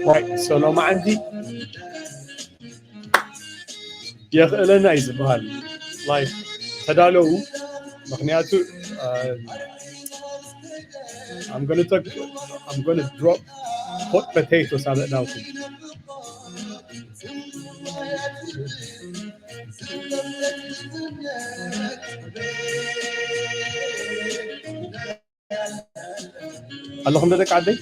ዋይ፣ ሶ ሎማዓንቲ የኽእለና እዩ ዝበሃል። ላይፍ ተዳለዉ፣ ምኽንያቱ፣ uh, I'm gonna talk, I'm gonna drop hot potatoes ኣብ ኣእዳውኩም። ኣለኹም ዶ ደቂ ዓደይ?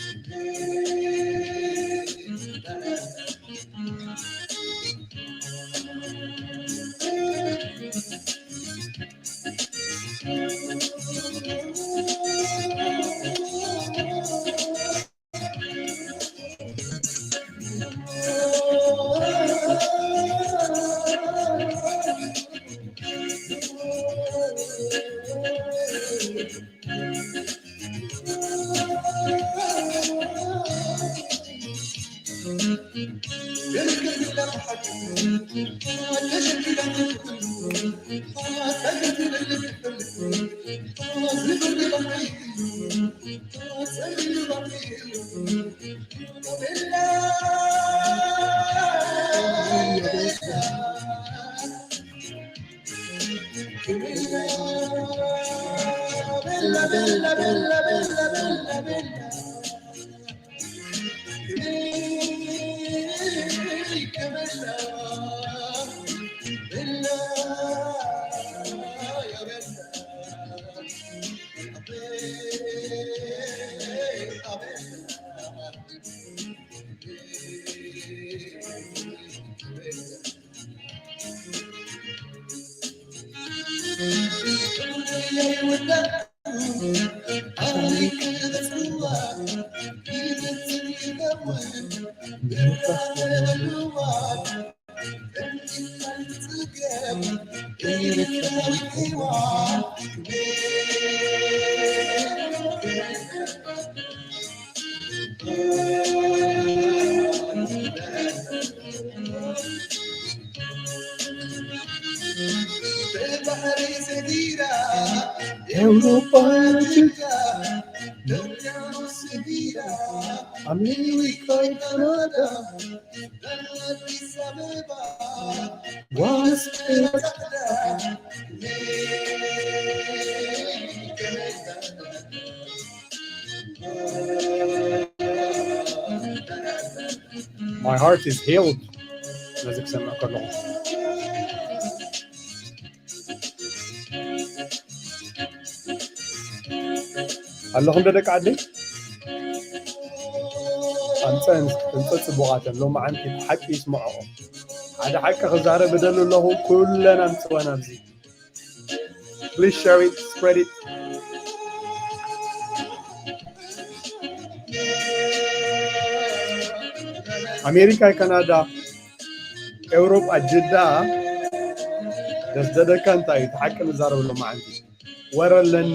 ኤውሮጳ፣ ኣሜሪካ፣ ካናዳ፣ My heart is healed. ነዚ ክሰምዕ ከለኹ ኣለኹም ዶ ደቂ ዓደይ? ኣምፀን፣ ኣምፀ ፅቡቓተን ሎማዓንቲ ሓቂ ይስምዖ። ሓደ ሓቂ ክዛረብ እደሊ ኣለኹ። ኩለና ንፅወ ናብዚ። Please share it, spread it. ኣሜሪካ፣ ካናዳ፣ ኤውሮጳ፣ ጅዳ ዘስደደካ እንታይ እዩ? እቲ ሓቂ ንዛረብ ሎማዓንቲ። ወረ ኣለኒ።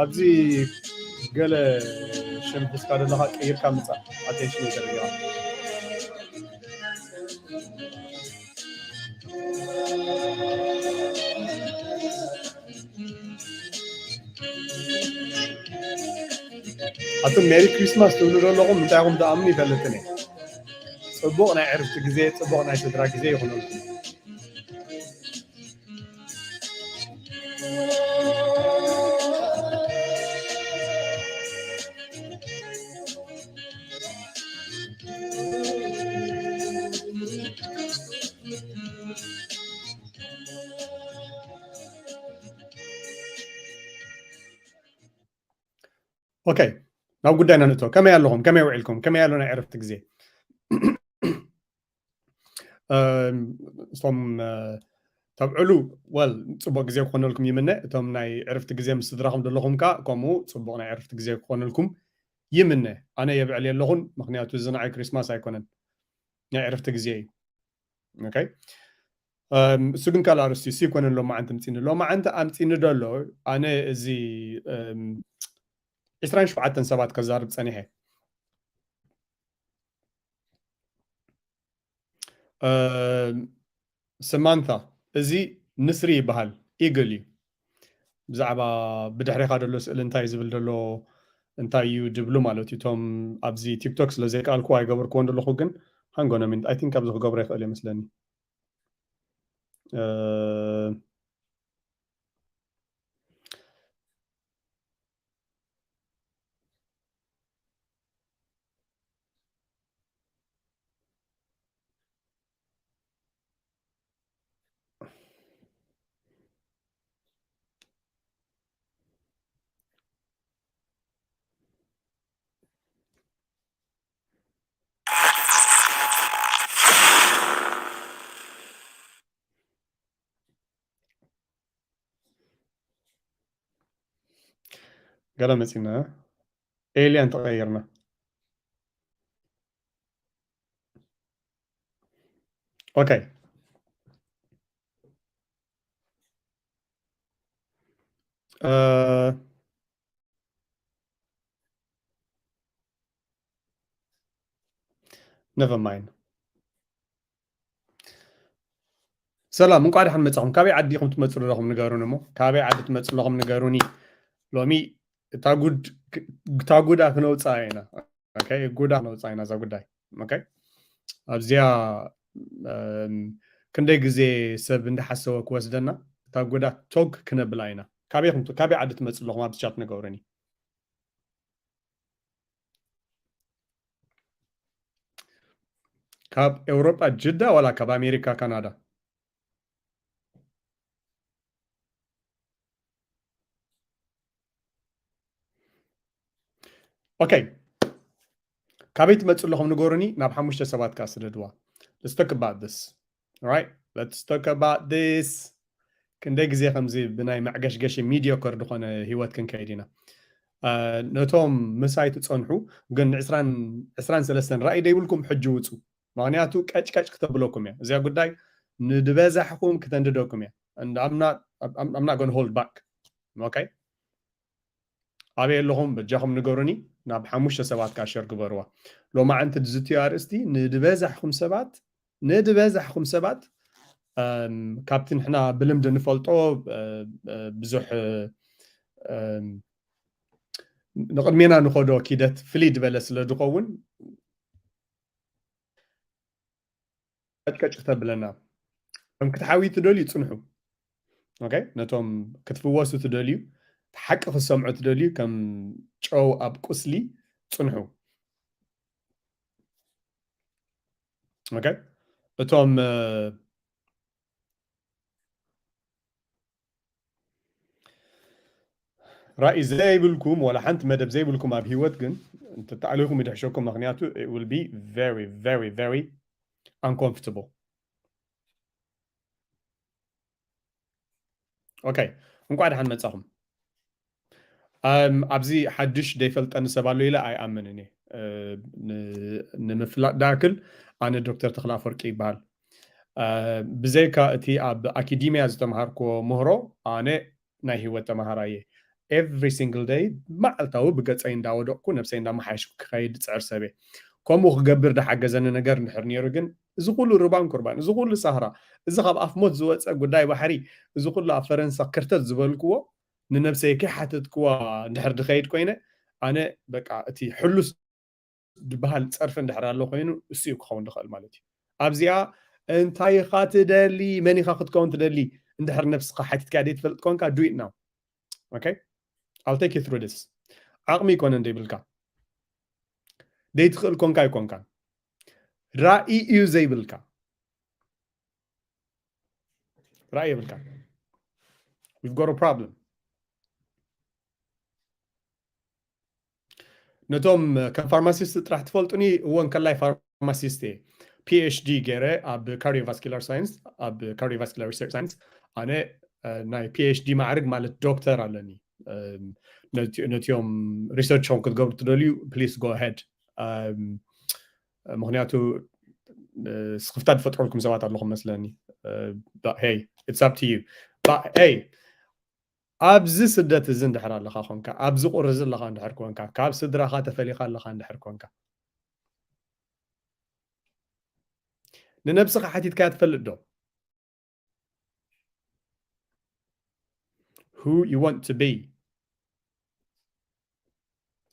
ኣብዚ ገለ ሽም ሒዝካ ዘለኻ ቀይርካ ምጻእ። ኣቴንሽን ይደልያ። ኣቱም ሜሪ ክሪስማስ ትብሉ ዘለኹም እንታይ ኢኹም ትኣምኑ ይፈልጥን እየ። ጽቡቕ ናይ ዕርፍቲ ግዜ፣ ጽቡቕ ናይ ስድራ ግዜ ይኹነልኩም። ኦኬ፣ ናብ ጉዳይና ንእቶ። ከመይ ኣለኹም? ከመይ ውዒልኩም? ከመይ ኣሎ ናይ ዕረፍቲ ግዜ? እም፣ እቶም፣ እ፣ ተብዕሉ፣ ወል፣ ጽቡቕ ግዜ ክኾነልኩም ይምነ። እቶም ናይ ዕረፍቲ ግዜ ምስ ስድራኹም ዘለኹም ከኣ ከምኡ ጽቡቕ ናይ ዕረፍቲ ግዜ ክኾነልኩም ይምነ። ኣነ የብዕል የለኹን፣ ምኽንያቱ እዚ ንዓይ ክሪስማስ ኣይኮነን፣ ናይ ዕረፍቲ ግዜ እዩ። ኦኬ። እም፣ እሱ ግን ካልእ ኣርእስቲ እሱ ይኮነን ሎማዓንቲ ኣምጺኒ። ሎማዓንቲ ኣምጺኒ ደሎ፣ ኣነ እዚ፣ እም፣ ዕስራን ሸውዓተን ሰባት ከዛርብ ጸኒሐ። እም፣ ስማንታ፣ እዚ ንስሪ ይበሃል፣ ኢግል እዩ። ብዛዕባ ብድሕሬኻ ደሎ ስእሊ እንታይ ዝብል ደሎ፣ እንታይ እዩ ድብሉ ማለት እዩ። እቶም ኣብዚ ቲክቶክ ስለ ዘይከኣልኩ ኣይገበርክዎን ደለኹ፣ ግን ሃንጎ ነ ሚኒት፣ ኣይ ቲንክ ኣብዚ ክገብሮ ይኽእል እየ መስለኒ። እ፣ ገለ መጺና ኤልያን ተቐይርና። ኦኬ። እ፣ ነቨር ማይንድ። ሰላም፣ እንቋዕ ደሓን መጻኹም። ካበይ ዓዲ ኢኹም ትመጹ ኣለኹም ንገሩኒ እሞ፣ ካበይ ዓዲ ትመጹ ኣለኹም ንገሩኒ። ሎሚ እታ ጉድ፣ እታ ጉዳ ክነውጽኣ ኢና። ኦኬ፣ ጉዳ ክነውጽኣ ኢና እዛ ጉዳይ። ኦኬ፣ ኣብዚኣ፣ እም፣ ክንደይ ግዜ ሰብ እንዳሓሰወ ክወስደና፣ እታ ጉዳ ቶግ ክነብላ ኢና። ካበይ ኢኹም፣ ካበይ ዓዲ ትመጹ ኣለኹም ኣብዚ ቻት ንገሩኒ። ካብ ኤውሮጳ ጅዳ ዋላ ካብ ኣሜሪካ ካናዳ? ኦኬ፣ ካበይ ትመጽእ ኣለኹም ንገሩኒ። ናብ ሓሙሽተ ሰባት ከኣ ስደድዋ። Let's talk about this. Right? Let's talk about this. ክንደይ ግዜ ከምዚ ብናይ መዕገሽገሽ ሚዲዮከር ዝኾነ ህይወት ክንከይድ ኢና። እ፣ ነቶም ምሳይ ትጸንሑ ግን ዕስራን፣ ዕስራን ሰለስተን ራእይ ደይብልኩም ሕጂ ውጹ። ምኽንያቱ ቀጭቀጭ ክተብለኩም እያ እዚኣ ጉዳይ። ንድበዛሕኹም ክተንድደኩም እያ። And I'm not, I'm, I'm not gonna hold back. ኦኬ? ኣበይ ኣለኹም? በጃኹም ንገሩኒ። ናብ ሓሙሽተ ሰባት ከኣ ሸር ግበርዋ። ሎማዓንቲ ዝትዮ ኣርእስቲ ንድበዛሕኹም ሰባት፣ ንድበዛሕኹም ሰባት፣ እም፣ ካብቲ ንሕና ብልምዲ ንፈልጦ፣ እ፣ እ፣ ብዙሕ፣ እም፣ ንቕድሜና ንኸዶ ኪደት ፍልይ ዝበለ ስለ ዝኸውን፣ ቀጭቀጭ ተብለና። ከም ክትሓውዩ ትደልዩ ጽንሑ። ኦኬ፣ ነቶም ክትፍወሱ ትደልዩ፣ ሓቂ ክትሰምዑ ትደልዩ፣ ከም ጨው ኣብ ቁስሊ ጽንሑ። ኦኬ፣ እቶም፣ እ፣ እ፣ ራእይ ዘይብልኩም ዋላ ሓንቲ መደብ ዘይብልኩም ኣብ ህይወት ግን እንተተኣሊኹም ይድሕሸኩም። ምክንያቱ it will be very very very uncomfortable። ኦኬ፣ እንኳዕ ደሓን መጻኹም። ኣብዚ ሓድሽ ደይፈልጠኒ ሰብ ኣሎ ኢለ ኣይኣምንን እየ። ንምፍላጥ ዳኣክል፣ ኣነ ዶክተር ተክለ ኣፈወርቂ ይበሃል። ብዘይካ እቲ ኣብ ኣኪዲምያ ዝተምሃርክዎ ምህሮ፣ ኣነ ናይ ህይወት ተምሃራይ እየ። Every single day፣ መዓልታዊ ብገጸይ እንዳወደቕኩ ነብሰይ እንዳመሓየሽኩ ክኸይድ ዝጽዕር ሰብ እየ። ከምኡ ክገብር ዝሓገዘኒ ነገር እንድሕር ነይሩ ግን፣ እዚ ኩሉ ርባን ቁርባን፣ እዚ ኩሉ ሳህራ፣ እዚ ካብ ኣፍ ሞት ዝወጸ ጉዳይ ባሕሪ፣ እዚ ኩሉ ኣብ ፈረንሳ ክርተት ዝበልክዎ፣ ንነብሰይ ከይሓተትክዋ እንድሕር ድኸይድ ኮይነ፣ ኣነ በቃ እቲ ሕሉስ ዝበሃል ጸርፊ እንድሕር ኣሎ ኮይኑ፣ እሱ እዩ ክኸውን ዝኽእል ማለት እዩ። ኣብዚኣ እንታይ ኢኻ ትደሊ፣ መን ኢኻ ክትከውን ትደሊ፣ እንድሕር ነብስኻ ሓቲትካ ዘይትፈልጥ ኮንካ፣ do it now። Okay? I'll take you through this. ዓቕሚ ኣይኮነን ዘይብልካ፣ ዘይትኽእል ኮንካ ኣይኮንካን፣ ራኢ እዩ ዘይብልካ። ራኢ የብልካ። We've got a problem። ነቶም ከም ፋርማሲስት ጥራሕ ትፈልጡኒ፣ እወ እንከላይ ፋርማሲስት እየ። ፒኤችዲ ገይረ ኣብ ካርዲዮቫስኩላር ሳይንስ፣ ኣብ ካርዲዮቫስኩላር ሪሰርች ሳይንስ። ኣነ ናይ ፒኤችዲ ማዕርግ ማለት ዶክተር ኣለኒ። ነቲኦም ሪሰርች ኹም ክትገብሩ ትደልዩ፣ please go ahead። ምክንያቱ ስኽፍታ ዝፈጥረልኩም ሰባት ኣለኹም መስለኒ። Hey, it's up to you. Hey, ኣብዚ ስደት እዚ እንድሕር ኣለኻ ኮንካ፣ ኣብዚ ቁሪ እዚ ኣለኻ እንድሕር ኮንካ፣ ካብ ስድራኻ ተፈሊኻ ኣለኻ እንድሕር ኮንካ፣ ንነብስኻ ሓቲትካያ ትፈልጥ ዶ? Who you want to be?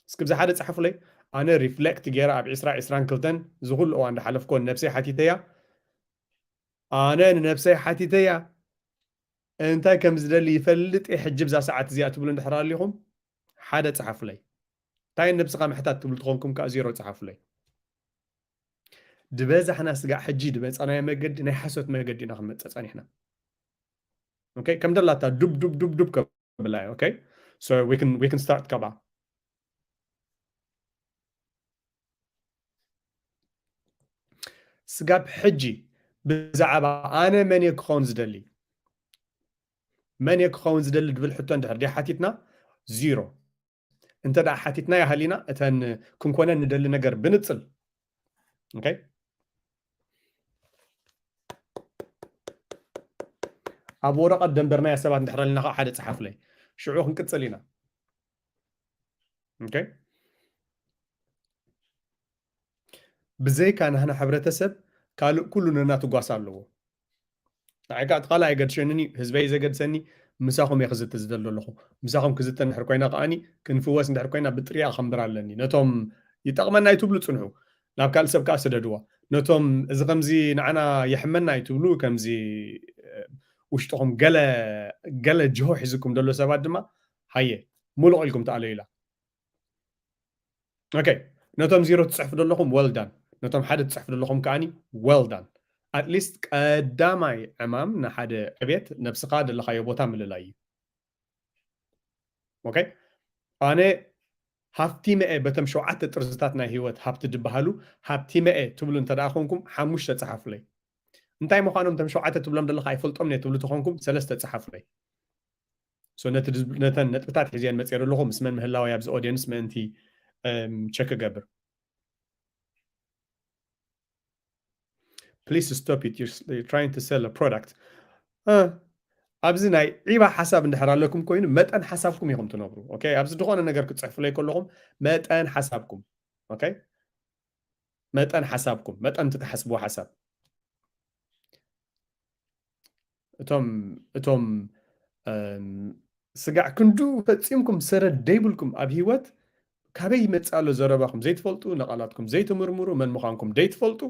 እስኪ ብዚ ሓደ ጸሓፉለይ። ኣነ ሪፍሌክት ገይረ ኣብ ዕስራ ዕስራን ክልተን እዚ ኩሉ እዋን ዝሓለፍኮ ንነብሰይ ሓቲተያ። ኣነ ንነብሰይ ሓቲተያ። እንታይ ከም ዝደሊ ይፈልጥ እየ ሕጂ ብዛ ሰዓት እዚኣ ትብሉ እንድሕር ኣሊኹም፣ ሓደ ጸሓፉለይ። እንታይ ነብስኻ ምሕታት ትብሉ ተኾንኩም ከኣ ዜሮ ጸሓፉለይ። ዝበዛሕና ስጋዕ ሕጂ ዝመጻናዮ መገዲ ናይ ሓሶት መገዲ ኢና ክንመጽእ ጸኒሕና። ኦኬ፣ ከም ደላታ ዱብ ዱብ ዱብ ዱብ ከብላ እየ። ኦኬ፣ so we can, we can start ካብኣ። ስጋብ ሕጂ ብዛዕባ ኣነ መን እየ ክኸውን ዝደሊ፣ መን እየ ክኸውን ዝደሊ ዝብል ሕቶ እንድሕር ድያ ሓቲትና፣ ዚሮ። እንተ ደኣ ሓቲትና ይሃሊና፣ እተን ክንኮነን ንደሊ ነገር ብንጽል። ኦኬ? ኣብ ወረቐት ደንበርናዮ ሰባት እንድሕር ኣልና ከዓ ሓደ ጸሓፉለይ። ሽዑ ክንቅጽል ኢና። ኦኬ? ብዘይካ ናህና ሕብረተሰብ ካልእ ኩሉ ነናቱ ጓሳ ኣለዎ። ንዓይ ከዓ እቲ ካልእ ኣይገድሸንን እዩ፣ ህዝበይ እዩ ዘገድሰኒ። ምሳኹም እየ ክዝቲ ዝደሊ ዘለኹ። ምሳኹም ክዝቲ እንድሕር ኮይና ከዓኒ ክንፍወስ እንድሕር ኮይና ብጥሪኣ ከንብር ኣለኒ። ነቶም ይጠቕመና እዩ ትብሉ ጽንሑ። ናብ ካልእ ሰብ ከዓ ስደድዋ። ነቶም እዚ ከምዚ ንዓና የሕመና እዩ ትብሉ፣ ከምዚ፣ እ፣ ውሽጥኹም ገለ፣ ገለ ጅሆ ሒዝኩም ዘሎ ሰባት ድማ ሃየ ሙሉቕ ኢልኩም ተኣለዩላ። ኦኬ፣ ነቶም ዜሮ ትጽሕፉ ዘለኹም well done፣ ነቶም ሓደ ትጽሕፉ ዘለኹም ከዓኒ well done። At least ቀዳማይ ዕማም ንሓደ ዕቤት ነብስኻ ዘለኻዮ ቦታ ምልላይ እዩ። ኦኬ፣ ኣነ ሃፍቲመ እየ በቶም ሸውዓተ ጥርዝታት ናይ ህይወት ሃብቲ ዝበሃሉ ሃብቲመ እየ ትብሉ እንተ ደኣ ኮንኩም ሓሙሽተ ጸሓፉለይ። እንታይ ምዃኖም እቶም ሸውዓተ ትብሎም ዘለኻ ኣይፈልጦም እየ ትብሉ ተኾንኩም ሰለስተ ጸሓፉለይ። So ነቲ ድዝ-፣ ነተን ነጥብታት ሒዘን መጽየ ዘለኹ ምስ መን ምህላወይ ኣብዚ ኦዲየንስ ምእንቲ፣ እም፣ ቸክ እገብር። Please stop it. You're s-, you're trying to sell a product. እ፣ ኣብዚ ናይ ዒባ ሓሳብ እንድሕር ኣለኩም ኮይኑ መጠን ሓሳብኩም ኢኹም ትነብሩ። ኦኬ? ኣብዚ ዝኾነ ነገር ክትጽሕፉለይ ከለኹም መጠን ሓሳብኩም። ኦኬ? መጠን ሓሳብኩም፣ መጠን እቲ ትሓስብዎ ሓሳብ። እቶም፣ እቶም፣ እም፣ ስጋዕ ክንዱ ፈጺምኩም ሰረት ደይብልኩም ኣብ ህይወት ካበይ ይመጽእ ኣሎ ዘረባኹም ዘይትፈልጡ፣ ንቓላትኩም ዘይትምርምሩ፣ መን ምዃንኩም ዘይትፈልጡ፣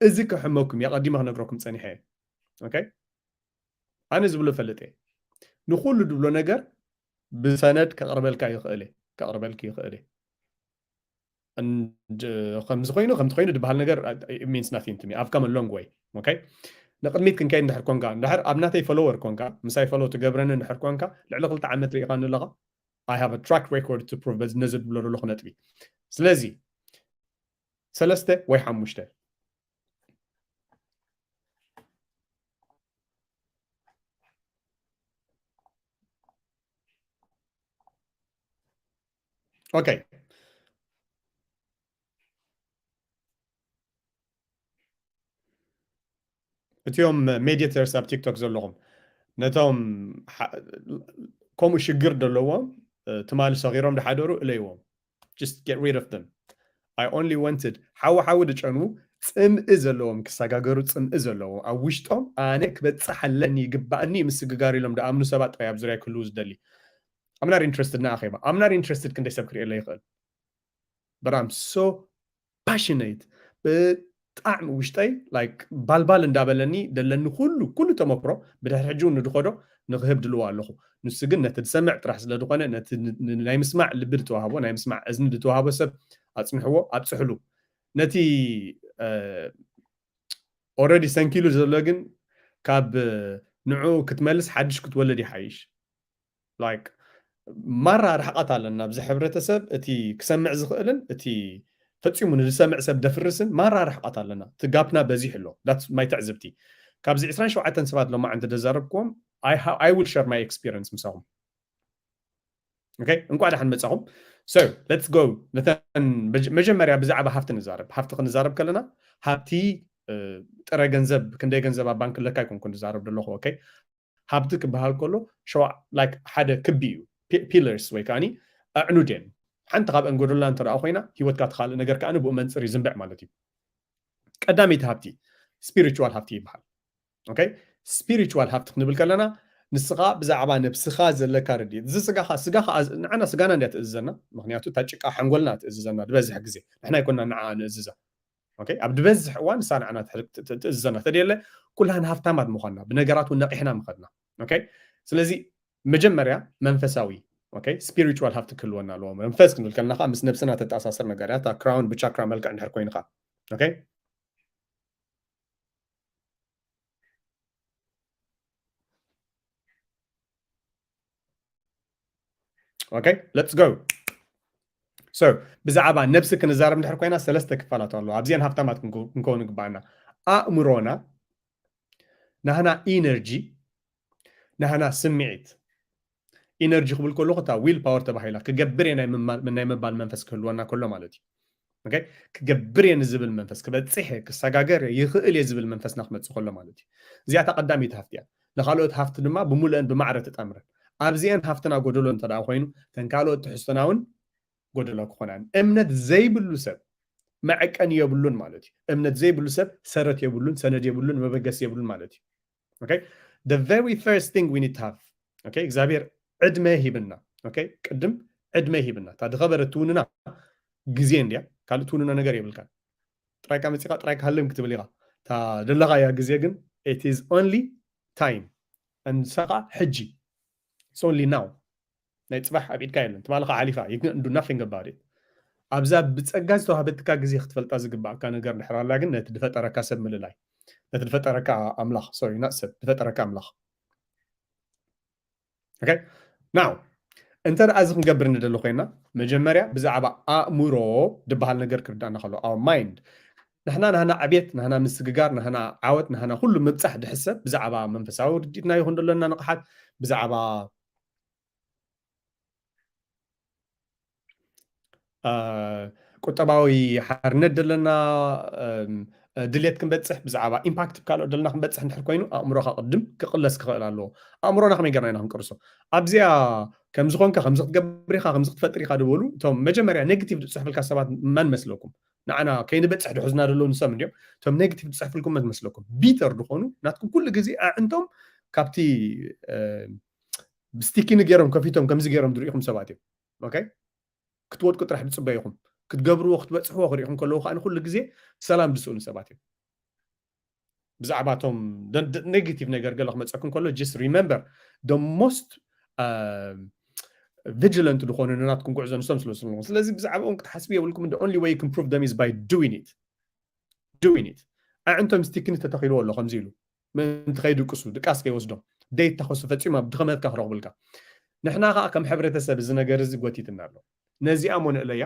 እዚ ከሕመኩም እየ፣ ኣቐዲመ ክነግረኩም ጸኒሐ እየ። ኦኬ? ኣነ ዝብሎ እፈልጥ እየ። ንኹሉ ዝብሎ ነገር ብሰነድ ከቕርበልካ ይኽእል እየ፣ ከቕርበልኪ ይኽእል እየ። And ከምዚ ኮይኑ፣ ከምዚ ኮይኑ ዝበሃል ነገር፣ uh, it means nothing to me. I've come a long way. ኦኬ? ንቕድሚት ክንከይድ እንድሕር ኮንካ፣ እንድሕር ኣብ ናተይ ፎሎወር ኮንካ፣ ምሳይ ፎሎ ትገብረኒ እንድሕር ኮንካ፣ ልዕሊ ክልተ ዓመት ርኢኻኒ ኣለኻ። I have a track record to prove በዚ ነዚ ድብሎ ዘለኹ ነጥቢ። ስለዚ ሰለስተ ወይ ሓሙሽተ። ኦኬ። እቲኦም ሜዲተርስ ኣብ ቲክቶክ ዘለኹም ነቶም ከምኡ ሽግር ዘለዎም ትማሊ ሰኺሮም ድሓደሩ እለይዎም። Just get rid of them. I only wanted ሓዊ ሓዊ ድጨኑ ጽምኢ ዘለዎም ክሰጋገሩ ጽምኢ ዘለዎም ኣብ ውሽጦም ኣነ ክበጽሕ ኣለኒ ይግባእኒ ምስግጋር ኢሎም ድኣምኑ ሰባት ጥራይ ኣብ ዙርያ ክህልዉ ዝደሊ። I'm not interested ንኣኼባ I'm not interested ክንደይ ሰብ ክርእየለ ይኽእል። But I'm so passionate ብጣዕሚ ውሽጠይ like ባልባል እንዳበለኒ ደለኒ ኩሉ ኩሉ ተመክሮ ብድሕሪ ሕጂ እውን ንድኸዶ ንክህብ ድልዋ ኣለኹ። ንሱ ግን ነቲ ዝሰምዕ ጥራሕ ስለ ዝኾነ ነቲ ናይ ምስማዕ ልቢ ዝተዋህቦ ናይ ምስማዕ እዝኒ ዝተዋህቦ ሰብ ኣፅንሕዎ ኣብፅሕሉ። ነቲ already ሰንኪሉ ዘሎ ግን ካብ ንዑ ክትመልስ ሓድሽ ክትወልድ ይሓይሽ። Like ማራ ርሕቐት ኣለና ኣብዚ ሕብረተሰብ እቲ ክሰምዕ ዝኽእልን እቲ ፈፂሙ ንዝሰምዕ ሰብ ደፍርስን ማራ ርሕቐት ኣለና። እቲ ጋፕና በዚሑ ኣሎ። That's my ትዕዝብቲ። ካብዚ ዕስራን ሸውዓተን ሰባት ሎማዓንቲ ደዛረብክዎም I will share my experience ምሳኹም። Okay እንኳዕ ደሓን መጻኹም። So let's go ነተን መጀመርያ ብዛዕባ ሃፍቲ ንዛረብ። ሃፍቲ ክንዛረብ ከለና ሃብቲ ጥረ ገንዘብ ክንደይ ገንዘብ ኣብ ባንክ ኣለካ ኣይኮንኩን ዝዛረብ ዘለኹ። Okay ሃብቲ ክበሃል ከሎ ሸዋ like ሓደ ክቢ እዩ። ፒለርስ ወይ ከዓኒ ኣዕኑድ እየን። ሓንቲ ካብአን ጎደላ እንተ ደኣ ኮይና ህይወትካ እቲ ካልእ ነገር ከዓኒ ብኡ መንፅር ይዝንብዕ ማለት እዩ። ቀዳመይቲ ሃብቲ ስፒሪቹዋል ሃብቲ ይበሃል። Okay ስፒሪቹዋል ሃብቲ ክንብል ከለና ንስኻ ብዛዕባ ነብስኻ ዘለካ ርድኢት እዚ ስጋኻ ስጋኻ ንዓና ስጋና እንድያ ትእዝዘና። ምክንያቱ እታ ጭቃ ሓንጎልና ትእዝዘና ዝበዝሕ ግዜ ንሕና ኣይኮና ንዓ ንእዝዛ። Okay ኣብ ዝበዝሕ እዋን ንሳ ንዓና ትእዝዘና ተደየለ ኩላህን ሃፍታማት ምዃንና ብነገራት እውን ነቂሕና ምኸድና። Okay ስለዚ መጀመርያ መንፈሳዊ okay ስፒሪቹዋል ሃፍቲ ክህልወና ኣለዎ። መንፈስ ክንብል ከለና ከዓ ምስ ነብስና ተተኣሳሰር ነገር እያ። እታ ክራውን ብቻክራ መልክዕ እንድሕር ኮይንካ። Okay Okay let's go። So ብዛዕባ ነብሲ ክንዛረብ እንድሕር ኮይና ሰለስተ ክፋላት ኣለዎ። ኣብዚአን ሃፍታማት ክንከውን ይግባኣና። ኣእምሮና፣ ናህና ኢነርጂ፣ ናህና ስምዒት። ኢነርጂ ክብል ከለኹ እታ ዊል ፓወር ተባሂላ ክገብር እየ ናይ ምባል መንፈስ ክህልወና ከሎ ማለት እዩ። Okay ክገብር እየ ንዝብል መንፈስ ክበፅሕ እየ ክሰጋገር እየ ይኽእል እየ ዝብል መንፈስና ክመፅእ ከሎ ማለት እዩ። እዚኣ እታ ቀዳመይቲ ሃፍቲ እያ። ንካልኦት ሃፍቲ ድማ ብምሉአን ብማዕረ ትጠምረን። ኣብዚአን ሃፍትና ጎደሎ እንተ ደኣ ኮይኑ እተን ካልኦት ትሕዝቶና እውን ጎደሎ ክኾና እምነት ዘይብሉ ሰብ መዐቀኒ የብሉን ማለት እዩ። እምነት ዘይብሉ ሰብ ሰረት የብሉን፣ ሰነድ የብሉን፣ መበገሲ የብሉን ማለት እዩ። Okay the very first thing we need to have okay እግዚኣብሔር ዕድመ ሂብና። Okay ቅድም ዕድመ ሂብና እታ ዝኸበረ ትውንና ግዜ እንድያ ካልእ ትውንና ነገር የብልካን። ጥራይካ መፂኻ ጥራይካ ሃልም ክትብል ኢኻ። እታ ደለኻያ ግዜ ግን it is only time and ሰኻ ሕጂ it's only now ናይ ፅባሕ ኣብ ኢድካ የለን ትማልኻ ሓሊፋ you can do nothing about it። ኣብዛ ብፀጋ ዝተዋህበትካ ግዜ ክትፈልጣ ዝግባእካ ነገር ድሕር ኣላ ግን ነቲ ዝፈጠረካ ሰብ ምልላይ ነቲ ዝፈጠረካ ኣምላኽ sorry not ሰብ ዝፈጠረካ ኣምላኽ። Okay now እንተ ደኣ እዚ ክንገብር ንደሊ ኮይና መጀመርያ ብዛዕባ ኣእምሮ ዝበሃል ነገር ክርዳእና ከሎ our mind ንሕና ናህና ዕቤት ናህና ምስግጋር ናህና ዓወት ናህና ኩሉ ምብፃሕ ድሕሰብ ብዛዕባ መንፈሳዊ ርድኢትና ይኹን ደሎና ንቕሓት ብዛዕባ ቁጠባዊ ሓርነት ዘለና ድሌት ክንበፅሕ ብዛዕባ ኢምፓክት ካልኦት ዘለና ክንበፅሕ እንድሕር ኮይኑ ኣእምሮካ ቅድም ክቕለስ ክኽእል ኣለዎ። ኣእምሮና ከመይ ገርና ኢና ክንቅርሶ ኣብዚኣ ከምዚ ኮንካ ከምዚ ክትገብር ኢኻ ከምዚ ክትፈጥር ኢኻ ዝበሉ እቶም መጀመርያ ኔጌቲቭ ዝፅሕፍልካ ሰባት መን መስለኩም? ንዓና ከይንበፅሕ ድሕዙና ዘለዉ ንሶም እንዲዮም። እቶም ኔጌቲቭ ዝፅሕፍልኩም መን መስለኩም? ቢተር ዝኾኑ ናትኩም ኩሉ ግዜ ኣዕንቶም ካብቲ ስቲኪኒ ገይሮም ከፊቶም ከምዚ ገይሮም ዝርእኹም ሰባት እዮም። Okay ክትወድቁ ጥራሕ ዝፅበይኹም ክትገብርዎ ክትበፅሕዎ ክርእኹም ከለዉ ከዓ ንኩሉ ግዜ ሰላም ዝስእኑ ሰባት እዮም። ብዛዕባ እቶም ኔጌቲቭ ነገር ገለ ክመፀኩም ከሎ just remember the most vigilant ዝኾኑ ንናትኩም ጉዕዞ ንሶም ስለ ዝኾኑ ስለዚ ብዛዕባኦም ክትሓስቡ የብልኩም። The only way you can prove them is by doing it doing it ኣዕንቶም ስቲክኒ ተተኺልዎ ኣሎ ከምዚ ኢሉ ምእንቲ ከይድቅሱ ድቃስ ከይወስዶም ደይተኸሱ ፈፂሙ ኣብ ድኸመትካ ክረኽብልካ ንሕና ከዓ ከም ሕብረተሰብ እዚ ነገር እዚ ጎቲትና ኣሎ። ነዚኣ ሞ ንእለያ?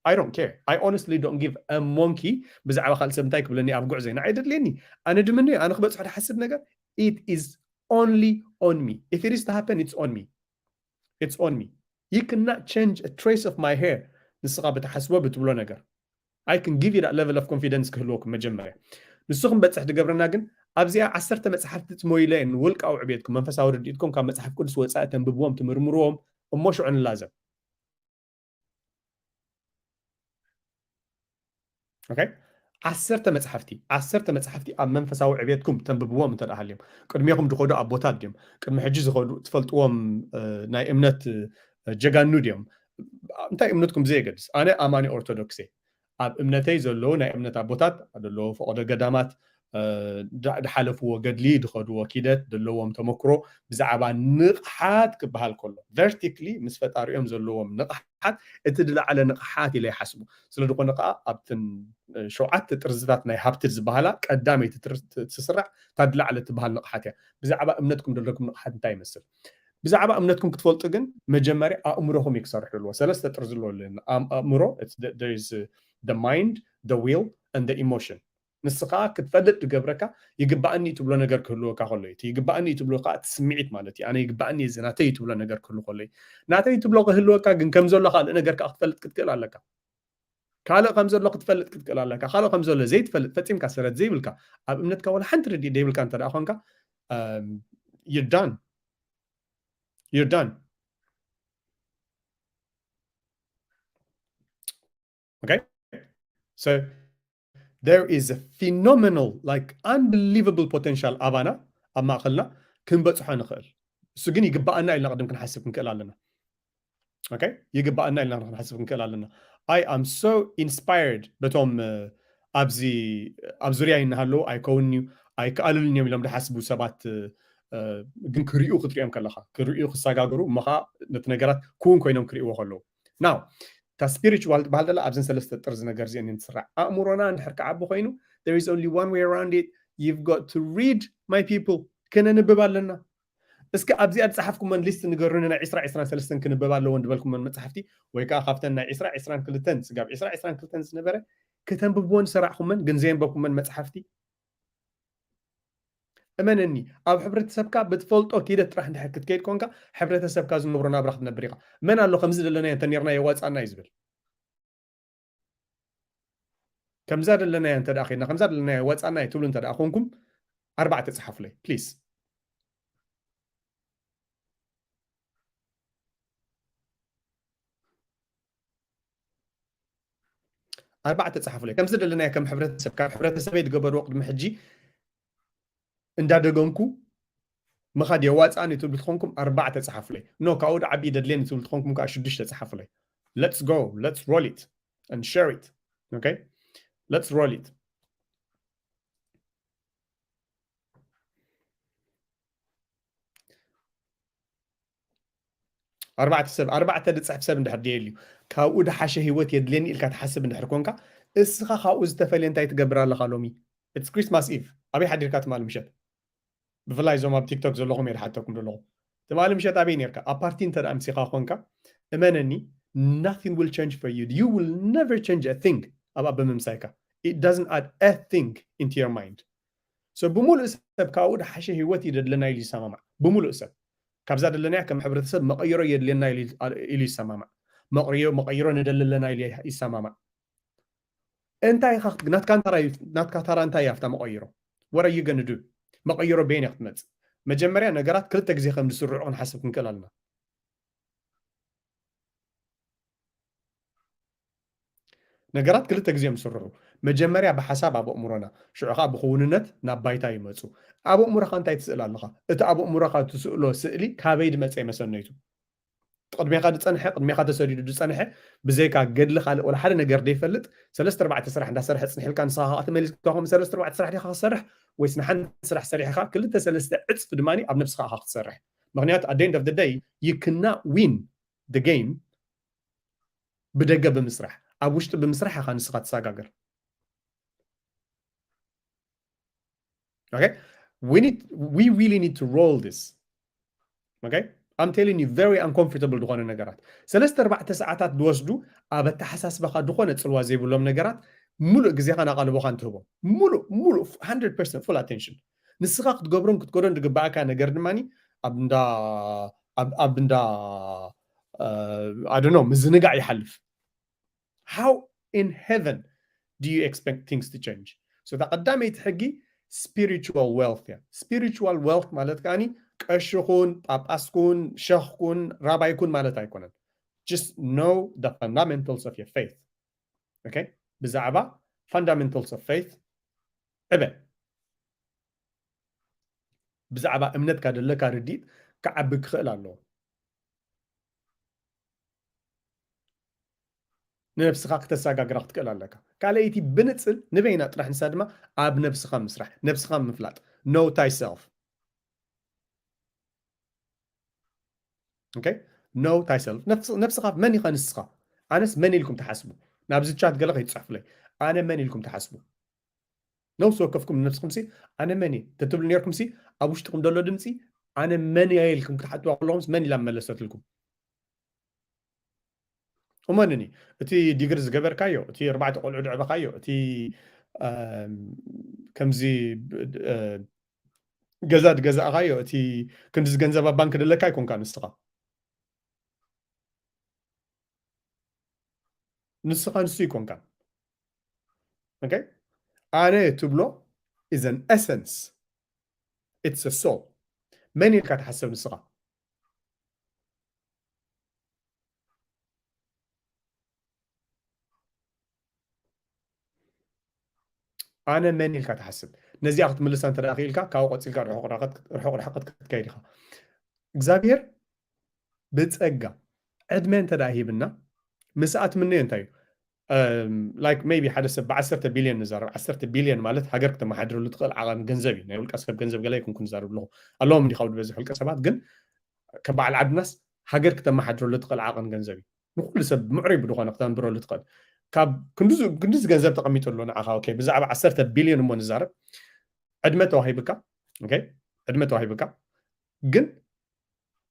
I don't care. I honestly don't give a monkey ብዛዕባ ካልእ ሰብ እንታይ ክብለኒ ኣብ ጉዕዞይ። ንዓይ ደድልየኒ። ኣነ ድምኒ፣ ኣነ ክበፅሖ ድሓስብ ነገር፣ it is only on me. If it is to happen, it's on me. It's on me. You cannot change a trace of my hair. ንስኻ ብትሓስቦ ብትብሎ ነገር። I can give you that level of confidence ክህልወኩም መጀመርያ። ንሱ ክንበፅሕ ዝገብረና ግን ኣብዚኣ ዓሰርተ መፅሓፍቲ ትሞይለ ንውልቃዊ ዕብየትኩም መንፈሳዊ ርድኢትኩም ካብ መፅሓፍ ቅዱስ ወፃኢ ተንብብዎም ትምርምርዎም እሞ ሽዑ ንላዘብ። ኦኬ፣ ዓሰርተ መፅሓፍቲ ዓሰርተ መፅሓፍቲ ኣብ መንፈሳዊ ዕብየትኩም ተንብብዎም እንተ ደኣ ሃልዮም ቅድሜኹም ዝኸዱ ኣቦታት ድዮም? ቅድሚ ሕጂ ዝኸዱ ትፈልጥዎም ናይ እምነት ጀጋኑ ድዮም? እንታይ እምነትኩም ብዘየገድስ፣ ኣነ ኣማኒ ኦርቶዶክስ እየ። ኣብ እምነተይ ዘለዉ ናይ እምነት ኣቦታት ዘለዉ ፈቐዶ ገዳማት ድሓለፍዎ ገድሊ ድኸድዎ ኪደት ዘለዎም ተመክሮ ብዛዕባ ንቕሓት ክበሃል ከሎ ቨርቲክሊ ምስ ፈጣሪኦም ዘለዎም ንቕሓት እቲ ዝለዓለ ንቕሓት ኢለ ይሓስቡ። ስለ ዝኾነ ከዓ ኣብትን ሸውዓተ ጥርዝታት ናይ ሃብቲ ዝበሃላ ቀዳመይቲ ትስራዕ እታ ዝለዓለ ትበሃል ንቕሓት እያ። ብዛዕባ እምነትኩም ዘለኩም ንቕሓት እንታይ ይመስል? ብዛዕባ እምነትኩም ክትፈልጡ ግን መጀመርያ ኣእምሮኹም እዩ ክሰርሕ ዘለዎ። ሰለስተ ጥርዚ ኣለዎ። ኣእምሮ mind, the will and the emotion። ንስኻ ክትፈልጥ ዝገብረካ ይግባኣኒ ትብሎ ነገር ክህልወካ ከሎ እዩ። ይግባኣኒ ትብሎ ከዓ እቲ ስምዒት ማለት እዩ። ኣነ ይግባኣኒ እዚ ናተይ ትብሎ ነገር ክህሉ ከሎ እዩ። ናተይ ትብሎ ክህልወካ ግን ከም ዘሎ ካልእ ነገር ከዓ ክትፈልጥ ክትክእል ኣለካ። ካልእ ከም ዘሎ ክትፈልጥ ክትክእል ኣለካ። ካልእ ከም ዘሎ ዘይትፈልጥ ፈፂምካ ሰረት ዘይብልካ ኣብ እምነትካ ወላ ሓንቲ ርድእ ዘይብልካ እንተ ደኣ ኮንካ you're done. You're done. Okay? So there is a phenomenal, like, unbelievable potential ኣባና ኣብ ማእኸልና ክንበፅሖ ንኽእል። እሱ ግን ይግባኣና ኢልና ቅድም ክንሓስብ ክንክእል ኣለና። Okay? ይግባኣና ኢልና ክንሓስብ ክንክእል ኣለና። I am so inspired በቶም ኣብዚ ኣብ ዙርያ ይናሃለዉ ኣይከውንን እዩ ኣይከኣሉልን እዮም ኢሎም ዝሓስቡ ሰባት ግን ክርእዩ ክትሪኦም ከለካ ክርእዩ ክሰጋገሩ እሞ ከዓ ነቲ ነገራት ክውን ኮይኖም ክርእይዎ ከለዉ ናው እታ ስፒሪቹዋል ትበሃል ዘላ ኣብዘን ሰለስተ ጥርዚ ነገር እዚአን እየን ትስራሕ። ኣእምሮና እንድሕር ክዓቢ ኮይኑ there is only one way around it. You've got to read, my people. ክነንብብ ኣለና። እስኪ ኣብዚኣ ዝፀሓፍኩመን ሊስት ንገሩኒ ናይ ዕስራ ዕስራን ሰለስተን ክንበብ ኣለዎ ዝበልኩመን መፅሓፍቲ ወይ ከዓ ካብተን ናይ ዕስራ ዕስራን ክልተን ስጋብ ዕስራ ዕስራን ክልተን ዝነበረ ከተንብብወን ዝሰራዕኩመን ግን ዘየንበብኩመን መፅሓፍቲ እመነኒ ኣብ ሕብረተሰብካ ብትፈልጦ ኪደት ጥራሕ እንድሕር ክትከይድ ኮንካ ሕብረተሰብካ ዝነብሮ ናብራ ክትነብር ኢኻ። መን ኣሎ ከምዚ ዘለናዮ እንተኔርና የዋፃና እዩ ዝብል? ከምዛ ዘለናዮ እንተ ደኣ ኸድና ከምዛ ዘለናዮ ወፃና እዩ ትብሉ እንተ ደኣ ኮንኩም ኣርባዕተ ፀሓፉለይ ፕሊስ። ኣርባዕተ ፀሓፉለይ ከምዚ ዘለናዮ ከም ሕብረተሰብ ካብ ሕብረተሰበይ ዝገበርዎ ቅድሚ ሕጂ እንዳደገምኩ ምኻድ የዋፅኣን እዩ ትብሉ ትኾንኩም ኣርባዕተ ፀሓፉለይ። ኖ ካብኡ ዓቢ ደድልየን ትብሉ ትኾንኩም ከዓ ሽዱሽተ ፀሓፉለይ። Let's go, let's roll it and share it. Okay, let's roll it. ኣርባዕተ ሰብ ኣርባዕተ ዝፅሕፍ ሰብ እንድሕር ድየልዩ ካብኡ ድሓሸ ህይወት የድልየኒ ኢልካ ትሓስብ እንድሕር ኮንካ እስኻ ካብኡ ዝተፈልየ እንታይ ትገብር ኣለኻ ሎሚ? It's Christmas Eve። ኣበይ ሓዲርካ ትማሊ ምሸት? ብፍላይ እዞም ኣብ ቲክቶክ ዘለኹም እየ ዝሓተኩም ዘለኹ። ትማሊ ምሸት ኣበይ ነርካ? ኣብ ፓርቲ እንተ ደኣ ምሲኻ ኮንካ እመነኒ nothing will change for you. You will never change a thing. ኣብኣ ብምምሳይካ it doesn't add a thing into your mind. So ብምሉእ ሰብ ካብኡ ድሓሸ ህይወት እዩ ደድለና ኢሉ ይሰማማዕ። ብምሉእ ሰብ ካብዛ ደለናያ ከም ሕብረተሰብ መቐይሮ የድልየና ኢሉ ይሰማማዕ። መቐይሮ መቐይሮ ንደሊ ኣለና ኢሉ ይሰማማዕ። እንታይ ኢኻ ናትካ እንታራ ናትካ ታራ እንታይ እያ ኣብታ መቐይሮ? What are you gonna do? መቐይሮ በየን እያ ክትመጽእ? መጀመርያ ነገራት ክልተ ግዜ ከም ዝስርዑ ክንሓስብ ክንክእል ኣለና። ነገራት ክልተ ግዜ እዮም ዝስርሑ። መጀመርያ ብሓሳብ ኣብ ኣእምሮና፣ ሽዑ ከዓ ብክውንነት ናብ ባይታ ይመፁ። ኣብ ኣእምሮኻ እንታይ ትስእል ኣለኻ? እቲ ኣብ ኣእምሮኻ ትስእሎ ስእሊ ካበይ ዝመፀ ይመሰነይቱ? ቅድሜኻ ዝፀንሐ ቅድሜኻ ተሰዲዱ ዝፀንሐ ብዘይካ ገድሊ ካልእ ወላ ሓደ ነገር ዘይፈልጥ ሰለስተ ኣርባዕተ ስራሕ እንዳሰርሐ ፅንሕልካ ንስኻ ከዓ ተመሊስካ ከም ሰለስተ ኣርባዕተ ስራሕ ዲኻ ክሰርሕ ወይስ ንሓንቲ ስራሕ ሰሪሕኻ ክልተ ሰለስተ ዕፅፊ ድማ ኣብ ነብስኻ ኢኻ ክትሰርሕ? ምክንያቱ at the end of the day you cannot win the game ብደገ ብምስራሕ ኣብ ውሽጢ ብምስራሕ ኢኻ ንስኻ ትሰጋገር። Okay? We need we really need to roll this. Okay? I'm telling you, very uncomfortable ዝኾነ ነገራት። ሰለስተ ኣርባዕተ ሰዓታት ዝወስዱ ኣብ ኣተሓሳስባኻ ዝኾነ ጽልዋ ዘይብሎም ነገራት ሙሉእ ግዜኻን ኣቓልቦኻን ትህቦም። ሙሉእ፣ ሙሉእ፣ hundred percent full attention። ንስኻ ክትገብሮን ክትጎዶን ዝግባኣካ ነገር ድማ ኣብ እንዳ፣ ኣብ፣ ኣብ እንዳ፣ I don't know፣ ምዝንጋዕ ይሓልፍ። How in heaven do you expect things to change? So እታ ቀዳመይቲ ሕጊ spiritual wealth እያ። Spiritual wealth ማለት ከኣኒ ቀሽኹን ጳጳስኩን ሸኽኩን ራባይኩን ማለት ኣይኮነን። Just know the fundamentals of your faith. Okay? ብዛዕባ fundamentals of faith ዕበ። ብዛዕባ እምነትካ ዘለካ ርድኢት ክዓቢ ክኽእል ኣለዎ። ንነብስኻ ክተሰጋግራ ክትክእል ኣለካ። ካልኣይቲ ብንጽል ንበይና ጥራሕ ንሳ ድማ ኣብ ነብስኻ ምስራሕ፣ ነብስኻ ምፍላጥ፣ know thyself። Okay? Know thyself። ነብስ-፣ ነብስኻ መን ኢኻ ንስኻ? ኣነስ መን ኢልኩም ትሓስቡ? ናብዚ ቻት ገለ ከይትጽሕፉለይ። ኣነ መን ኢልኩም ትሓስቡ? ነብሲ ወከፍኩም ንነብስኹምሲ ኣነ መን እየ ተትብሉ ነርኩምሲ ኣብ ውሽጥኹም ዘሎ ድምፂ ኣነ መን እየ ኢልኩም ክትሓትዋ ከለኹምስ መን ኢላ መለሰትልኩም? እመንኒ፣ እቲ ዲግሪ ዝገበርካዮ፣ እቲ ኣርባዕተ ቆልዑ ድዕበኻዮ፣ እቲ፣ ኣም፣ ከምዚ፣ እ፣ ገዛ ድገዛእኻዮ፣ እቲ ክንድዚ ገንዘብ ኣብ ባንክ ደለካ ኣይኮንካ ንስኻ። ንስኻ ንሱ ኣይኮንካን። Okay? ኣነ ትብሎ is an essence. It's a soul. መን ኢልካ ትሓስብ ንስኻ? ኣነ መን ኢልካ ትሓስብ? ነዚኣ ክትምልሳ እንተ ደኣ ክኢልካ፣ ካብኡ ቀጺልካ ርሑቕ ርሕቀት፣ ርሑቕ ርሕቀት ክትከይድ ኢኻ። እግዚኣብሔር ብጸጋ ዕድመ እንተ ደኣ ሂብና፣ ምስኣ ትምነዮ እንታይ እዩ? እም፣ like maybe ሓደ ሰብ ብዓሰርተ ቢልዮን ንዛረብ፣ ዓሰርተ ቢልዮን ማለት ሃገር ክተመሓድረሉ ትኽእል ዓቐን ገንዘብ እዩ። ናይ ውልቀ ሰብ ገንዘብ ገለ ኣይኮንኩን ዝዛረብ ኣለኹ። ኣለዎም እንዲ ካብ ዝበዝሕ ውልቀ ሰባት፣ ግን ከም በዓል ዓድናስ ሃገር ክተመሓድረሉ ትኽእል ዓቐን ገንዘብ እዩ። ንኩሉ ሰብ ምዕሩይ ብዝኾነ ክተንብረሉ ትኽእል። ካብ ክንድዚ፣ ክንድዚ ገንዘብ ተቐሚጡ ኣሎ ንዓኻ። ኦኬ፣ ብዛዕባ ዓሰርተ ቢልዮን እሞ ንዛረብ። ዕድመ ተዋሂብካ፣ ኦኬ፣ ዕድመ ተዋሂብካ። ግን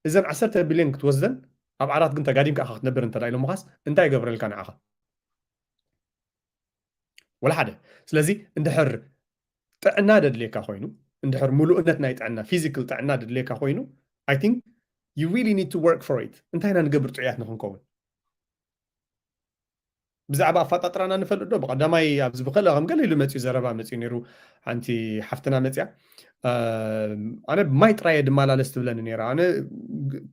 እዘን ዓሰርተ ቢልዮን ክትወስደን ኣብ ዓራት ግን ተጋዲምካ ኢኻ ክትነብር እንተ ደኣ ኢሎምኻስ እንታይ ይገብረልካ ንዓኻ? ወላ ሓደ። ስለዚ እንድሕር ጥዕና ደድልየካ ኮይኑ፣ እንድሕር ምሉእነት ናይ ጥዕና፣ ፊዚካል ጥዕና ደድልየካ ኮይኑ፣ I think you really need to work for it። እንታይ ኢና ንገብር ጥዑያት ንኽንከውን? ብዛዕባ ኣፈጣጥራና ንፈልጥ ዶ? ብቐዳማይ ኣብዚ ብኸልእ ከም ገለ ኢሉ መጺኡ ዘረባ መጺኡ ነይሩ። ሓንቲ ሓፍትና መጺኣ፣ እ፣ ኣነ ብማይ ጥራይ እየ ድመላለስ ትብለኒ ነይራ። ኣነ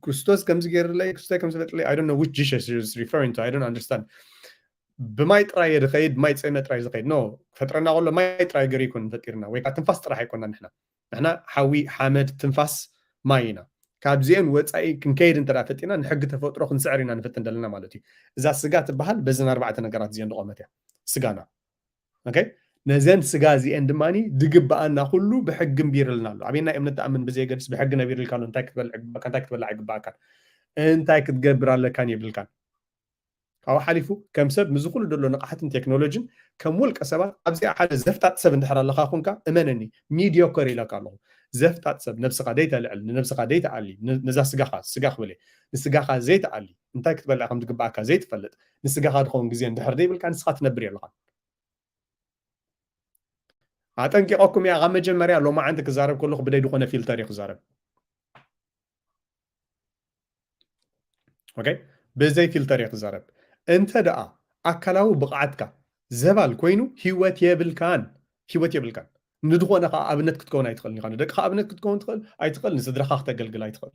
ክርስቶስ ከምዚ ገይርለይ፣ ክርስቶስ ከምዚ ፈጥረለይ፣ I don't know which Jesus is referring to, I don't understand። ብማይ ጥራይ እየ ዝኸይድ፣ ብማይ ጸመ ጥራይ ዝኸይድ። No፣ ክፈጥረና ከሎ ማይ ጥራይ ገይሩ ኣይኮነን ፈጢርና፣ ወይ ከዓ ትንፋስ ጥራሕ ኣይኮንና ንሕና። ንሕና ሓዊ፣ ሓመድ፣ ትንፋስ፣ ማይ ኢና። ካብዚአን ወጻኢ ክንከይድ እንተ ደኣ ፈጢና ንሕጊ ተፈጥሮ ክንስዕር ኢና ንፍትን ዘለና ማለት እዩ። እዛ ስጋ ትበሃል በዘን ኣርባዕተ ነገራት እዚአን ዝቖመት እያ ስጋና። ኦኬ? ነዘን ስጋ እዚአን ድማ ዝግበኣና ኩሉ ብሕጊ እንቢርልና ኣሎ። ኣበየናይ እምነት ትኣምን ብዘየገድስ ብሕጊ ነቢርልካ ኣሎ። እንታይ ክትበልዕ ይግባእካ፣ እንታይ ክትበልዕ ይግባእካን፣ እንታይ ክትገብር ኣለካን የብልካን። ካብኡ ሓሊፉ ከም ሰብ ምስዚ ኩሉ ዘሎ ንቕሓትን ቴክኖሎጂን ከም ውልቀ ሰባት ኣብዚኣ ሓደ ዘፍጣጥ ሰብ እንድሕር ኣለኻ ኮንካ፣ እመነኒ፣ ሚዲዮከር ኢለካ ኣለኹ። ዘፍጣጥ ሰብ፣ ነብስኻ ዘይተልዕል፣ ንነብስኻ ዘይትኣሊ፣ ን-፣ ነዛ ስጋኻ፣ ስጋ ክብል እየ፣ ንስጋኻ ዘይትኣሊ፣ እንታይ ክትበልዕ ከም ዝግባኣካ ዘይትፈልጥ፣ ንስጋኻ ዝኸውን ግዜ እንድሕር ዘይብልካ ንስኻ ትነብር የለኻን። ኣጠንቂቐኩም እያ፣ ካብ መጀመርያ ሎማዓንቲ ክዛረብ ከለኹ ብደይ ዝኾነ ፊልተር እየ ክዛረብ። ኦኬ? ብዘይ ፊልተር እየ ክዛረብ። እንተ ደኣ ኣካላዊ ብቕዓትካ ዘባል ኮይኑ ህይወት የብልካን፣ ህይወት የብልካን። ንድኾነ ኸዓ ኣብነት ክትከውን ኣይትኽእልን ኢኻ። ንደቅኻ ኣብነት ክትከውን ትኽእል ኣይትኽእል፣ ንስድራኻ ክተገልግል ኣይትኽእል።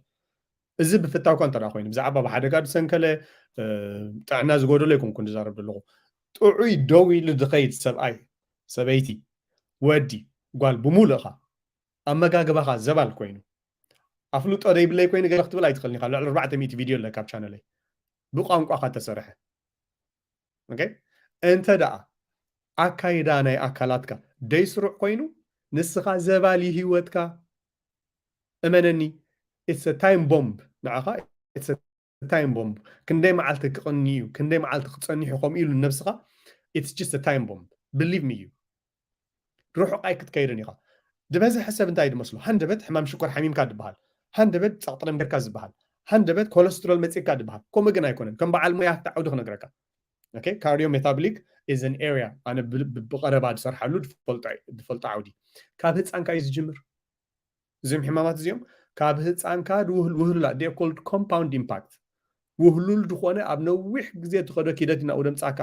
እዚ ብፍታውካ እንተ ደኣ ኮይኑ፣ ብዛዕባ ብሓደጋ ዝሰንከለ፣ እ፣ ጥዕና ዝጎደሎ ኣይኮንኩን ዝዛረብ ዘለኹ። ጥዑይ ደው ኢሉ ዝኸይድ ሰብኣይ፣ ሰበይቲ፣ ወዲ፣ ጓል ብምሉእኻ፣ ኣመጋግባኻ ዘባል ኮይኑ፣ ኣፍልጦ ዘይብለይ ኮይኑ ገለ ክትብል ኣይትኽእልን ኢኻ። ልዕሊ ኣርባዕተ ሚእቲ ቪድዮ ኣለካ ኣብ ቻነለይ ብቋንቋኻ ተሰርሐ። ኦኬ? እንተ ደኣ ኣካይዳ ናይ ኣካላትካ ደይስሩዕ ኮይኑ፣ ንስኻ ዘባል እዩ ህይወትካ። እመነኒ፣ it's a time bomb ንዓኻ፣ it's a time bomb። ክንደይ መዓልቲ ክቕኒ እዩ፣ ክንደይ መዓልቲ ክጸኒሑ ከምኡ ኢሉ ነብስኻ፣ it's just a time bomb። Believe me you። ርሑቕ ኣይክትከይድን ኢኻ። ዝበዝሐ ሰብ እንታይ ድመስሎ? ሃንደበት ሕማም ሽኮር ሓሚምካ ድበሃል። ሃንደበት ጸቕጥረም ጌርካ ዝበሃል። ሃንደበት ኮለስትሮል መፂካ ድበሃል። ከምኡ ግን ኣይኮነን። ከም በዓል ሙያ ኣብቲ ዓውዲ ክነግረካ። Okay? Cardio metabolic is an area ኣነ ብ- ብ- ብቐረባ ዝሰርሓሉ ዝፈልጦ ዝፈልጦ ዓውዲ። ካብ ህፃንካ እዩ ዝጅምር። እዚም ሕማማት እዚኦም ካብ ህፃንካ ውህሉላ they called compound impact ውህሉል ዝኾነ ኣብ ነዊሕ ግዜ ትኸዶ ኪደት ኢና ውደምፃካ።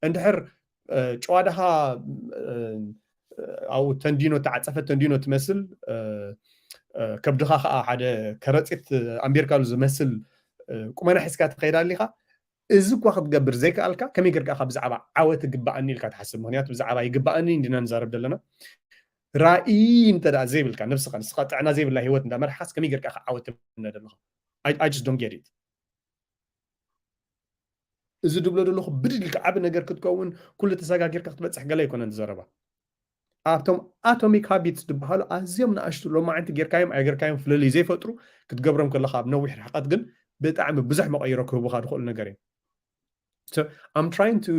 እንድሕር ጨዋዳኻ ኣብኡ ተንዲኖ ተዓፀፈ ተንዲኖ ትመስል፣ ከብድኻ ከዓ ሓደ ከረፂት ኣንቢርካሉ ዝመስል ቁመና ሒዝካ ትኸይድ ኣሊኻ። እዚ እኳ ክትገብር ዘይከኣልካ ከመይ ገርካ ብዛዕባ ዓወት ይግባኣኒ ኢልካ ትሓስብ? ምክንያቱ ብዛዕባ ይግባኣኒ እንዲና ንዛረብ ዘለና። ራእይ እንተ ዘይብልካ፣ ነብስኻ ንስኻ ጥዕና ዘይብላ ህይወት እንዳመርሓኻስ ከመይ ገርካ ዓወት ትምነ ዘለኻ? I just don't get it። እዚ ድብሎ ዘለኹ ብድድ ኢልካ ዓቢ ነገር ክትከውን ኩሉ ተሰጋጊርካ ክትበፅሕ ገለ ኣይኮነን ዘረባ። ኣብቶም atomic habits ዝበሃሉ ኣዝዮም ንኣሽቱ ሎማዓንቲ ጌርካዮም ኣይጌርካዮም ፍልልይ ዘይፈጥሩ ክትገብሮም ከለካ ኣብ ነዊሕ ርሕቀት ግን ብጣዕሚ ብዙሕ መቐይሮ ክህቡካ ዝኽእሉ ነገር እዮም። So I'm trying to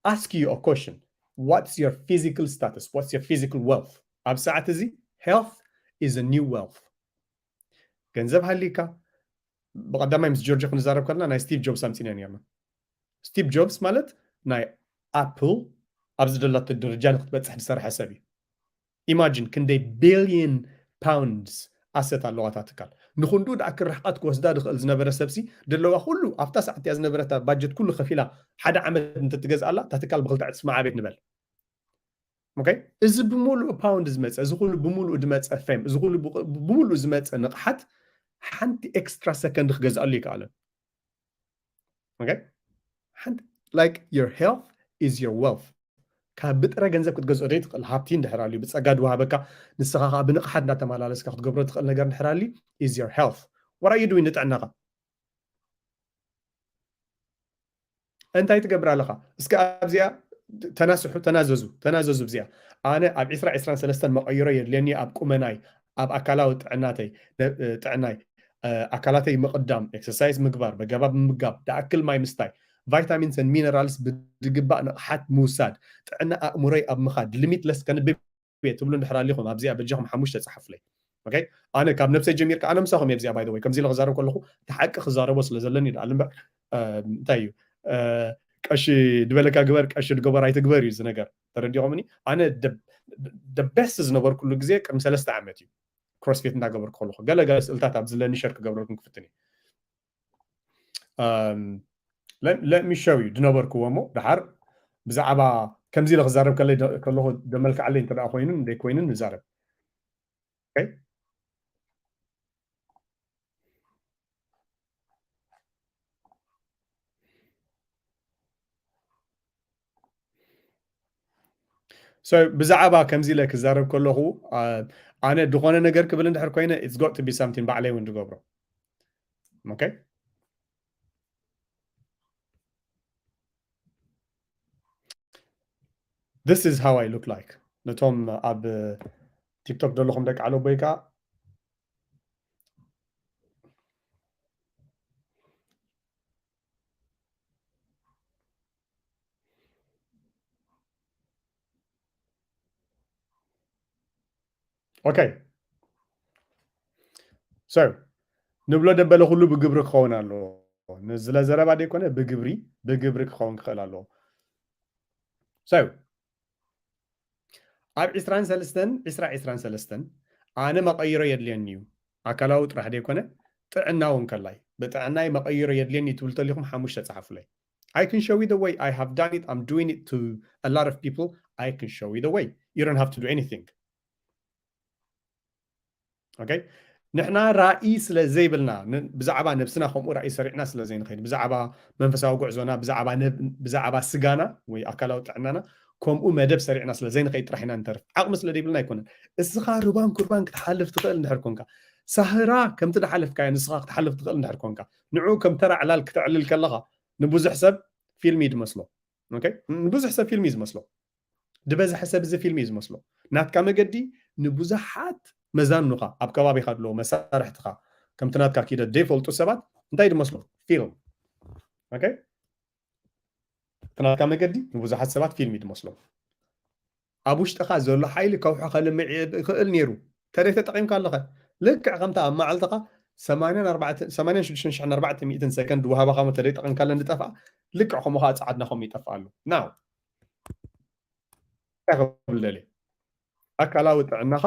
ask you a question. What's your physical status? What's your physical wealth? ኣብ ሰዓት እዚ health is a new wealth። ገንዘብ ሃሊካ ብቀዳማይ ምስ ጆርጆ ክንዛረብ ከለና ናይ ስቲቭ ጆብስ ኣምፂና ነርና። ስቲቭ ጆብስ ማለት ናይ ኣፕል ኣብዚ ደላቶ ደረጃ ንክትበፅሕ ዝሰርሐ ሰብ እዩ። Imagine ክንደይ billion pounds asset ኣለዋ እታ ትካል። ንክንድኡ ደኣ ክርሕቀት ክወስዳ ዝኽእል ዝነበረ ሰብሲ ደለዋ ኩሉ ኣብታ ሰዓት እያ ዝነበረታ ባጀት ኩሉ ከፊላ ሓደ ዓመት እንተትገዝኣላ እታ ትካል ብክልተ ዕፅፊ መዓቤት ንበል። Okay? እዚ ብምሉእ pound ዝመፀ እዚ ኩሉ ብምሉእ ዝመፀ fame እዚ ኩሉ ብምሉእ ዝመፀ ንቕሓት ሓንቲ extra second ክገዝኣሉ ይከኣለን። Okay? ሓንቲ like your health is your wealth። ካብ ብጥረ ገንዘብ ክትገዝኦ ዘይትኽእል ሃብቲ እንድሕር ኣልዩ ብፀጋ ዝወሃበካ ንስኻ ከዓ ብንቕሓት እንዳተመላለስካ ክትገብሮ ትኽእል ነገር እንድሕር ኣልዩ is your health። What are you doing ንጥዕናኻ? እንታይ ትገብር ኣለኻ? እስከ ኣብዚኣ ተናስሑ፣ ተናዘዙ፣ ተናዘዙ። ኣብዚኣ ኣነ ኣብ ዕስራ ዕስራን ሰለስተን መቐይሮ የድልየኒ ኣብ ቁመናይ፣ ኣብ ኣካላዊ ጥዕናተይ፣ ጥዕናይ፣ ኣካላተይ ምቕዳም፣ exercise ምግባር፣ በገባብ ምምጋብ፣ ደኣክል ማይ ምስታይ፣ vitamins and minerals ብድግባእ ንቕሓት ምውሳድ፣ ጥዕና ኣእምሮይ ኣብ ምኻድ፣ limitless ከንብብ እየ ትብሉ እንድሕር ኣሊኹም ኣብዚኣ በጃኹም ሓሙሽተ ጸሓፉለይ። Okay? ኣነ ካብ ነብሰይ ጀሚርካ ኣነ ምሳኹም እየ ኣብዚኣ by the way ከምዚ ኢለ ክዛረብ ከለኹ እቲ ሓቂ ክዛረቦ ስለ ዘለኒ ይደኣል እምበር እንታይ እዩ ቀሺ ዝበለካ ግበር ቀሺ ዝገበር ኣይትግበር እዩ እዚ ነገር ተረዲኹምኒ። ኣነ the best ዝነበርኩሉ ግዜ ቅድሚ ሰለስተ ዓመት እዩ። ክሮስፊት እንዳገበርኩ ከለኹ ገለ ገለ ስእልታት ኣብ ዝለኒ ሸር ክገብረልኩም ክፍትን እዩ። Let me show you ዝነበርክዎ እሞ ድሓር ብዛዕባ ከምዚ ኢለ ክዛረብ ከለይ ከለኹ ደመልክዓለይ እንተ ኮይኑ እንደይኮይኑን ንዛረብ። So ብዛዕባ ከምዚ ኢለ ክዛረብ ከለኹ ኣነ ዝኾነ ነገር ክብል እንድሕር ኮይነ it's got to be something ባዕለይ እውን ዝገብሮ። Okay? This is how I look like ነቶም ኣብ ቲክቶክ ዘለኹም ደቂ ዓለቦይ ከዓ Okay. So ንብሎ ደበለ ኩሉ ብግብሪ ክኸውን ኣለዎ። ንዝለ ዘረባ ደይኮነ ብግብሪ ብግብሪ ክኸውን ክኽእል ኣለዎ። So ኣብ ዕስራን ሰለስተን ዕስራ ዕስራን ሰለስተን ኣነ መቐይሮ የድልየኒ እዩ። ኣካላዊ ጥራሕ ደይኮነ ጥዕና እውን ከላይ ብጥዕናይ መቐይሮ የድልየኒ ትብል ተሊኹም ሓሙሽተ ጸሓፉለይ። I can show you the way. I have done it. I'm doing it to a lot of people. I can show you the way. You don't have to do anything. Okay? ንሕና ራእይ ስለ ዘይብልና ብዛዕባ ነብስና ከምኡ ራእይ ሰሪዕና ስለ ዘይንኸይድ ብዛዕባ መንፈሳዊ ጉዕዞና ብዛዕባ ስጋና ወይ ኣካላዊ ጥዕናና ከምኡ መደብ ሰሪዕና ስለ ዘይንኸይድ ጥራሕ ኢና ንተርፍ። ዓቕሚ ስለ ዘይብልና ኣይኮነን። እስኻ ሩባን ኩርባን ክትሓልፍ ትኽእል እንድሕር ኮንካ ሳህራ ከምቲ ዝሓለፍካዮ ንስኻ ክትሓልፍ ትኽእል እንድሕር ኮንካ ንዑ ከም ተራ ዕላል ክተዕልል ከለኻ ንብዙሕ ሰብ ፊልም እዩ ዝመስሎ። ንብዙሕ ሰብ ፊልም እዩ ዝመስሎ። ዝበዝሐ ሰብ እዚ ፊልም እዩ ዝመስሎ። ናትካ መገዲ ንብዙሓት መዛኑኻ ኣብ ከባቢኻ ዘለዉ መሳርሕትኻ ከምቲ ናትካ ኪደት ዘይፈልጡ ሰባት እንታይ ዝመስሎ ፊልም። እቲ ናትካ መገዲ ንብዙሓት ሰባት ፊልም እዩ ዝመስሎም። ኣብ ውሽጥኻ ዘሎ ሓይሊ ከውሒ ከልምዕ ይኽእል ነይሩ ተደይ ተጠቒምካ ኣለኸ ልክዕ ከምታ ኣብ መዓልትኻ ሰማንያን ኣርባዕተን ሰማንያን ሽዱሽተ ሽሕን ኣርባዕተ ሚእትን ሰከንድ ወሃባኻ መተ ደይጠቐምካለን ዝጠፍኣ፣ ልክዕ ከምኡ ከዓ ጸዓድና ከምኡ ይጠፍኣሉ። ናው እንታይ ክብል ደልየ? ኣካላዊ ጥዕናኻ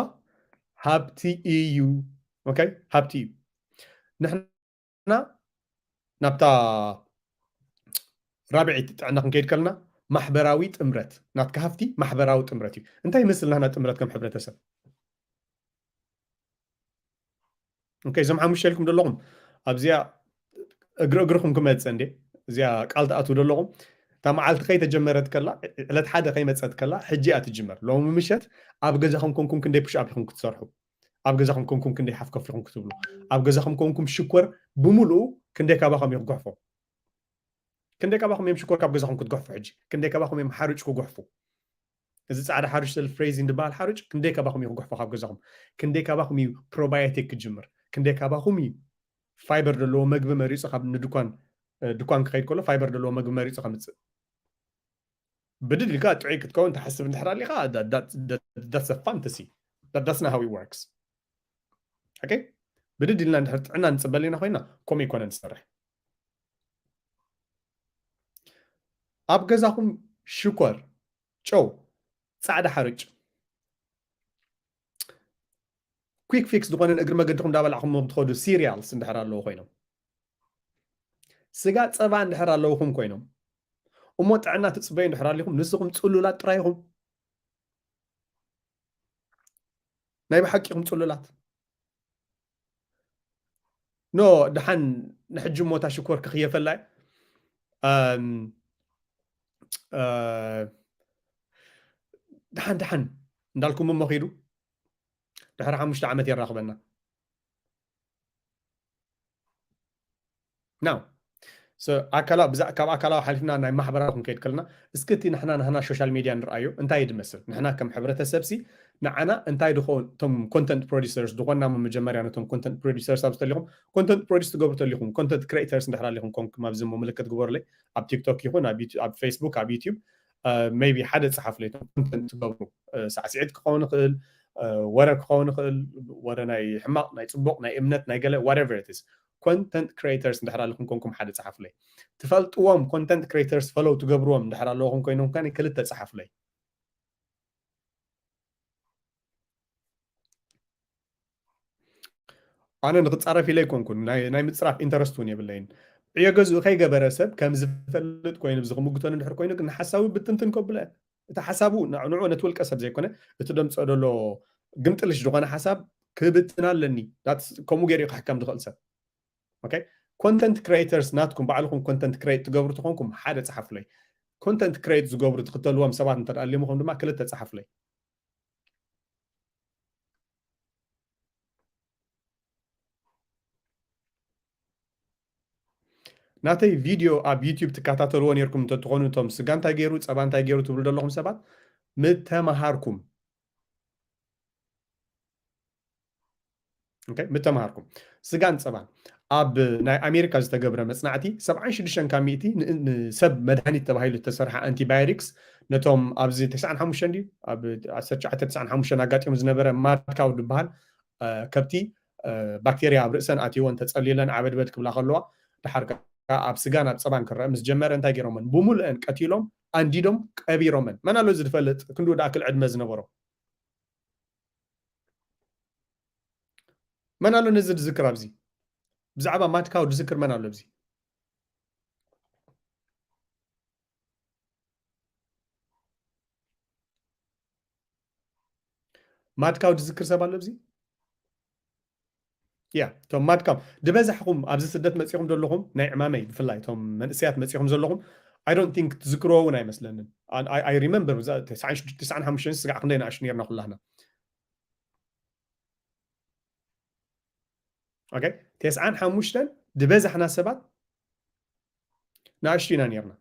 ሃብቲ እዩ። ኦኬ፣ ሃብቲ እዩ። ንሕና ናብታ ራብዒት ጥዕና ክንከይድ ከለና፣ ማሕበራዊ ጥምረት፣ ናትካ ሃፍቲ ማሕበራዊ ጥምረት እዩ። እንታይ ይመስል ናህና ጥምረት ከም ሕብረተሰብ? ኦኬ፣ እዞም ሓሙሽተ ኢልኩም ዘለኹም ኣብዚኣ እግሪ እግርኹም ክመፅእ እንዴ? እዚኣ ቃል ትኣትዉ ዘለኹም። እታ መዓልቲ ከይተጀመረት ከላ፣ ዕለት ሓደ ከይመፀት ከላ፣ ሕጂ እያ ትጅመር። ሎሚ ምሸት ኣብ ገዛኹም ኮንኩም ክንደይ ፑሽ ኣፕ ኢኹም ክትሰርሑ? ኣብ ገዛኹም ኮንኩም ክንደይ ሓፍ ከፍ ኢኹም ክትብሉ? ኣብ ገዛኹም ኮንኩም ሽኮር ብምሉኡ ክንደይ ካባኹም እዩ ክጉሕፎ? ክንደይ ካባኹም እዮም ሽኮር ካብ ገዛኹም ክትጉሕፉ? ሕጂ ክንደይ ካባኹም እዮም ሓርጭ ክጉሕፉ? እዚ ጻዕዳ ሓርጭ፣ ሰልፍ ሬዚን ዝበሃል ሓርጭ ክንደይ ካባኹም እዩ ክጉሕፎ ካብ ገዛኹም? ክንደይ ካባኹም እዩ ፕሮባዮቲክ ክጅምር? ክንደይ ካባኹም እዩ ፋይበር ዘለዎ መግቢ መሪጹ ካብ ንድኳን፣ እ፣ ድኳን ክኸይድ ከሎ ፋይበር ዘለዎ መግቢ መሪጹ ከምጽእ? ብድድ ኢልካ ጥዑይ ክትከውን ትሓስብ እንድሕር ኣሊኻ፣ that's a fantasy. That's not how it works. ኦኬ? ብድድ ኢልና እንድሕር ጥዕና ንጽበል ኢና ኮይና፣ ከምኡ ይኮነን ዝሰርሕ። ኣብ ገዛኹም ሽኮር፣ ጨው፣ ጻዕዳ ሓርጭ፣ quick fix ዝኾነን እግሪ መገድኹም እንዳበላዕኹም ትኸዱ ሲሪያልስ እንድሕር ኣለዉ ኮይኖም፣ ስጋ ጸባ እንድሕር ኣለውኹም ኮይኖም፣ እሞ ጥዕና ትጽበዩ እንድሕር ኣሊኹም፣ ንስኹም ጽሉላት ጥራይ ኢኹም። ናይ ብሓቂ ኢኹም ጽሉላት። ኖ፣ ደሓን ንሕጂ እሞ እታ ሽኮር ክኽየፈላ እየ። ኣም፣ እ፣ ደሓን ደሓን እንዳልኩም እሞ ኺዱ። ድሕሪ ሓሙሽተ ዓመት የራኽበና። ናው፣ ሶ፣ ኣካላ-፣ ብዛ-፣ ካብ ኣካላዊ ሓሊፍና ናይ ማሕበራዊ ክንከይድ ከለና፣ እስኪ እቲ ንሕና፣ ንሕና ሶሻል ሚድያ ንርኣዮ እንታይ እዩ ዝመስል? ንሕና ከም ሕብረተሰብ ሲ ንዓና እንታይ ድኾን፣ እቶም ኮንተንት ፕሮዲሰርስ ድኾንና፣ መጀመርያ ነቶም ኮንተንት ፕሮዲሰርስ ኣብ ዝተሊኹም፣ ኮንተንት ፕሮዲስ ትገብሩ ተሊኹም፣ ኮንተንት ክሪኤተርስ እንድሕር ኣሊኹም ኮንኩም ኣብዚ እሞ ምልክት ግበሩለይ። ኣብ ቲክቶክ ይኹን ኣብ ዩቱ-፣ ኣብ ፌስቡክ፣ ኣብ ዩቲዩብ፣ እ፣ ሜይቢ ሓደ ጸሓፉለይ፣ እቶም ኮንተንት ትገብሩ፣ እ፣ ሳዕስዒት ክኸውን ይኽእል፣ እ፣ ወረ ክኸውን ይኽእል፣ ወረ ናይ ሕማቕ፣ ናይ ጽቡቕ፣ ናይ እምነት፣ ናይ ገለ፣ whatever it is። ኮንተንት ክሪኤተርስ እንድሕር ኣለኹም ኮንኩም ሓደ ጸሓፉለይ። ትፈልጥዎም ኮንተንት ክሪኤተርስ ፈሎው ትገብርዎም እንድሕር ኣለኹም ኮይኖም ከኣ ክልተ ጸሓፉለይ። ኣነ ንክጻረፍ ኢለ ኣይኮንኩን፣ ናይ፣ ናይ ምጽራፍ ኢንተረስት እውን የብለይን። ዕዮ ገዝኡ ከይገበረ ሰብ ከም ዝፈልጥ ኮይኑ ብዚ ክምግቶን እንድሕር ኮይኑ ግን ንሓሳቡ ብትንትን ከብሎ እየ። እቲ ሓሳቡ ን-፣ ንዑ ነቲ ውልቀ ሰብ ዘይኮነ፣ እቲ ደምጽኦ ዘሎ ግምጥልሽ ዝኾነ ሓሳብ ክብትን ኣለኒ። That's፣ ከምኡ ገይሩ እዩ ክሕከም ዝኽእል ሰብ። ኦኬ? ኮንተንት ክሪኤተርስ ናትኩም ባዕልኹም ኮንተንት ክሪኤት ትገብሩ ተኾንኩም ሓደ ጸሓፉለይ። ኮንተንት ክሪኤት ዝገብሩ ትኽተልዎም ሰባት እንተ ደኣ ኣሊሙኹም ድማ ክልተ ጸሓፉለይ። ናተይ ቪድዮ ኣብ ዩቲዩብ ትከታተልዎ ነይርኩም እንተትኾኑ፣ እቶም ስጋ እንታይ ገይሩ፣ ጸባ እንታይ ገይሩ ትብሉ ዘለኹም ሰባት፣ ምተመሃርኩም። ኦኬ፣ ምተመሃርኩም። ስጋን ጸባን። ኣብ ናይ ኣሜሪካ ዝተገብረ መጽናዕቲ፣ ሰብዓን ሽዱሽተን ካብ ሚእቲ ን-፣ ንሰብ መድሃኒት ተባሂሉ ዝተሰርሐ ኣንቲባዮቲክስ፣ ነቶም ኣብዚ ተስዓን ሓሙሽተን ድዩ? ኣብ ዓሰርተ ትሽዓተ ተስዓን ሓሙሽተን ኣጋጢሙ ዝነበረ ማድ ካው ዝበሃል፣ እ፣ ከብቲ፣ እ፣ ባክቴርያ ኣብ ርእሰን ኣትይወን ተጸሊለን ዓበድበድ ክብላ ከለዋ፣ ድሓር ከኣ ኣብ ስጋን ኣብ ጸባን ክረአ ምስ ጀመረ እንታይ ገይሮመን? ብምሉአን ቀቲሎም፣ ኣንዲዶም፣ ቀቢሮመን። መን ኣሎ እዚ ዝፈልጥ? ክንድኡ ደኣ ክል ዕድመ ዝነበሮ። መን ኣሎ ነዚ ዝዝክር ኣብዚ? ብዛዕባ ማድ ካው ዝዝክር መን ኣሎ ኣብዚ? ማድ ካው ዝዝክር ሰብ ኣሎ ኣብዚ? ያ፣ እቶም ማድ ካው ዝበዛሕኹም ኣብዚ ስደት መጺኹም ዘለኹም ናይ ዕማመይ ብፍላይ እቶም መንእሰያት መጺኹም ዘለኹም፣ I don't think ትዝክርዎ እውን ኣይመስለንን። I, I, I remember ብዛ-፣ ተስዓን ሽዱሽተ፣ ተስዓን ሓሙሽተን ስጋዕ ክንደይ ንኣሽቱ ነይርና ኩላህና። ኦኬ፣ ተስዓን ሓሙሽተን ዝበዛሕና ሰባት ንኣሽቱ ኢና ነይርና።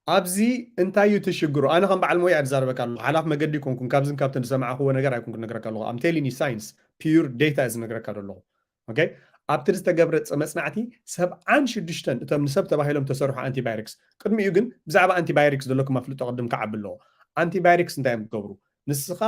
ኣብዚ እንታይ እዩ እቲ ሽግሩ? ኣነ ከም በዓል ሞያ እየ ዝዛረበካ ኣለኹ። ሓላፍ መገዲ ኣይኮንኩን። ካብዝን ካብትን ዝሰማዕኽዎ ነገር ኣይኮንኩን ዝነግረካ ኣለኹ። I'm telling you science፣ pure data እየ ዝነግረካ ዘለኹ። ኦኬ? ኣብቲ ዝተገብረ ጸ-፣ መጽናዕቲ ሰብዓን ሽዱሽተን እቶም ንሰብ ተባሂሎም ተሰርሑ ኣንቲባዮቲክስ። ቅድሚኡ ግን ብዛዕባ ኣንቲባዮቲክስ ዘለኩም ኣፍልጦ ቅድም ክዓቢ ኣለዎ። ኣንቲባዮቲክስ እንታይ እዮም ዝገብሩ? ንስኻ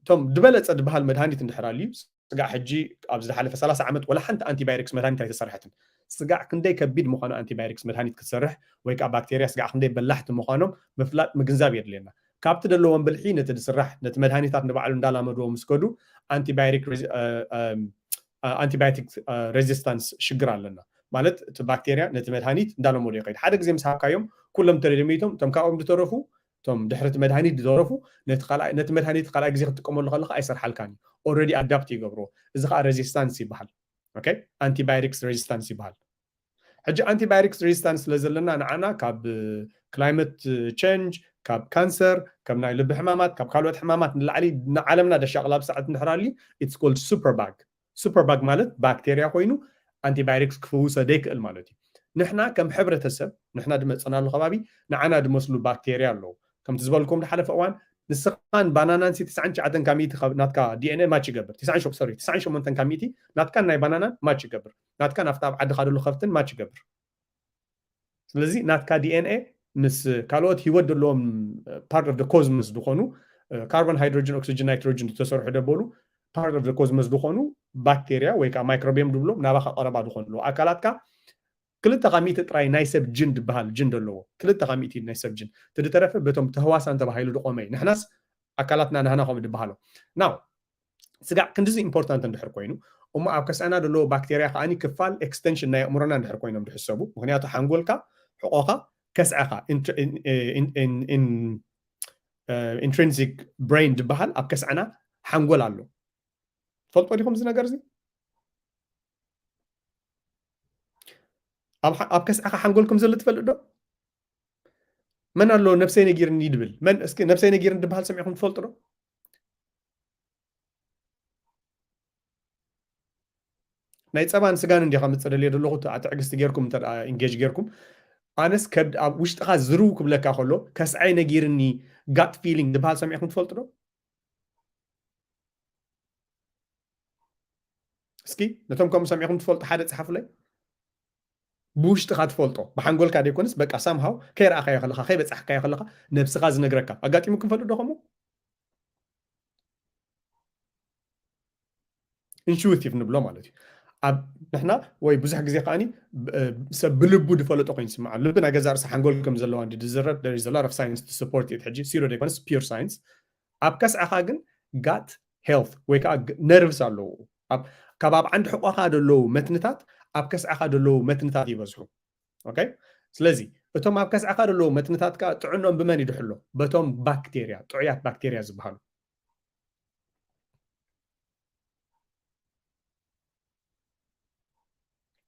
እቶም ዝበለፀ ዝበሃል መድሃኒት እንድሕር ኣልዩ፣ ስጋዕ ሕጂ ኣብዚ ዝሓለፈ ሰላሳ ዓመት ወላ ሓንቲ ኣንቲባዮቲክስ መድሃኒት ኣይተሰርሐትን። ስጋዕ ክንደይ ከቢድ ምዃኑ ኣንቲባዮቲክስ መድሃኒት ክትሰርሕ ወይ ከዓ ባክቴርያ ስጋዕ ክንደይ በላሕቲ ምዃኖም ምፍላጥ ምግንዛብ የድልየና። ካብቲ ዘለዎም ብልሒ ነቲ ዝስራሕ ነቲ መድሃኒታት ንባዕሉ እንዳላመድዎ ምስ ከዱ ኣንቲባዮቲክ ሬዚስታንስ ሽግር ኣለና። ማለት እቲ ባክቴርያ ነቲ መድሃኒት እንዳለመዶ ይኸይድ። ሓደ ግዜ ምስ ሃብካዮም ኩሎም ተደሚቶም እቶም ካብኦም ዝተረፉ እቶም ድሕሪ እቲ መድሃኒት ዝተረፉ ነቲ ካልኣይ ነቲ መድሃኒት ካልኣይ ግዜ ክትጥቀመሉ ከለካ ኣይሰርሓልካን እዩ። ኦልሬዲ ኣዳፕት ይገብርዎ። እዚ ከዓ ሬዚስታንስ ይበሃል። ኦኬ፣ ኣንቲባዮቲክስ ሬዚስታንስ ይበሃል። ሕጂ ኣንቲባዮቲክስ ሬዚስታንስ ስለ ዘለና ንዓና ካብ ክላይመት ቸንጅ፣ ካብ ካንሰር፣ ካብ ናይ ልቢ ሕማማት፣ ካብ ካልኦት ሕማማት ንላዕሊ ንዓለምና ደሻቕላ ብሰዓት እንድሕር ኣልዩ it's called superbug። ሱፐርባግ ማለት ባክቴርያ ኮይኑ ኣንቲባዮቲክስ ክፍውሰ ዘይክእል ማለት እዩ። ንሕና ከም ሕብረተሰብ ንሕና ድመፀናሉ ከባቢ ንዓና ድመስሉ ባክቴርያ ኣለዉ። ከምቲ ዝበልኩም ድሓለፈ እዋን ንስኻን ባናናን ሲ ትስዓን ትሽዓተን ካብ ሚእቲ ናትካ ዲኤንኤ ማች ይገብር። ትስዓን ሸሞንተን ካብ ሚእቲ ናትካን ናይ ባናናን ማች ይገብር። ናትካን ኣብቲ ኣብ ዓድኻ ደሎ ከፍትን ማች ይገብር። ስለዚ ናትካ ዲኤንኤ ምስ ካልኦት ህይወት ዘለዎም ፓርት ኦፍ ኮዝሞስ ዝኾኑ ካርቦን ሃይድሮጅን ኦክሲጅን ናይትሮጅን ዝተሰርሑ ደበሉ ፓርት ኦፍ ኮዝሞስ ዝኾኑ ባክቴርያ ወይ ከዓ ማይክሮቢየም ድብሎም ናባኻ ቀረባ ዝኾኑ ኣለዉ። ኣካላትካ ክልተ ካብ ሚእቲ ጥራይ ናይ ሰብ ጅን ድበሃል ጅን ደለዎ። ክልተ ካብ ሚእቲ ናይ ሰብ ጅን ትድተረፈ በቶም ተህዋሳን ተባሂሉ ድቆመ እዩ። ንሕናስ ኣካላትና ናህና ከምኡ ድበሃሎ ናው ስጋዕ ክንድዚ ኢምፖርታንት እንድሕር ኮይኑ እሞ ኣብ ከስዐና ዘለዎ ባክቴርያ ከዓኒ ክፋል ኤክስቴንሽን ናይ ኣእምሮና እንድሕር ኮይኖም ድሕሰቡ። ምክንያቱ ሓንጎልካ ሕቆኻ ከስዐኻ ኢንትሪንሲክ ብሬን ዝበሃል ኣብ ከስዐና ሓንጎል ኣሎ። ትፈልጦ ዲኹም እዚ ነገር እዚ? ኣብ ከስዐኻ ሓንጎል ከም ዘሎ ትፈልጥ ዶ? መን ኣሎ ነብሰይ ነጊርኒ ድብል? መን እስኪ ነብሰይ ነጊርኒ ድበሃል ሰሚዕኩም ትፈልጡ ዶ? ናይ ፀባን ስጋን እንዲኻ ምፅእ ደልየ ዘለኹ ትዕግስቲ ጌርኩም እንተ ኢንጌጅ ጌርኩም ኣነስ ከብድ ኣብ ውሽጥኻ ዝርው ክብለካ ከሎ ከስዐይ ነጊርኒ ጋት ፊሊንግ ዝበሃል ሰሚዕኩም ትፈልጡ ዶ? እስኪ ነቶም ከምኡ ሰሚዕኩም ትፈልጡ ሓደ ፀሓፉለይ። ብውሽጥኻ ትፈልጦ ብሓንጎልካ ዘይኮነስ በቃ ሳምሃው ከይረኣኻዮ ከለካ ከይበፃሕካዮ ከለካ ነብስኻ ዝነግረካ ኣጋጢሙ ክንፈልጥ ዶ ከምኡ? ኢንሹቲቭ ንብሎ ማለት እዩ። ኣብ ንሕና ወይ ብዙሕ ግዜ ከዓኒ ሰብ ብልቡ ዝፈለጦ ኮይኑ ይስምዓ። ልቢ ናይ ገዛ ርእሲ ሓንጎል ከም ዘለዋ እንዲ ዝዝረብ there is a lot of science to support it። ሕጂ ሲሮ ዘይኮነስ ፒር ሳይንስ። ኣብ ከስዕኻ ግን ጋት ሄልት ወይ ከዓ ነርቭስ ኣለዉ። ካብ ኣብ ዓንዲ ሕቆኻ ዘለዉ መትንታት ኣብ ከስዕኻ ዘለዉ መትንታት ይበዝሑ። ኦኬ፣ ስለዚ እቶም ኣብ ከስዕኻ ዘለዉ መትንታት ከዓ ጥዕኖም ብመን ይድሕሎ? በቶም ባክቴርያ፣ ጥዑያት ባክቴርያ ዝበሃሉ።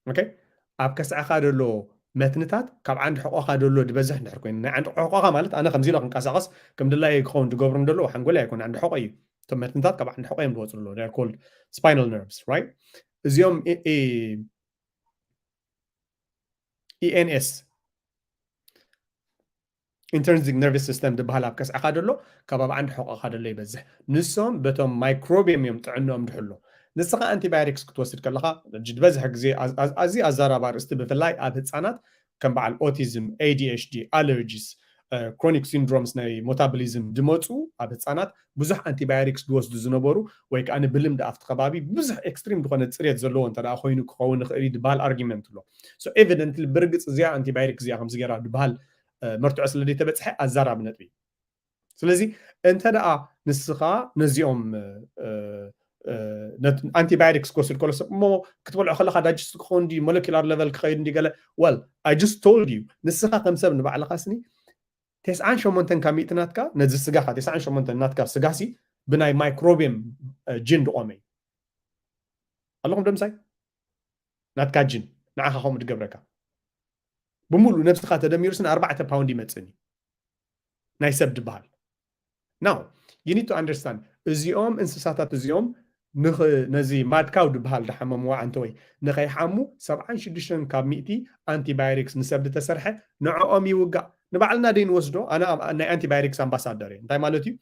ኦኬ፣ ኣብ ከስዕኻ ዘሎ መትንታት ካብ ዓንዲ ሕቆኻ ዘሎ ድበዝሕ እንድሕር ኮይኑ ናይ ዓንዲ ሕቆኻ ማለት ኣነ ከምዚ ኢለ ክንቀሳቐስ ከም ድላየ ክኸውን ዝገብሩ እንደለዉ ሓንጎል ኣይኮነ ዓንዲ ሕቆ እዩ። እቶም መትንታት ካብ ዓንዲ ሕቆ እዮም ዝወፁ ኣለዉ ኮልድ ስፓይናል ነርቭስ ራይት። እዚኦም ኢኤንኤስ ኢንተርንሲክ ነርቭስ ሲስተም ዝበሃል ኣብ ከስዕኻ ደሎ ካብ ኣብ ዓንዲ ሕቆኻ ደሎ ይበዝሕ። ንሶም በቶም ማይክሮቢየም እዮም ጥዕንኦም ድሕሎ። ንስኻ ኣንቲባዮቲክስ ክትወስድ ከለኻ ዝበዝሕ ግዜ ኣዝዩ ኣዛራቢ ኣርእስቲ ብፍላይ ኣብ ህፃናት ከም በዓል ኦቲዝም፣ ኤዲኤችዲ፣ ኣለርጂስ፣ ክሮኒክ ሲንድሮምስ ናይ ሞታቦሊዝም ድመፁ ኣብ ህፃናት ብዙሕ ኣንቲባዮቲክስ ዝወስዱ ዝነበሩ ወይ ከዓ ብልምዲ ኣብቲ ከባቢ ብዙሕ ኤክስትሪም ዝኾነ ፅሬት ዘለዎ እንተ ኮይኑ ክኸውን ይኽእል እዩ ዝበሃል ኣርጊመንት ኣሎ። ኤቪደንትሊ ብርግፅ እዚኣ ኣንቲባዮቲክ እዚኣ ከምዚ ገይራ ዝበሃል መርትዖ ስለ ዘይተበፅሐ ኣዛራቢ ነጥቢ። ስለዚ እንተ ደኣ ንስኻ ነዚኦም ኣንቲባዮቲክስ ክወስድ ከሎ ሰብ እሞ ክትበልዖ ከለካ ዳጅስት ክኸውን ድዩ ሞለኪላር ለቨል ክኸይድ እንዲ ገለ well I just told you ንስኻ ከም ሰብ ንባዕልኻ ስኒ ተስዓን ሸሞንተን ካብ ሚእቲ ናትካ ነዚ ስጋኻ ተስዓን ሸሞንተን ናትካ ስጋሲ ብናይ ማይክሮቢየም ጂን ድቆመ እዩ ኣለኹም ደምሳይ ናትካ ጅን ንዓኻ ከምኡ ድገብረካ ብምሉእ ነብስኻ ተደሚሩ ስን ኣርባዕተ ፓውንድ ይመፅእን እዩ ናይ ሰብ ድበሃል now you need to understand እዚኦም እንስሳታት እዚኦም ነዚ ማድካው ድበሃል ድሓመምዋ ኣንተወይ ንኸይሓሙ ሰብዓን ሽዱሽተን ካብ ሚእቲ ኣንቲባዮቲክስ ንሰብ ዝተሰርሐ ንዕኦም ይውጋእ ንባዕልና ደይ ንወስዶ ኣነ ናይ ኣንቲባዮቲክስ ኣምባሳደር እየ እንታይ ማለት እዩ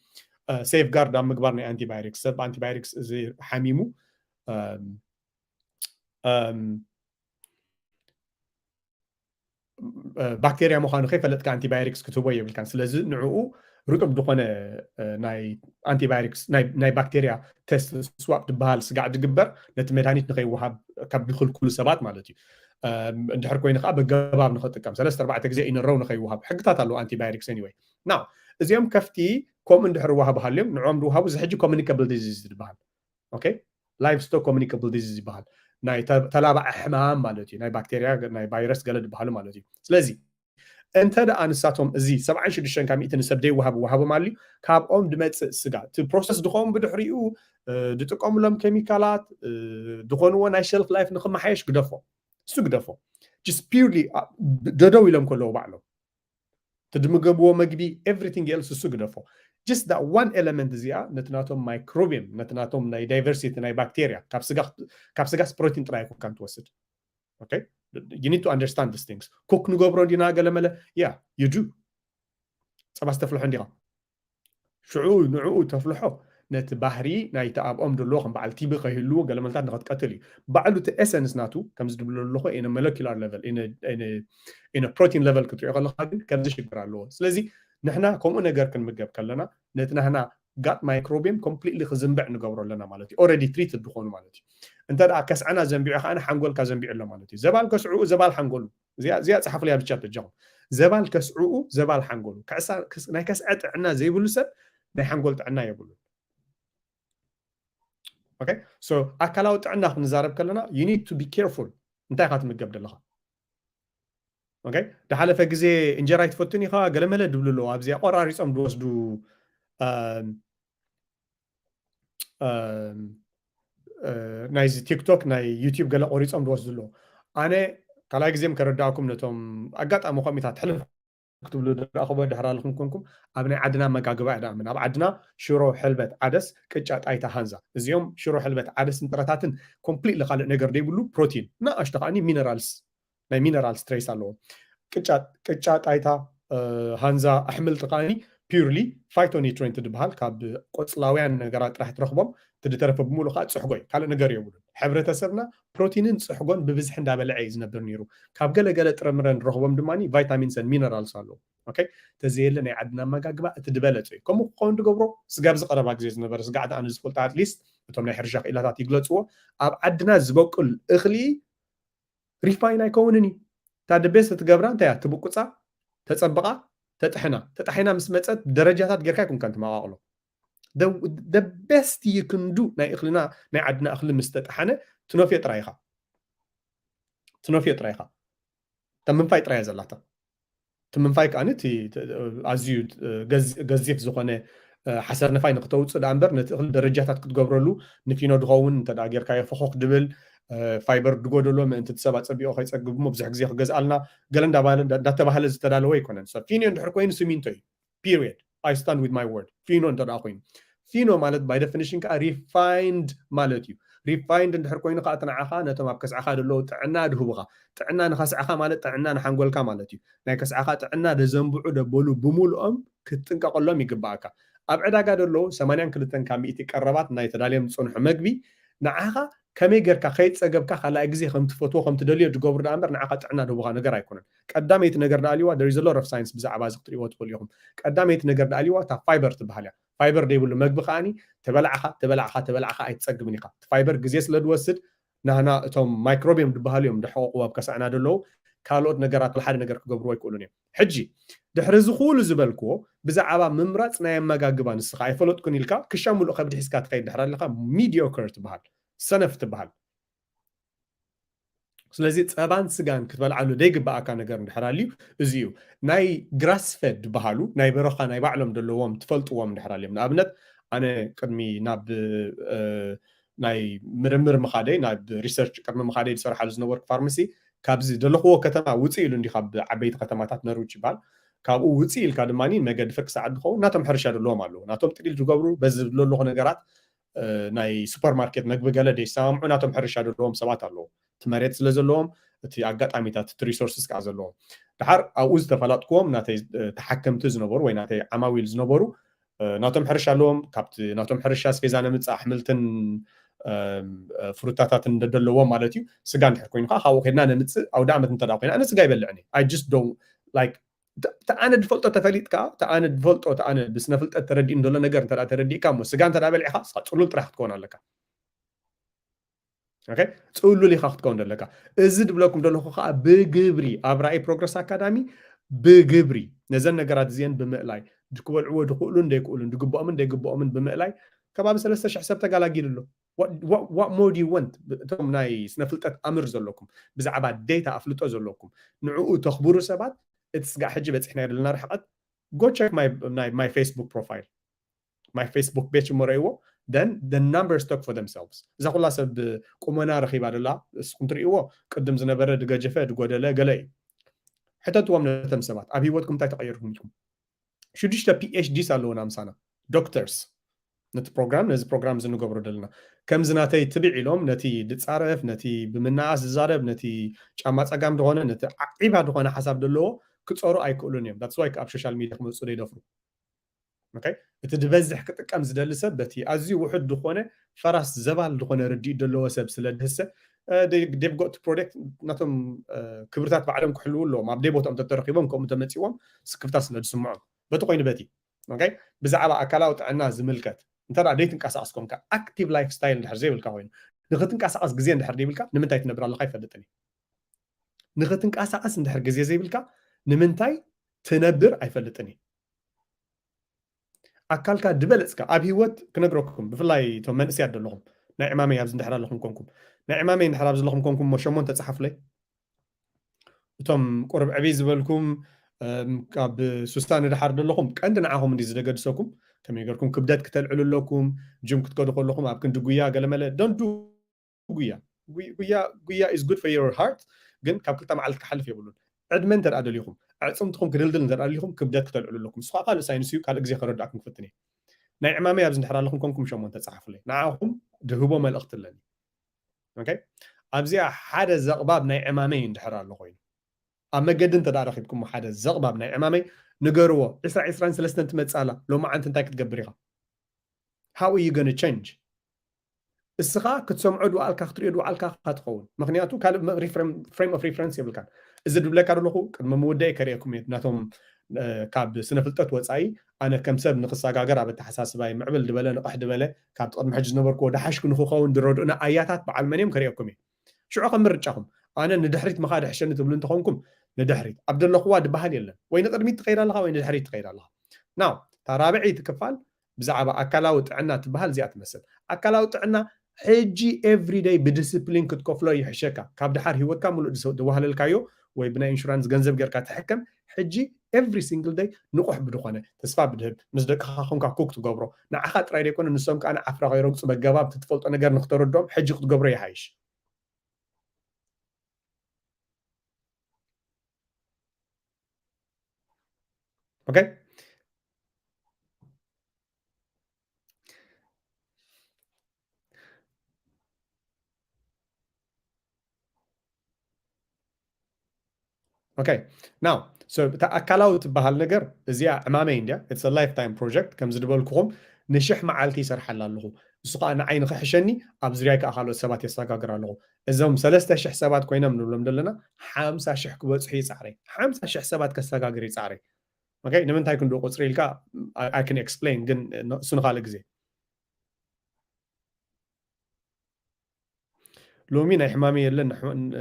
ሴፍ ጋርድ ኣብ ምግባር ናይ ኣንቲባዮቲክስ ሰብ ኣንቲባዮቲክስ እዚ ሓሚሙ ባክቴርያ ምዃኑ ከይፈለጥካ ኣንቲባዮቲክስ ክትህቦ የብልካን ስለዚ ንዕኡ ርጡብ ዝኾነ ናይ ኣንቲባዮቲክስ ናይ ባክቴርያ ቴስት ስዋፕ ዝበሃል ስጋዕ ዝግበር ነቲ መድሃኒት ንኸይወሃብ ካብ ዝኽልክሉ ሰባት ማለት እዩ። እንድሕር ኮይኑ ከዓ በገባብ ንኽጥቀም ሰለስተ ኣርባዕተ ግዜ ኢነረው ንኸይወሃብ ሕግታት ኣለዎ ኣንቲባዮቲክስ። Anyway ናው እዚኦም ከፍቲ ከምኡ እንድሕር ወሃቡ ሃልዮም ንዕኦም ዝወሃቡ እዚ ሕጂ ኮሚኒካብል ዲዚዝ ዝበሃል ላይቭ ስቶክ ኮሚኒካብል ዲዚዝ ይበሃል። ናይ ተላባዒ ሕማም ማለት እዩ። ናይ ባክቴርያ ናይ ቫይረስ ገለ ዝበሃሉ ማለት እዩ። ስለዚ እንተ ደኣ ንሳቶም እዚ ሰብዓን ሽዱሽተን ካብ ሚእቲ ንሰብ ደይወሃብ ወሃቦም ኣልዩ ካብኦም ድመፅእ ስጋ እቲ ፕሮሰስ ድኸውን ብድሕሪኡ ድጥቀሙሎም ኬሚካላት ድኾንዎ ናይ ሸልፍ ላይፍ ንክመሓየሽ ግደፎ እሱ ግደፎ just purely ደደው ኢሎም ከለዉ ባዕሎም እቲ ድምገብዎ መግቢ everything else እሱ ግደፎ just that one element እዚኣ ነቲ ናቶም ማይክሮቢየም ነቲ ናቶም ናይ ዳይቨርሲቲ ናይ ባክቴርያ ካብ ስጋስ ፕሮቲን ጥራይ ኣይኮንካን ትወስድ okay you need to understand these things cook ንገብሮ እንዲና ገለመለ yeah you do ፀባ ዝተፍልሖ እንዲኻ ሽዑ ንዕኡ ተፍልሖ ነቲ ባህሪ ናይቲ ኣብኦም ደለዎ ከም በዓል ቲቢ ከይህልዎ ገለመልታት ንኸትቀትል እዩ ባዕሉ እቲ essence ናቱ ከምዚ ድብሎ ኣለኹ in a molecular level in a protein level ክትሪኦ ከለካ ግን ከምዚ ሽግር ኣለዎ ስለዚ ንሕና ከምኡ ነገር ክንምገብ ከለና ነቲ ናህና gut microbiome completely ክዝንብዕ ንገብሮ ኣለና ማለት እዩ already treated ዝኾኑ ማለት እዩ እንተ ደኣ ከስዐና ዘንቢዑ ከዓ ሓንጎልካ ዘንቢዑ ኣሎ ማለት እዩ ዘባል ከስዕኡ ዘባል ሓንጎሉ እዚኣ እዚኣ ጸሓፉለያ ብቻ ተጃኹም ዘባል ከስዕኡ ዘባል ሓንጎሉ ናይ ከስዐ ጥዕና ዘይብሉ ሰብ ናይ ሓንጎል ጥዕና የብሉን okay so ኣካላዊ ጥዕና ክንዛረብ ከለና you need to be careful እንታይ ኢኻ ትምገብ ዘለኻ okay ዝሓለፈ ግዜ እንጀራ ይትፈቱን ኢኻ ገለመለ ድብሉ ኣለዎ ኣብዚኣ ቆራሪፆም ድወስዱ ናይዚ ቲክቶክ ናይ ዩቲብ ገለ ቆሪፆም ድወስዱ ኣለዎ ኣነ ካልኣይ ግዜ ከረዳእኩም ነቶም ኣጋጣሚ ከምኢታት ሕልፍ ክትብሉ ዝረኣኹቦ ድሕር ኣለኹም ኮንኩም ኣብ ናይ ዓድና መጋግባ እያ ዳኣምን ኣብ ዓድና ሽሮ ሕልበት ዓደስ ቅጫ ጣይታ ሃንዛ እዚኦም ሽሮ ሕልበት ዓደስ ንጥረታትን ኮምፕሊትሊ ካልእ ነገር ዘይብሉ ፕሮቲን ንኣሽቶ ከዓኒ ሚነራልስ ናይ ሚነራልስ ትሬስ ኣለዎም ቅጫ ጣይታ ሃንዛ ኣሕምልቲ ከዓኒ ፒርሊ ፋይቶኒትሬንት ዝበሃል ካብ ቆፅላውያን ነገራት ጥራሕ ትረኽቦም እቲ ዝተረፈ ብምሉእ ከዓ ፅሕጎ እዩ ካልእ ነገር የብሉን ሕብረተሰብና ፕሮቲንን ፅሕጎን ብብዝሒ እንዳበልዐ እዩ ዝነብር ነይሩ ካብ ገለገለ ጥረምረ ንረኽቦም ድማ ቫይታሚንስን ሚነራልስ ኣለዉ ተዘየለ ናይ ዓድና ኣመጋግባ እቲ ዝበለፀ እዩ ከምኡ ክኸውን ትገብሮ ስጋብ ዝቀረባ ግዜ ዝነበረ ስጋዕ ኣነ ዝፈልጦ ኣትሊስት እቶም ናይ ሕርሻ ክኢላታት ይግለፅዎ ኣብ ዓድና ዝበቁል እኽሊ ሪፋይን ኣይከውንን እዩ እታ ደቤስ ትገብራ እንታይ እያ ትብቁፃ ተፀብቃ ተጥሕና ተጣሒና ምስ መፀት ደረጃታት ጌርካ ይኩንካ እንትመቃቅሎ the best you can do ናይ እኽልና ናይ ዓድና እኽሊ ምስ ተጣሓነ ትነፍዮ ጥራይ ኢኻ ትነፍዮ ጥራይ ኢኻ እታ ምንፋይ ጥራይ እያ ዘላታ እቲ ምንፋይ ከዓ ኣዝዩ ገዚፍ ዝኾነ ሓሰር ንፋይ ንክተውፅእ ዳኣ እምበር ነቲ እኽሊ ደረጃታት ክትገብረሉ ንፊኖ ድኸውን እንተ ጌርካዮ ፈኾክ ድብል ፋይበር ድጎደሎ ምእንቲ እቲ ሰብ ኣፀቢኦ ከይፀግብ እሞ ብዙሕ ግዜ ክገዝኣልና ገለ እንዳተባህለ ዝተዳለወ ኣይኮነን ፊኖ እንድሕር ኮይኑ ስሚንቶ እዩ period I stand with my word ፊኖ እንተ ኮይኑ ፊኖ ማለት by definition ከዓ refined ማለት እዩ refined እንድሕር ኮይኑ ከዓ እቲ ንዓኻ ነቶም ኣብ ከስዓኻ ዘለዉ ጥዕና ድህቡኻ ጥዕና ንኸስዕኻ ማለት ጥዕና ንሓንጎልካ ማለት እዩ ናይ ከስዓኻ ጥዕና ደዘንብዑ ደበሉ ብምልኦም ክትጥንቀቀሎም ይግባኣካ ኣብ ዕዳጋ ዘለዉ ሰማንያን ክልተን ካብ ሚእቲ ቀረባት ናይ ተዳልዮም ዝፀንሑ መግቢ ንዓኻ ከመይ ጌርካ ከይፀገብካ ካልኣይ ግዜ ከም ትፈትዎ ከም ትደልዮ ዝገብሩ ደኣ እምበር ንዓኻ ጥዕና ድህቡኻ ነገር ኣይኮነን ቀዳመይቲ ነገር ደኣ ሊዋ there is a lot of science ብዛዕባ እዚ ክትሪእዎ ትኽእሉ ኢኹም ቀዳመይቲ ነገር ደኣ ሊዋ እታ ፋይበር ትበሃል እያ ፋይበር ዘይብሉ መግቢ ከዓኒ ተበላዕኻ ተበላዕኻ ተበላዕኻ ኣይትፀግብን ኢኻ እቲ ፋይበር ግዜ ስለ ዝወስድ ናህና እቶም ማይክሮቢየም ዝበሃሉ እዮም ደሕቆቁ ኣብ ከሳዕና ደለዉ ካልኦት ነገራት ሓደ ነገር ክገብሩ ኣይክእሉን እዮም ሕጂ ድሕሪ እዚ ኩሉ ዝበልክዎ ብዛዕባ ምምራፅ ናይ ኣመጋግባ ንስኻ ኣይፈለጥኩን ኢልካ ክሻ ሙሉእ ከብዲ ሒዝካ ትኸይድ ድሕር ኣለካ ሚዲዮከር ትበሃል ሰነፍ ትበሃል ስለዚ ፀባን ስጋን ክትበልዓሉ ዘይግበኣካ ነገር እንድሕር ኣልዩ እዚ እዩ ናይ ግራስፈድ ዝበሃሉ ናይ በረኻ ናይ ባዕሎም ዘለዎም ትፈልጥዎም እንድሕር ኣልዮም ንኣብነት ኣነ ቅድሚ ናብ ናይ ምርምር ምኻደይ ናብ ሪሰርች ቅድሚ ምኻደይ ዝሰርሓሉ ዝነበርኩ ፋርማሲ ካብዚ ዘለኽዎ ከተማ ውፅእ ኢሉ እንዲ ካብ ዓበይቲ ከተማታት ነርዊች ይበሃል ካብኡ ውፅእ ኢልካ ድማ መገዲ ፍርቂ ሰዓት ዝኸውን ናቶም ሕርሻ ዘለዎም ኣለዉ ናቶም ጥሊል ዝገብሩ በዚ ዝብሎ ኣለኹ ነገራት ናይ ሱፐርማርኬት መግቢ ገለ ደይሰማምዑ ናቶም ሕርሻ ዘለዎም ሰባት ኣለዉ እቲ መሬት ስለ ዘለዎም እቲ ኣጋጣሚታት እቲ ሪሶርስስ ከዓ ዘለዎም ድሓር ኣብኡ ዝተፈላጥክዎም ናተይ ተሓከምቲ ዝነበሩ ወይ ናተይ ዓማዊል ዝነበሩ ናቶም ሕርሻ ኣለዎም ካብቲ ናቶም ሕርሻ ስፌዛ ነምፅእ ኣሕምልትን ፍሩታታትን ደደለዎም ማለት እዩ ስጋ እንድሕር ኮይኑ ከዓ ካብኡ ከድና ነምፅእ ኣውደ ዓመት እንተ ኮይና ኣነ ስጋ ይበልዕኒ I just don't like ተኣነ ዝፈልጦ ተፈሊጥካ፣ ተኣነ ዝፈልጦ፣ ተኣነ ብስነ ፍልጠት ተረዲእን ዘሎ ነገር እንተ ተረዲእካ፣ እሞ ስጋ እንተ በሊዕካ፣ ስኻ ጽሉል ጥራሕ ክትከውን ኣለካ። ጽሉል ኢኻ ክትከውን ዘለካ። እዚ ድብለኩም ዘለኹ ከዓ ብግብሪ ኣብ ራእይ ፕሮግረስ ኣካዳሚ ብግብሪ ነዘን ነገራት እዚአን ብምእላይ፣ ክበልዕዎ ድኽእሉን ደይክእሉን፣ ድግብኦምን ደይግብኦምን ብምእላይ ከባቢ ሰለስተ ሽሕ ሰብ ተጋላጊሉ ኣሎ። What more do you want? እቶም ናይ ስነ ፍልጠት ኣምር ዘለኩም፣ ብዛዕባ ዴታ ኣፍልጦ ዘለኩም፣ ንዕኡ ተኽብሩ ሰባት፣ እቲ ስጋዕ ሕጂ በፂሕናዮ ዘለና ርሕቐት፣ go check my Facebook profile, my Facebook page እሞ ረእይዎ። Then the numbers talk for themselves። እዛ ኩላ ሰብ ቁመና ረኺባ ደላ እስኹም ትርእይዎ፣ ቅድም ዝነበረ ድገጀፈ ድጎደለ ገለ እዩ። ሕተትዎም ነቶም ሰባት፣ ኣብ ህይወትኩም እንታይ ተቐየርኩም ኢልኩም? ሽዱሽተ ፒኤችዲስ ኣለውና ምሳና፣ ዶክተርስ። ነቲ ፕሮግራም፣ ነዚ ፕሮግራም ዝንገብሮ ዘለና ከምዚ ናተይ ትብዕ ኢሎም ነቲ ድጻረፍ፣ ነቲ ብምናኣስ ዝዛረብ፣ ነቲ ጫማ ጸጋም ዝኾነ፣ ነቲ ዓዒባ ዝኾነ ሓሳብ ዘለዎ ክጸሩ ኣይክእሉን እዮም። That's why ኣብ ሶሻል ሚድያ ክመጹ ዘይደፍሩ። Okay? እቲ ዝበዝሕ ክጥቀም ዝደሊ ሰብ በቲ ኣዝዩ ውሑድ ዝኾነ ፈራስ ዘባል ዝኾነ ርድኢት ዘለዎ ሰብ ስለ ድህሰ፣ they've got to protect ናቶም ክብርታት ባዕሎም ክሕልዉ ኣለዎም። ኣብ ደይ ቦታኦም ተተረኺቦም ከምኡ ተመጺዎም ስክፍታ ስለ ዝስምዖም፣ በቲ ኮይኑ በቲ። Okay? ብዛዕባ ኣካላዊ ጥዕና ዝምልከት እንተ ደኣ ደይትንቀሳቐስ ኮንካ፣ ኣክቲቭ ላይፍ ስታይል እንድሕር ዘይብልካ ኮይኑ፣ ንኽትንቀሳቐስ ግዜ እንድሕር ዘይብልካ፣ ንምንታይ ትነብር ኣለኻ ኣይፈልጥን እዩ። ንኽትንቀሳቐስ እንድሕር ግዜ ዘይብልካ፣ ንምንታይ ትነብር ኣይፈልጥን እዩ። ኣካልካ ድበለጽካ ኣብ ህይወት ክነግረኩም፣ ብፍላይ እቶም መንእስያት ዘለኹም፣ ናይ ዕማመይ ኣብዚ እንድሕር ኣለኹም ኮንኩም፣ ናይ ዕማመይ እንድሕር ኣብ ዘለኹም ኮንኩም፣ እሞ ሸሞንተ ጸሓፉለይ። እቶም ቁርብ ዕብይ ዝበልኩም፣ እም፣ ካብ ሱሳ ንድሓር ዘለኹም፣ ቀንዲ ንዓኹም እንዲ ዝደገድሰኩም፣ ከመይ ገርኩም ክብደት ክተልዕሉ ኣለኩም፣ ጅም ክትከዱ ከለኹም፣ ኣብ ክንዲ ጉያ ገለመለ፣ don't do ጉያ። ጉይ-፣ ጉያ፣ ጉያ is good for your heart፣ ግን ካብ ክልተ መዓልቲ ክሓልፍ የብሉን። ዕድመ እንተ ደኣ ደሊኹም፣ ኣዕጽምትኹም ክድልድል እንተ ደኣ ደሊኹም፣ ክብደት ክተልዕሉ ኣለኩም። ንሱ ከዓ ካልእ ሳይንስ እዩ፣ ካልእ ግዜ ከረድኣኩም ክፍትን እየ። ናይ ዕማመይ ኣብዚ እንድሕር ኣለኹም ኮንኩም ሸሞንተ ጸሓፉለይ። ንዓኹም ድህቦ መልእኽቲ ኣለኒ። Okay? ኣብዚኣ ሓደ ዘቕባብ ናይ ዕማመይ እንድሕር ኣሎ ኮይኑ፣ ኣብ መገዲ እንተ ደኣ ረኺብኩሞ ሓደ ዘቕባብ ናይ ዕማመይ፣ ንገርዎ። ዕስራ ዕስራን ሰለስተን ትመጽእ ኣላ፣ ሎማዓንቲ እንታይ ክትገብር ኢኻ? How are you gonna change? እስኻ ክትሰምዖ ድወዓልካ፣ ክትሪኦ ድወዓልካ ኢኻ ትኸውን። ምኽንያቱ ካልእ መ-፣ ሪፍረም-፣ frame of reference የብልካን። እዚ ድብለካ ዘለኹ ቅድሚ ምውዳእ ከርእየኩም እየ። ናቶም፣ እ፣ ካብ ስነ ፍልጠት ወጻኢ ኣነ ከም ሰብ ንኽሰጋገር ኣብ ኣተሓሳስባይ ምዕብል ድበለ፣ ንቕሕ ድበለ፣ ካብ ቅድሚ ሕጂ ዝነበርኩዎ ደሓሽኩ ንኽኸውን ድረድኡና ኣያታት በዓል መን እዮም ከርእየኩም እየ። ሽዑ ከም ምርጫኹም፣ ኣነ ንድሕሪት ምኻድ ይሕሸኒ ትብሉ እንተኾንኩም፣ ንድሕሪት። ኣብ ዘለኹዋ ድበሃል የለን። ወይ ንቕድሚት ትኸይድ ኣለኻ ወይ ንድሕሪት ትኸይድ ኣለኻ። ናው፣ እታ ራብዐይቲ ክፋል ብዛዕባ ኣካላዊ ጥዕና ትበሃል እዚኣ ትመስል። ኣካላዊ ጥዕና ሕጂ ኤቭሪደይ ብዲስፕሊን ክትከፍሎ ይሕሸካ። ካብ ድሓር ህይወትካ ሙሉእ ድስ-፣ ድዋህለልካዮ ወይ ብናይ ኢንሹራንስ ገንዘብ ጌርካ ትሕከም፣ ሕጂ ኤቭሪ ሲንግል ደይ ንቑሕ ብድኾነ፣ ተስፋ ብድህብ፣ ምስ ደቅኻ ኮንካ ኩክ ትገብሮ፣ ንዓኻ ጥራይ ደይኮነ ንሶም ከኣ ንዓፍራ ከይረግጹ በገባብ እቲ ትፈልጦ ነገር ንኽተረድኦም ሕጂ ክትገብሮ ይሓይሽ። Okay? Okay. Now, so እታ ኣካላዊ ትበሃል ነገር እዚኣ ዕማመይ እንድያ። It's a lifetime project። ከም ዝድበልኩኹም ንሽሕ መዓልቲ ይሰርሓላ ኣለኹ። እሱ ከዓ ንዓይ ንኽሕሸኒ ኣብ ዙርያይ ከዓ ካልኦት ሰባት የሰጋግር ኣለኹ። እዞም ሰለስተ ሽሕ ሰባት ኮይኖም ንብሎም ዘለና ሓምሳ ሽሕ ክበጽሑ ይጻዕረይ። ሓምሳ ሽሕ ሰባት ከሰጋግር ይጻዕረይ። Okay? ንምንታይ ክንድኡ ቁጽሪ ኢልካ I, I can explain፣ ግን እሱ ንኻልእ ግዜ። ሎሚ ናይ ሕማመይ የለን፣ ንሕ-፣ ን-፣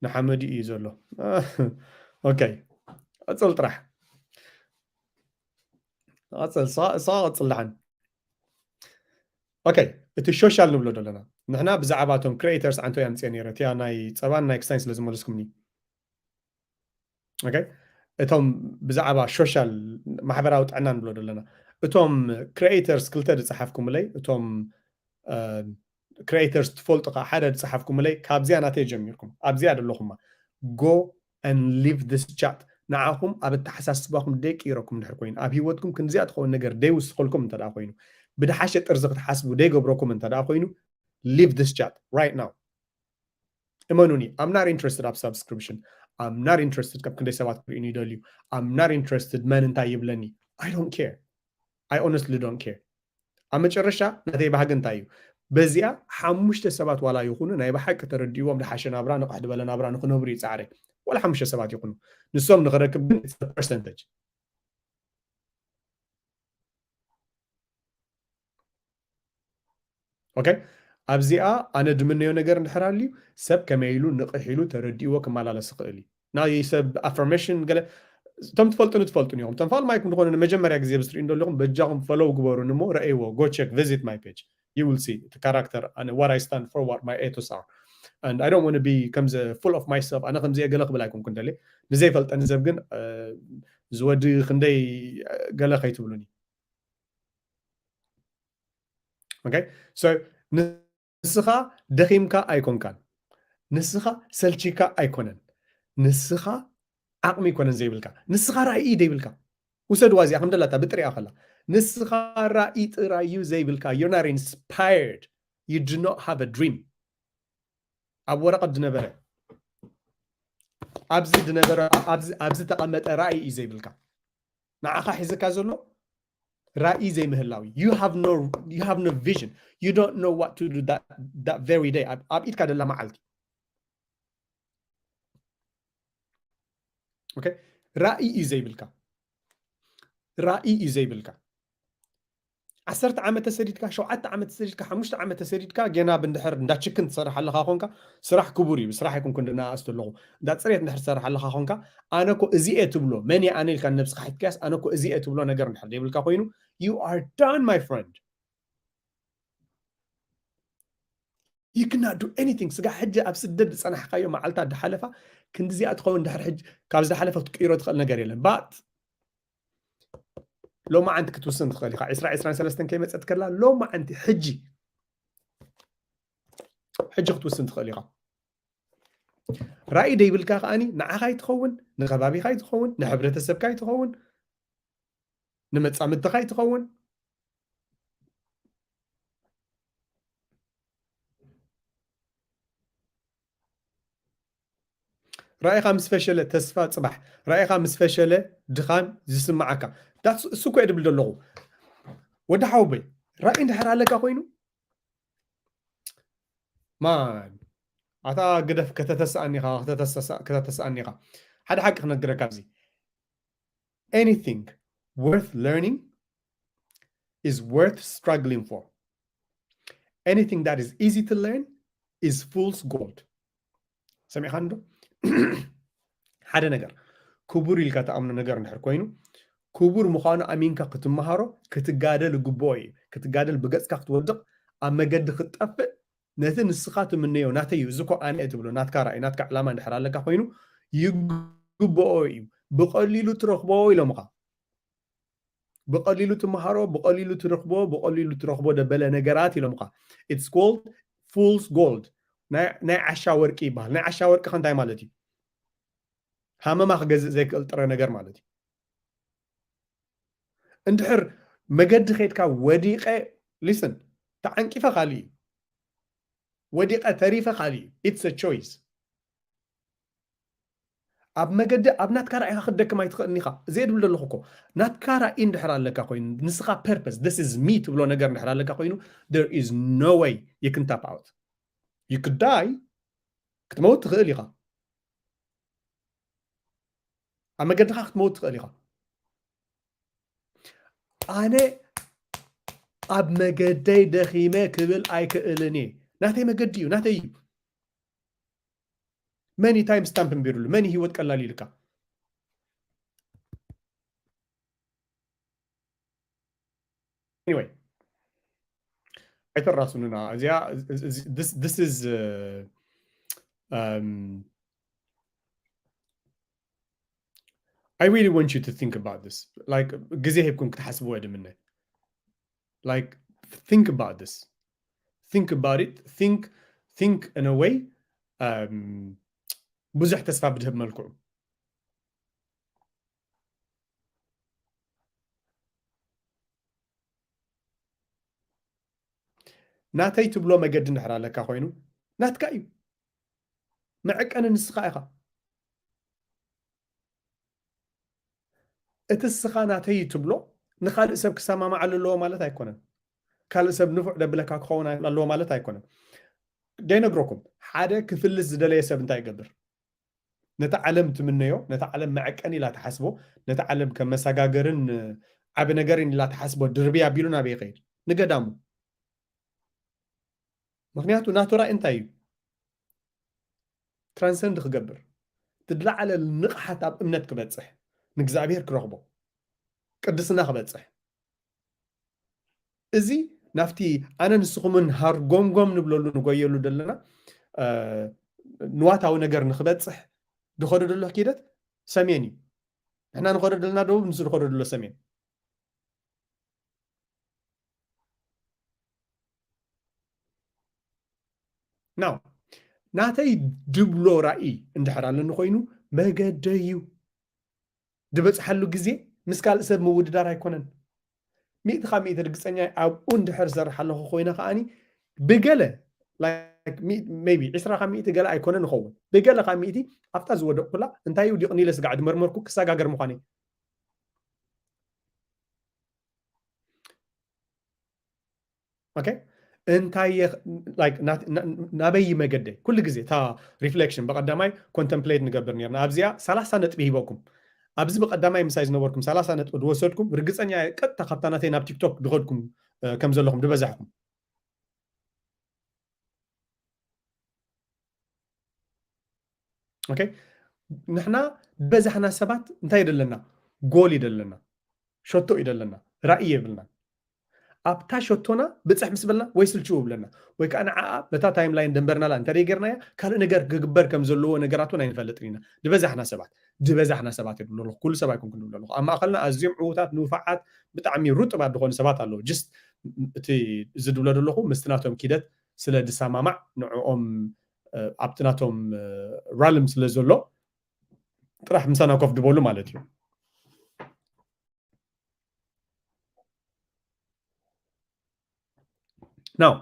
ንሓመዱ እዩ ዘሎ። Okay። ቀጽል ጥራሕ። ቀጽል፣ እሳ፣ እሳ ቀጽል ደሓን። Okay፣ እቲ ሶሻል ንብሎ ዘለና። ንሕና ብዛዕባ እቶም ክሪኤተርስ ዓንቶ እያ ምጽአ ነይረ። እቲያ ናይ ጸባን ናይ ክስታይን ስለ ዝመለስኩምኒ። Okay? እቶም ብዛዕባ ሶሻል፣ ማሕበራዊ ጥዕና ንብሎ ዘለና። እቶም ክሪኤተርስ ክልተ ዝጸሓፍኩምለይ፣ እቶም፣ እ፣ ክሪኤተርስ ትፈልጡ ከኣ ሓደ ዝጸሓፍኩምለይ፣ ካብዚኣ ናተይ ጀሚርኩም። ኣብዚኣ ዘለኹማ። Go and leave this chat። ንዓኹም ኣብ ኣተሓሳስባኹም ደይቅይረኩም እንድሕር ኮይኑ፣ ኣብ ህይወትኩም ክንዚኣ ትኸውን ነገር ደይውስኸልኩም እንተ ደኣ ኮይኑ፣ ብድሓሸ ጥርዚ ክትሓስቡ ደይገብረኩም እንተ ደኣ ኮይኑ፣ leave this chat right now። እመኑኒ፣ I'm not interested ኣብ ሳብስክሪፕሽን። I'm not interested ካብ ክንደይ ሰባት ክርእዩኒ ይደልዩ። I'm not interested መን እንታይ ይብለኒ። I don't care. I honestly don't care። ኣብ መጨረሻ ናተይ ባህጊ እንታይ እዩ? በዚኣ ሓሙሽተ ሰባት ዋላ ይኹኑ ናይ ብሓቂ ተረዲእዎም፣ ዝሓሸ ናብራ፣ ንቕሕ ዝበለ ናብራ ንኽነብሩ እዩ ጻዕረይ። ዋላ ሓሙሽተ ሰባት ይኹኑ፣ ንሶም ንኽረክብ ግን it's a percentage። ኦኬ፣ ኣብዚኣ ኣነ ድምነዮ ነገር እንድሕር ኣልዩ ሰብ ከመይ ኢሉ ንቕሕ ኢሉ ተረዲእዎ ክመላለስ ይኽእል እዩ። ናይ ሰብ ኣፈርሜሽን ገለ እቶም ትፈልጡን ትፈልጡን ኢኹም። እቶም ፋልማይኩም ዝኾነ ንመጀመርያ ግዜ ብትሪኡ እንደለኹም በጃኹም ፈሎው ግበሩን እሞ ረእይዎ። Go check, visit my page, you will see the character and what I stand for, what my ethos are, and I don't want to be ከምዚ full of myself፣ ኣነ ከምዚ እየ ገለ ክብል ኣይኮንኩን ደልየ። ንዘይፈልጠኒ ሰብ ግን እዚ ወዲ ክንደይ ገለ ከይትብሉኒ። Okay? So ንስኻ ደኺምካ ኣይኮንካን። ንስኻ ሰልቺካ ኣይኮነን። ንስኻ ዓቕሚ ኣይኮነን ዘይብልካ። ንስኻ ራእይ ዘይብልካ። ውሰድዋ እዚኣ ከም ደላታ ብጥሪኣ ከላ። ንስኻ ራእይ ጥራይ እዩ ዘይብልካ። You're not inspired. You do not have a dream. ኣብ ወረቐት ዝነበረ፣ ኣብዚ ዝነበረ፣ ኣብዚ ተቐመጠ ራእይ እዩ ዘይብልካ። ንዓኻ ሒዝካ ዘሎ ራእይ ዘይምህላው እዩ። You have no vision. You don't know what to do that very day. ኣብ ኢድካ ደላ መዓልቲ ራእይ እዩ ዘይብልካ። ራእይ እዩ ዘይብልካ። ዓሰርተ ዓመት ተሰዲድካ፣ ሸውዓተ ዓመት ተሰዲድካ፣ ሓሙሽተ ዓመት ተሰዲድካ፣ ጌና ብንድሕር እንዳ ችክን ትሰርሕ ኣለኻ ኾንካ፣ ስራሕ ክቡር እዩ። ስራሕ ኣይኮንኩን ድናኣስ ኣለኹ። እንዳ ጽሬት እንድሕር ትሰርሕ ኣለኻ ኾንካ፣ ኣነ እኮ እዚ እየ ትብሎ፣ መን እየ ኣነ ኢልካ ንነብስኻ ሒዝካያስ፣ ኣነ እኮ እዚ እየ ትብሎ ነገር እንድሕር ዘይብልካ ኮይኑ፣ you are done, my friend. You cannot do anything. ስጋ ሕጂ ኣብ ስደት ዝጸናሕካዮ መዓልታት ዝሓለፋ ክንዲዚኣ ትኸውን። ድሕር ሕጂ ካብ ዝሓለፈ ክትቅይሮ ትኽእል ነገር የለን። But ሎማዓንቲ ክትውስን ትኽእል ኢኻ። ዕስራ ዕስራን ሰለስተን ከይመጸት ከላ ሎማዓንቲ ሕጂ ሕጂ ክትውስን ትኽእል ኢኻ። ራእይ ደይብልካ ከኣኒ ንዓኻ ይትኸውን፣ ንኸባቢኻ ይትኸውን፣ ንሕብረተሰብካ ይትኸውን፣ ንመጻምድትኻ ይትኸውን። ራእይኻ ምስ ፈሸለ ተስፋ ጽባሕ፣ ራእይኻ ምስ ፈሸለ ድኻም ዝስምዓካ። እሱ እኮ እየ ድብል ዘለኹ። ወዲ ሓወቦይ፣ ራእይ እንድሕር ኣለካ ኮይኑ ማን ኣታ ግደፍ፣ ከተተስኣኒኻ ከተተስኣኒኻ። ሓደ ሓቂ ክነግረካ ኣብዚ፣ anything worth learning is worth struggling for. Anything that is easy to learn is fool's gold. ሰሚዕኻ እንዶ? ሓደ ነገር ክቡር ኢልካ ትኣምኖ ነገር እንድሕር ኮይኑ፣ ክቡር ምዃኑ ኣሚንካ ክትመሃሮ ክትጋደል ግብኦ እዩ። ክትጋደል ብገጽካ ክትወድቕ ኣብ መገዲ ክትጠፍእ ነቲ ንስኻ ትምነዮ ናተይ እዩ፣ እዚ እኮ ኣነ እየ ትብሎ ናትካ ራእይ ናትካ ዕላማ እንድሕር ኣለካ ኮይኑ ይግብኦ እዩ። ብቐሊሉ ትረኽቦ ኢሎምኻ። ብቐሊሉ ትመሃሮ፣ ብቐሊሉ ትረኽቦ፣ ብቐሊሉ ትረኽቦ ደበለ ነገራት ኢሎምኻ። It's called fool's gold. ናይ ዓሻ ወርቂ ይበሃል። ናይ ዓሻ ወርቂ ከ እንታይ ማለት እዩ? ሃመማ ክገዝእ ዘይክእል ጥረ ነገር ማለት እዩ። እንድሕር መገዲ ኸይድካ ወዲቐ፣ listen፣ ተዓንቂፈ ካልእ እዩ፣ ወዲቐ ተሪፈ ካልእ እዩ። It's a choice. ኣብ መገዲ ኣብ ናትካ ራእይካ ክትደክም ኣይትኽእልን ኢኻ። እዚ እየ ድብል ዘለኹ እኮ። ናትካ ራእይ እንድሕር ኣለካ ኮይኑ፣ ንስኻ purpose, this is me ትብሎ ነገር እንድሕር ኣለካ ኮይኑ፣ there is no way you can tap out. You could die. ክትመውት ትኽእል ኢኻ። ኣብ መገድኻ ክትመውት ትኽእል ኢኻ። ኣነ ኣብ መገደይ ደኺመ ክብል ኣይክእልን እየ። ናተይ መገዲ እዩ፣ ናተይ እዩ። መን እዩ ታይም ስታምፕ እንቢሩሉ? መን እዩ ህይወት ቀላል ኢልካ? Anyway፣ ኣይተራሱንና። እዚኣ this is um, I really want you to think about this. Like ግዜ ሂብኩም ክትሓስብዎ ድምነ። Like think about this. Think about it. Think think in a way um, ብዙሕ ተስፋ ብድህብ መልክዑ ናተይ ትብሎ መገዲ እንድሕር ኣለካ ኮይኑ ናትካ እዩ። መዐቀኒ ንስኻ ኢኻ። እቲ ንስኻ ናተይ ትብሎ ንኻልእ ሰብ ክሰማማዓሉ ኣለዎ ማለት ኣይኮነን። ካልእ ሰብ ንፉዕ ደብለካ ክኸውን ኣለዎ ማለት ኣይኮነን። ደይነግረኩም ሓደ ክፍልስ ዝደለየ ሰብ እንታይ ይገብር? ነታ ዓለም ትምነዮ፣ ነታ ዓለም መዐቀኒ ኢላ ትሓስቦ፣ ነታ ዓለም ከም መሰጋገርን ዓቢ ነገርን ኢላ ትሓስቦ ድርብይ ኣቢሉ ናበይ ይኸይድ? ንገዳሙ። ምኽንያቱ ናቱ ራእይ እንታይ እዩ? ትራንሰንድ ክገብር፣ ዝለዓለ ንቕሓት ኣብ እምነት ክበጽሕ፣ ንእግዚኣብሔር ክረኽቦ፣ ቅድስና ክበጽሕ። እዚ ናብቲ ኣነ ንስኹምን ሃርጎምጎም ንብለሉ ንጎየሉ ዘለና ንዋታዊ ነገር ንክበፅሕ ዝኸዶ ዘሎ ኪደት ሰሜን እዩ። ንሕና ንኸዶ ዘለና ደቡብ፣ ንሱ ዝኸዶ ዘሎ ሰሜን። ናው ናተይ ድብሎ ራእይ እንድሕር ኣለኒ ኮይኑ መገደይ እዩ። ዝበፅሓሉ ግዜ ምስ ካልእ ሰብ ምውድዳር ኣይኮነን። ሚእቲ ካብ ሚእቲ ርግፀኛ ኣብኡ እንድሕር ዝሰርሕ ኣለኹ ኮይነ ከዓኒ ብገለ maybe ዒስራ ካብ ሚእቲ ገለ ኣይኮነን ይኸውን፣ ብገለ ካብ ሚእቲ ኣብታ ዝወደቕኩላ እንታይ እዩ ዲቕኒ ኢለ ስጋዕ ድመርመርኩ ክሰጋገር ምዃነይ። ኦኬ እንታይ ናበይ መገደይ ኩሉ ግዜ እታ ሪፍሌክሽን ብቀዳማይ ኮንተምፕሌት ንገብር ነርና ኣብዚኣ ሰላሳ ነጥቢ ሂበኩም ኣብዚ ብቀዳማይ ምሳይ ዝነበርኩም ሰላሳ ነጥቢ ዝወሰድኩም ርግፀኛ ቀጥታ ካብታ ናተይ ናብ ቲክቶክ ድኸድኩም ከም ዘለኹም ድበዛሕኩም ንሕና ዝበዛሕና ሰባት እንታይ ደለና ጎል ይደለና ሸቶ እዩ ደለና ራእይ የብልና ኣብታ ሸቶና ብፅሕ ምስ በልና ወይ ስልችው ብለና ወይ ከዓ ንዓኣ በታ ታይም ላይን ደንበርናላ እንተ ጌርናያ ካልእ ነገር ክግበር ከም ዘለዎ ነገራት እውን ኣይንፈልጥን ኢና ዝበዛሕና ሰባት ዝበዛሕና ሰባት ይብሉ ኣለኹ ኩሉ ሰብ ኣይኮንኩን ይብሉ ኣለኹ ኣብ ማእኸልና ኣዝዮም ዕዉታት ንውፋዓት ብጣዕሚ ሩጥባት ዝኾኑ ሰባት ኣለዉ ጅስት እቲ እዚ ድብሎ ዘለኹ ምስቲ ናቶም ኪደት ስለ ድሰማማዕ ንዕኦም ኣብቲ ናቶም ራልም ስለ ዘሎ ጥራሕ ምሳና ኮፍ ድበሉ ማለት እዩ ናው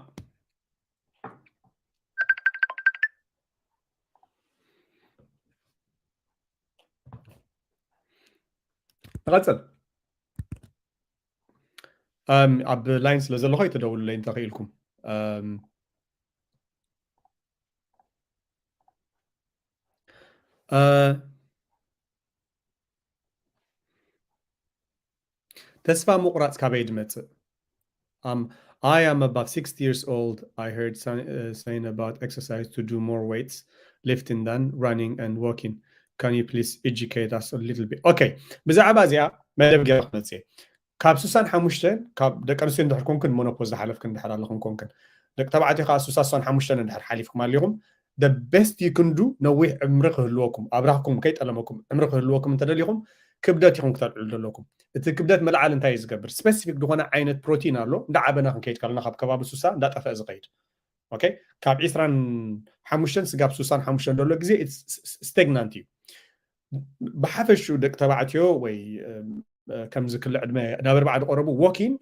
ንቐፅል ኣብ ላይን ስለ ዘለኹ ኣይተደውሉለይ እንተኽኢልኩም ተስፋ ምቑራፅ ካበይ ድመፅእ? Um, I am about sixty years old. I heard some, uh, saying about exercise to do more weights, lifting than running and walking. Can you please educate us a little bit? Okay. ብዛዕባ እዚኣ መደብ ገይረ ክመፅእ ካብ ስሳን ሓሙሽተን ካብ ደቂ ኣንስትዮ እንድሕር ኮንክን ሞኖፖዝ ዝሓለፍክን እንድሕር ኣለኹም ኮንክን ደቂ ተባዕትዮ ከዓ ስሳ ስሳን ሓሙሽተን እንድሕር ሓሊፍኩም ኣሊኹም the best you can do ነዊሕ ዕምሪ ክህልወኩም ኣብራኽኩም ከይጠለመኩም ዕምሪ ክህልወኩም እንተደሊኹም ክብደት ኢኹም ክተልዕሉ ዘለኩም እቲ ክብደት ምልዓል እንታይ እዩ ዝገብር ስፔሲፊክ ዝኾነ ዓይነት ፕሮቲን ኣሎ እንዳዓበና ክንከይድ ከለና ካብ ከባቢ ሱሳ እንዳጠፈአ ዝኸይድ ኦኬ ካብ ዒስራን ሓሙሽተን ስጋብ ሱሳን ሓሙሽተን ዘሎ ግዜ ስቴግናንት እዩ ብሓፈሽኡ ደቂ ተባዕትዮ ወይ ከምዚ ክሊ ዕድመ ናብ ኣርባዓ ዝቀረቡ ዎኪን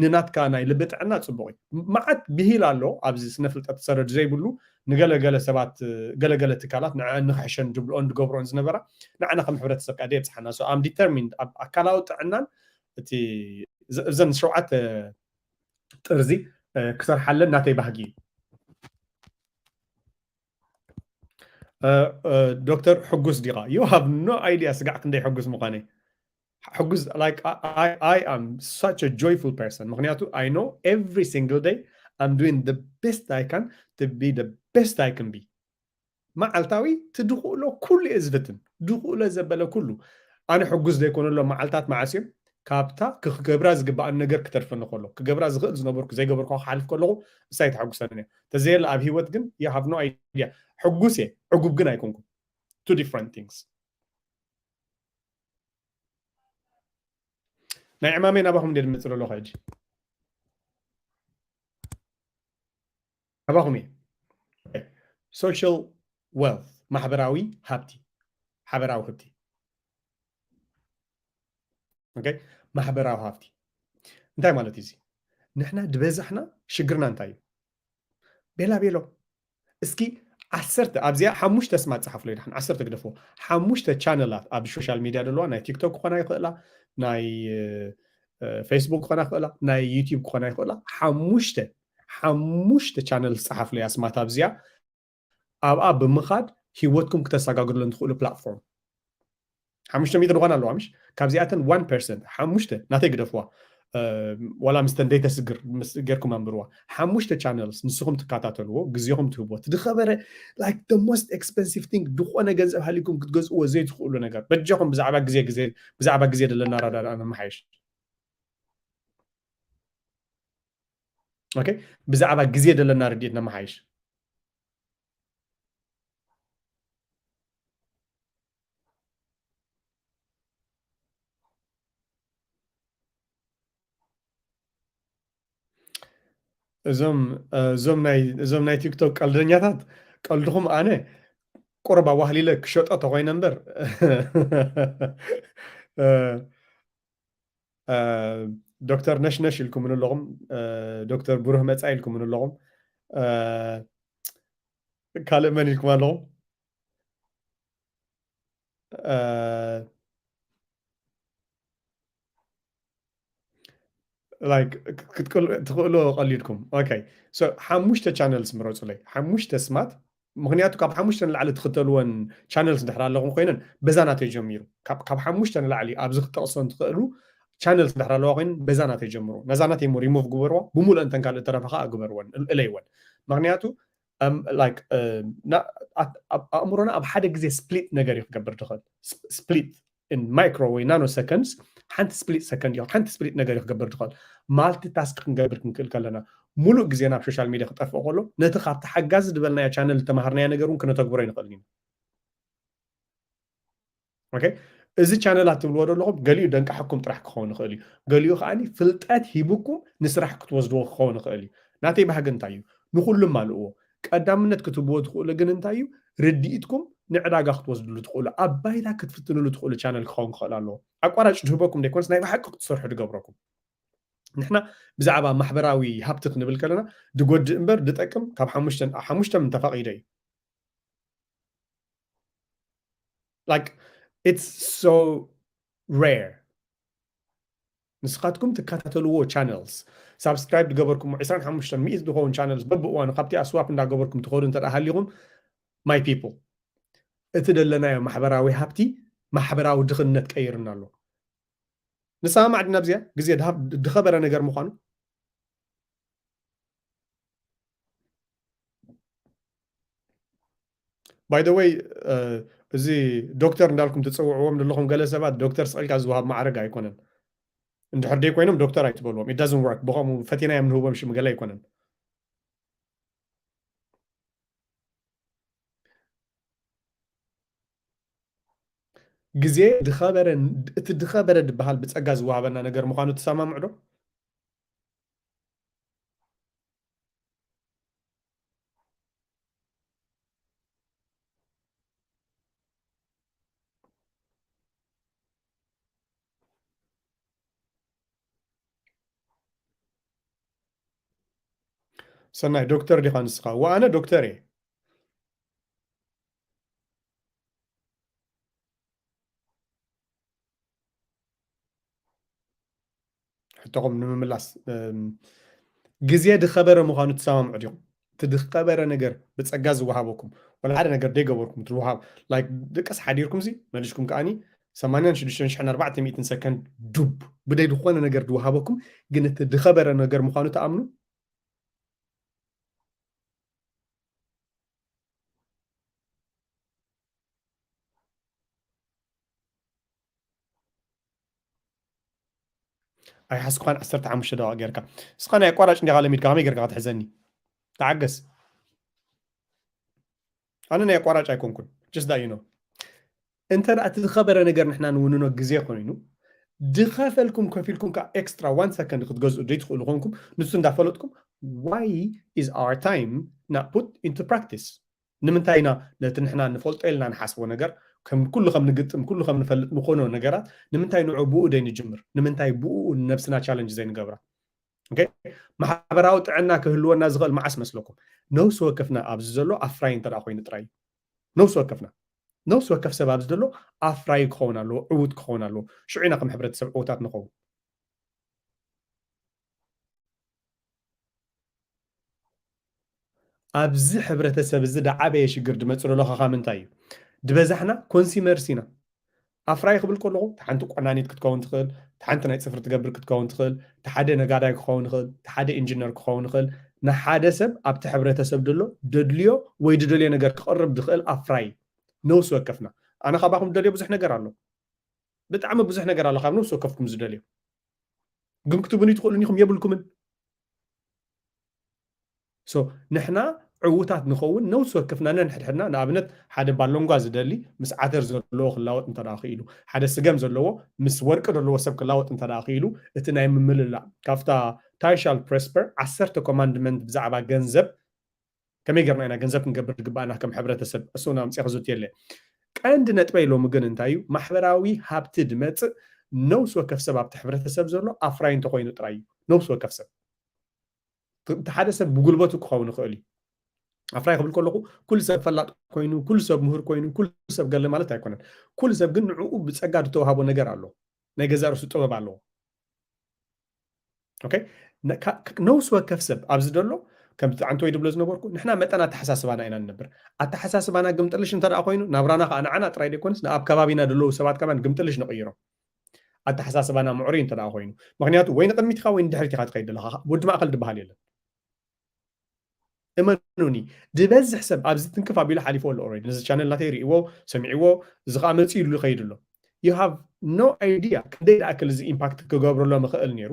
ንናትካ ናይ ልቢ ጥዕና ፅቡቅ እዩ መዓት ብሂል ኣሎ ኣብዚ ስነ ፍልጠት ሰረድ ዘይብሉ ንገለገለ ሰባት ገለገለ ትካላት ንዐ ንክሕሸን ድብልኦን ድገብሮን ዝነበራ ንዓና ከም ሕብረተሰብ ከዓ ደየብፅሓና so I'm determined ኣብ ኣካላዊ ጥዕናን እቲ እዘን ሸውዓተ ጥርዚ ክሰርሓለን ናተይ ባህጊ እዩ ዶክተር ሕጉስ ዲኻ you have no idea ስጋዕ ክንደይ ሕጉስ ምዃነይ ሕጉስ like I, I, I am such a joyful person ምክንያቱ I know every single day I'm doing the best I can to be the best I can be መዓልታዊ ትድኽእሎ ኩሉ እየ ዝፍትን ድኽእሎ ዘበለ ኩሉ ኣነ ሕጉስ ዘይኮነሎ መዓልታት መዓስ እዮም ካብታ ክገብራ ዝግባኣን ነገር ክተርፈኒ ከሎ ክገብራ ዝኽእል ዝነበርኩ ዘይገበርኩ ክሓልፍ ከለኹ እሳይ ተሓጉሰኒ እያ ተዘየለ ኣብ ሂወት ግን you have no idea ሕጉስ እየ ዕጉብ ግን ኣይኮንኩም two different things ናይ ዕማመይ ናባኹም እንደ ድመፅእ ኣለኹ ሕጂ ናባኹም እየ social wealth ማሕበራዊ ሃብቲ ሓበራዊ ሃብቲ ማሕበራዊ ሃብቲ እንታይ ማለት እዩ ንሕና ድበዛሕና ሽግርና እንታይ እዩ ቤላ ቤሎ እስኪ ዓሰርተ ኣብዚኣ ሓሙሽተ ስማት ፀሓፍሎ ይድሓን ዓሰርተ ግደፎ ሓሙሽተ ቻነላት ኣብ ሶሻል ሚድያ ዘለዋ ናይ ቲክቶክ ክኾና ይኽእላ ናይ ፌስቡክ ክኾና ይኽእላ ናይ ዩቲብ ክኾና ይኽእላ ሓሙሽተ ሓሙሽተ ቻነል ዝፀሓፍለያ ስማት ኣብዚኣ ኣብኣ ብምኻድ ህይወትኩም ክተሰጋግርለን ትኽእሉ ፕላትፎርም። ሓሙሽተ ሚእቲ ዝኾና ኣለዋ ምሽ? ካብዚኣተን ዋን ፐርሰንት፣ ሓሙሽተ ናተይ ግደፍዋ። ዋላ ምስተን ደይተስግር ጌርኩም ኣንብርዋ። ሓሙሽተ ቻነልስ ንስኹም ትከታተልዎ፣ ግዜኹም ትህብዎ። ትድኸበረ like the most expensive thing፣ ዝኾነ ገንዘብ ሃሊኩም ክትገዝእዎ ዘይትኽእሉ ነገር። በጃኹም ብዛዕባ ግዜ ግዜ ብዛዕባ ግዜ ዘለና ኣረዳድኣ ነመሓይሽ። ኦኬ፣ ብዛዕባ ግዜ ዘለና ርድኢት ነመሓይሽ። እዞም እዞም ናይ እዞም ናይ ቲክቶክ ቀልደኛታት ቀልድኹም ኣነ ቁሩብ ኣዋህሊለ ክሸጦ ተኾይነ እምበር ዶክተር ነሽነሽ ኢልኩምን ኣለኹም፣ ዶክተር ብሩህ መፃ ኢልኩምን ኣለኹም፣ ካልእ መን ኢልኩም ኣለኹም? like ክትቅል ትኽእሉ ቀሊድኩም። ኦኬ፣ so ሓሙሽተ ቻነልስ ምረፁለይ፣ ሓሙሽተ ስማት። ምክንያቱ ካብ ሓሙሽተ ንላዕሊ ትኽተልወን ቻነልስ እንድሕር ኣለኹም ኮይነን በዛ ናተይ ጀሚሩ። ካብ ካብ ሓሙሽተ ንላዕሊ ኣብዚ ክጠቕሶን ትኽእሉ ቻነልስ እንድሕር ኣለዋ ኮይነን በዛ ናተይ ጀምሩ። ነዛ ናተይ ሞ ሪሙቭ ግበርዋ፣ ብምሉእ እንተን ካልእ ተረፋ ከዓ ግበርወን፣ እለይወን። ምክንያቱ like ኣእምሮና ኣብ ሓደ ግዜ ስፕሊት ነገር እዩ ክገብር ትኽእል። ስፕሊት ማይክሮ ወይ ናኖ ሰከንድስ፣ ሓንቲ ስፕሊት ሰከንድ እዩ፣ ሓንቲ ስፕሊት ነገር እዩ ክገብር ትኽእል። ማልቲ ታስክ ክንገብር ክንክእል ከለና ሙሉእ ግዜና ኣብ ሶሻል ሚድያ ክጠፍእ ከሎ ነቲ ካብቲ ሓጋዚ ዝበልናዮ ቻነል ዝተማሃርናዮ ነገር እውን ክነተግብሮ ይንኽእል ኢና። ኦኬ፣ እዚ ቻነላት ትብልዎ ዘለኹም ገሊኡ ደንቃሕኩም ጥራሕ ክኸውን ይኽእል እዩ፣ ገሊኡ ከዓኒ ፍልጠት ሂብኩም ንስራሕ ክትወስድዎ ክኸውን ይኽእል እዩ። ናተይ ባህጊ እንታይ እዩ? ንኹሉ ማልእዎ። ቀዳምነት ክትህብዎ ትኽእሉ ግን እንታይ እዩ? ርድኢትኩም ንዕዳጋ ክትወስድሉ ትኽእሉ፣ ኣብ ባይታ ክትፍትንሉ ትኽእሉ ቻነል ክኸውን ክኽእል ኣለዎ። ኣቋራጭ ድህበኩም ደይኮነስ ናይ ብሓቂ ክትሰርሑ ድገብረኩም። ንሕና ብዛዕባ ማሕበራዊ ሃብቲ ክንብል ከለና ድጎድእ እምበር ድጠቅም ካብ ሓሙሽተን ሓሙሽተ ምን ተፋቒደ እዩ። like it's so rare። ንስኻትኩም ትከታተልዎ ቻነልስ ሳብስክራይብ ዝገበርኩም ዕስራን ሓሙሽተን ሚእቲ ዝኸውን ቻነልስ በብእዋኑ ካብቲ ኣስዋፕ እንዳገበርኩም ትኸዱ እንተ ደኣ ሃሊኹም፣ my people፣ እቲ ደለናዮ ማሕበራዊ ሃብቲ ማሕበራዊ ድኽነት ቀይርና ኣሎ። ንሰማማዕ ድና ኣብዚኣ ግዜ ድሃብ ድኸበረ ነገር ምዃኑ? By the way፣ እዚ ዶክተር እንዳልኩም ትፅውዕዎም ዘለኹም ገለ ሰባት ዶክተር ስቕ ኢልካ ዝወሃብ ማዕረግ ኣይኮነን። እንድሕር ደይ ኮይኖም ዶክተር ኣይትበልዎም። It doesn't work። ብኸምኡ ፈቲና እዮም ንህቦም ሽም ገለ ኣይኮነን። ግዜ ድኸበረ፣ እቲ ድኸበረ ድበሃል ብፀጋ ዝወሃበና ነገር ምዃኑ ትሰማምዑ ዶ? ሰናይ፣ ዶክተር ዲኻ ንስኻ? ወኣነ ዶክተር እየ። ሕቶኹም ንምምላስ፣ ግዜ ድኸበረ ምዃኑ ትሰማምዑ ዲኹም? እቲ ድኸበረ ነገር ብጸጋ ዝወሃበኩም፣ ወላ ሓደ ነገር ደይገበርኩም ትወሃብ፣ like ድቅስ ሓዲርኩም ሲ መሊስኩም ከኣኒ ሰማንያን ሽዱሽተን ሽሕን ኣርባዕተ ሚእትን ሰከንድ ዱብ ብደይ ዝኾነ ነገር ዝወሃበኩም፣ ግን እቲ ድኸበረ ነገር ምዃኑ ትኣምኑ? ኣይሓስኳን ዓሰርተ ሓሙሽተ ደቂቕ ጌርካ። እስኻ ናይ ኣቋራጭ እንዲኻ ለሚድካ ከመይ ጌርካ ክትሕዘኒ? ተዓገስ። ኣነ ናይ ኣቋራጭ ኣይኮንኩን። Just that you know። እንተ ደኣ እቲ ዝኸበረ ነገር ንሕና ንውንኖ ግዜ ኮይኑ፣ ድኸፈልኩም ከፊልኩም ከኣ ኤክስትራ ዋን ሰከንድ ክትገዝኡ ዘይትኽእሉ ኮንኩም፣ ንሱ እንዳፈለጥኩም፣ why is our time not put into practice? ንምንታይ ኢና ነቲ ንሕና ንፈልጦ ኢልና ንሓስቦ ነገር፣ ከም ኩሉ ከም ንግጥም፣ ኩሉ ከም ንፈልጥ ንኾኖ ነገራት፣ ንምንታይ ንዑ ብኡ ዘይንጅምር? ንምንታይ ብኡ ነብስና ቻለንጅ ዘይንገብራ? ኦኬ? ማሕበራዊ ጥዕና ክህልወና ዝኽእል መዓስ መስለኩም? ነብሲ ወከፍና ኣብዚ ዘሎ ኣፍራይ እንተ ደኣ ኮይኑ ጥራይ እዩ። ነብሲ ወከፍና። ነብሲ ወከፍ ሰብ ኣብዚ ዘሎ ኣፍራይ ክኸውን ኣለዎ፣ ዕዉት ክኸውን ኣለዎ። ሽዑ ኢና ከም ሕብረተሰብ ዕዉታት ንኸውን። ኣብዚ ሕብረተሰብ እዚ ዝዓበየ ሽግር ድመፅእ ዘሎ ካብ ምንታይ እዩ? ድበዛሕና ኮንሲመርስ ኢና። ኣፍራይ ክብል ከለኹ፣ ሓንቲ ቆናኒት ክትከውን ትኽእል፣ ሓንቲ ናይ ፅፍሪ ትገብር ክትከውን ትኽእል፣ ሓደ ነጋዳይ ክኸውን ይኽእል፣ ሓደ ኢንጂነር ክኸውን ይኽእል። ንሓደ ሰብ ኣብቲ ሕብረተሰብ ደሎ ደድልዮ ወይ ድደልዮ ነገር ክቕርብ ድኽእል ኣፍራይ ነውሲ ወከፍና። ኣነ ካባኹም ደልዮ ብዙሕ ነገር ኣሎ፣ ብጣዕሚ ብዙሕ ነገር ኣሎ ካብ ነውሲ ወከፍኩም ዝደልዮ። ግን ክትብኑ ትኽእሉን ኢኹም የብልኩምን። So ንሕና ዕዉታት ንኸውን ነውሲ ወከፍና ነንሕድሕድና፣ ንኣብነት ሓደ ባሎንጓ ዝደሊ ምስ ዓተር ዘለዎ ክላወጥ እንተ ደኣ ክኢሉ፣ ሓደ ስገም ዘለዎ ምስ ወርቂ ዘለዎ ሰብ ክላወጥ እንተ ደኣ ክኢሉ፣ እቲ ናይ ምምልላእ ካብታ ታይሻል ፕሬስፐር ዓሰርተ ኮማንድመንት ብዛዕባ ገንዘብ ከመይ ጌርና ኢና ገንዘብ ክንገብር ዝግባኣና ከም ሕብረተሰብ እሱና ኣምፅኣ ክዝት የለ። ቀንዲ ነጥበይ ሎሚ ግን እንታይ እዩ? ማሕበራዊ ሃብቲ ድመፅእ ነውሲ ወከፍ ሰብ ኣብቲ ሕብረተሰብ ዘሎ ኣፍራይ እንተኮይኑ ጥራይ እዩ። ነውሲ ወከፍ ሰብ እቲ ሓደ ሰብ ብጉልበቱ ክኸውን ይኽእል እዩ። ኣፍራይ ክብል ከለኹ ኩሉ ሰብ ፈላጥ ኮይኑ፣ ኩሉ ሰብ ምሁር ኮይኑ፣ ኩሉ ሰብ ገለ ማለት ኣይኮነን። ኩሉ ሰብ ግን ንዕኡ ብፀጋ ዝተዋሃቦ ነገር ኣሎ። ናይ ገዛ ርእሱ ጥበብ ኣለዎ። ኦኬ? ነ-፣ ካ-፣ ክ-፣ ነውሲ ወከፍ ሰብ ኣብዚ ዘሎ ከምቲ ዓንተወይ ድብሎ ዝነበርኩ ንሕና መጠን ኣተሓሳስባና ኢና ንነብር። ኣተሓሳስባና ግምጥልሽ እንተ ደኣ ኮይኑ ናብራና ከዓ ንዓና ጥራይ ዘይኮነስ ንኣብ ከባቢና ዘለዉ ሰባት ከማን ግምጥልሽ ንቕይሮም። ኣተሓሳስባና ምዕሩይ እንተ ደኣ ኮይኑ፣ ምኽንያቱ ወይ ንቕድሚት ኢኻ ወይ ንድሕሪት ኢኻ ትኸይድ ዘለኻ፣ ወዲ ማእኸል ዝበሃል የለን። እመኑኒ፣ ዝበዝሕ ሰብ ኣብዚ ትንክፍ ኣቢሉ ሓሊፎ ኣሎ። ኦልሬዲ ነዚ ቻነል ናተይ ሪእዎ ሰሚዕዎ፣ እዚ ከዓ መፂኡ ኢሉ ይኸይድ ኣሎ። You have no idea ክንደይ ዝኣክል እዚ ኢምፓክት ክገብረሎም ይኽእል ነይሩ።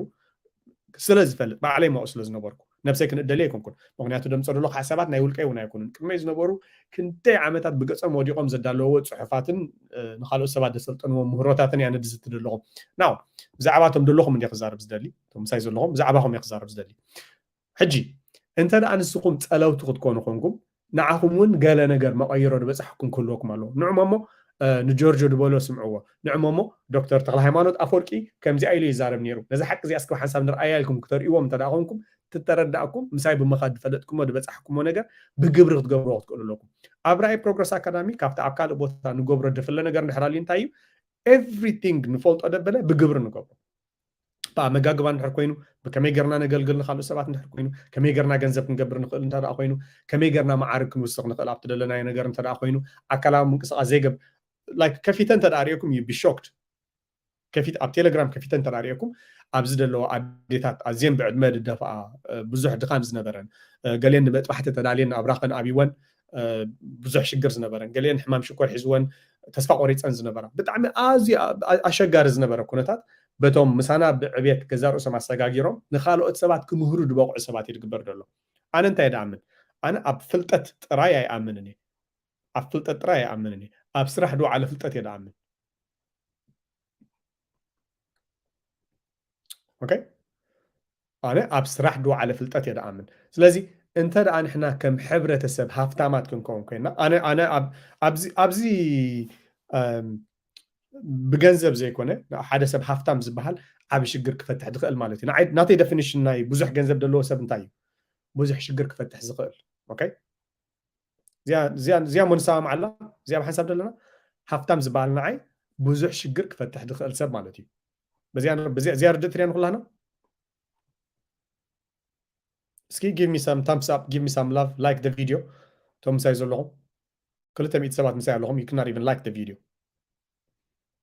ስለ ዝፈልጥ፣ ባዕለይ ማኡ ስለ ዝነበርኩ፣ ነብሰይ ክንእደለይ ኣይኮንኩን። ምኽንያቱ ደምፀ ደሎ ሓሳባት ናይ ውልቀይ እውን ኣይኮኑን። ቅድመይ ዝነበሩ ክንደይ ዓመታት ብገጾም ወዲቖም ዘዳለዎ ጽሑፋትን፣ እ፣ ንኻልኦት ሰባት ዘሰልጠንዎም ምህሮታትን እያ ነድዝቲ ዘለኹም። ናው፣ ብዛዕባቶም ደለኹም እንዲየ ክዛረብ ዝደሊ፣ እቶም ምሳይ ዘለኹም፣ ብዛዕባኹም እየ ክዛረብ ዝደሊ። ሕጂ፣ እንተ ደኣ ንስኹም ጸለውቲ ክትኮኑ ኮንኩም፣ ንዓኹም እውን ገለ ነገር መቐይሮ ዝበጻሕኩም ክህልወኩም ኣለዎ። ንዕሞ እሞ፣ እ፣ ንጆርጆ ዝበሎ ስምዕዎ። ንዕሞ እሞ፣ ዶክተር ተኽለ ሃይማኖት ኣፈወርቂ ከምዚኣ ኢሉ ይዛረብ ነይሩ። ነዚ ሓቂ እዚኣ እስከ ሓንሳብ ንርኣያ ኢልኩም ክተርእይዎም እንተ ደኣ ኮንኩም፣ ትተረዳእኩም፣ ምሳይ ብምኻድ ዝፈለጥኩሞ ዝበጻሕኩሞ ነገር ብግብሪ ክትገብርዎ ክትክእሉ ኣለኩም። ኣብ ራእይ ፕሮግረስ ኣካዳሚ፣ ካብቲ ኣብ ካልእ ቦታ ንገብሮ ድፍለ ነገር እንድሕር ኣልዩ እንታይ እዩ? ኤቭሪቲንግ ንፈልጦ ደበለ ብግብሪ ንገብሮ። ብኣመጋግባ እንድሕር ኮይኑ፣ ብከመይ ጌርና ነገልግል ንኻልኦት ሰባት እንድሕር ኮይኑ፣ ከመይ ጌርና ገንዘብ ክንገብር ንኽእል እንተ ደኣ ኮይኑ፣ ከመይ ጌርና መዓርግ ክንውስኽ ንኽእል ኣብቲ ደለናዮ ነገር እንተ ደኣ ኮይኑ፣ ኣካላዊ ምንቅስቓስ ዘይገብ-፣ ላይክ፣ ከፊተ እንተ ደኣ ርእየኩም፣ you be shocked። ከፊት-፣ ኣብ ቴሌግራም ከፊተ እንተ ደኣ ርእየኩም፣ ኣብዚ ዘለዋ ኣዴታት ኣዝየን ብዕድመ ዝደፍኣ፣ እ፣ ብዙሕ ድኻም ዝነበረን፣ እ፣ ገሊአን ንመጥባሕቲ ተዳልየን ኣብራኸን ኣብይወን፣ እ፣ ብዙሕ ሽግር ዝነበረን፣ ገሊአን ሕማም ሽኮር ሒዝወን ተስፋ ቆሪፀን ዝነበራ፣ ብጣዕሚ ኣዝዩ ኣ-፣ ኣ-፣ ኣሸጋሪ ዝነበረ ኩነታት በቶም ምሳና ብዕብየት ገዛ ርእሶም ኣሰጋጊሮም ንኻልኦት ሰባት ክምህሩ ዝበቕዑ ሰባት እዩ ዝግበር ዘሎ። ኣነ እንታይ እየ ደኣምን? ኣነ ኣብ ፍልጠት ጥራይ ኣይኣምንን እየ። ኣብ ፍልጠት ጥራይ ኣይኣምንን እየ። ኣብ ስራሕ ዝወዓለ ፍልጠት እየ ደኣምን። ኦኬ? ኣነ ኣብ ስራሕ ዝወዓለ ፍልጠት እየ ደኣምን። ስለዚ እንተ ደኣ ንሕና ከም ሕብረተሰብ ሃፍታማት ክንከውን ኮይና፣ ኣነ፣ ኣነ ኣብ-፣ ኣብዚ፣ ኣብዚ፣ እም፣ ብገንዘብ ዘይኮነ ሓደ ሰብ ሃፍታም ዝበሃል ዓቢ ሽግር ክፈትሕ ዝኽእል ማለት እዩ። ንዓይ፣ ናተይ ደፊኒሽን ናይ ብዙሕ ገንዘብ ዘለዎ ሰብ እንታይ እዩ? ብዙሕ ሽግር ክፈትሕ ዝኽእል። ኦኬ? እዚኣ፣ እዚኣ፣ እዚኣ ሞ ንሰማማዕ ኣላ? እዚኣ ብሓንሳብ ዘለና ሃፍታም ዝበሃል ንዓይ ብዙሕ ሽግር ክፈትሕ ዝኽእል ሰብ ማለት እዩ። በዚኣ፣ በዚኣ፣ እዚኣ ርድእት ርያ ንኹላና? እስኪ give me some thumbs up, give me some love, like the video። እቶም ምሳይ ዘለኹም ክልተ ሚእቲ ሰባት ምሳይ ኣለኹም፣ you cannot even like the video።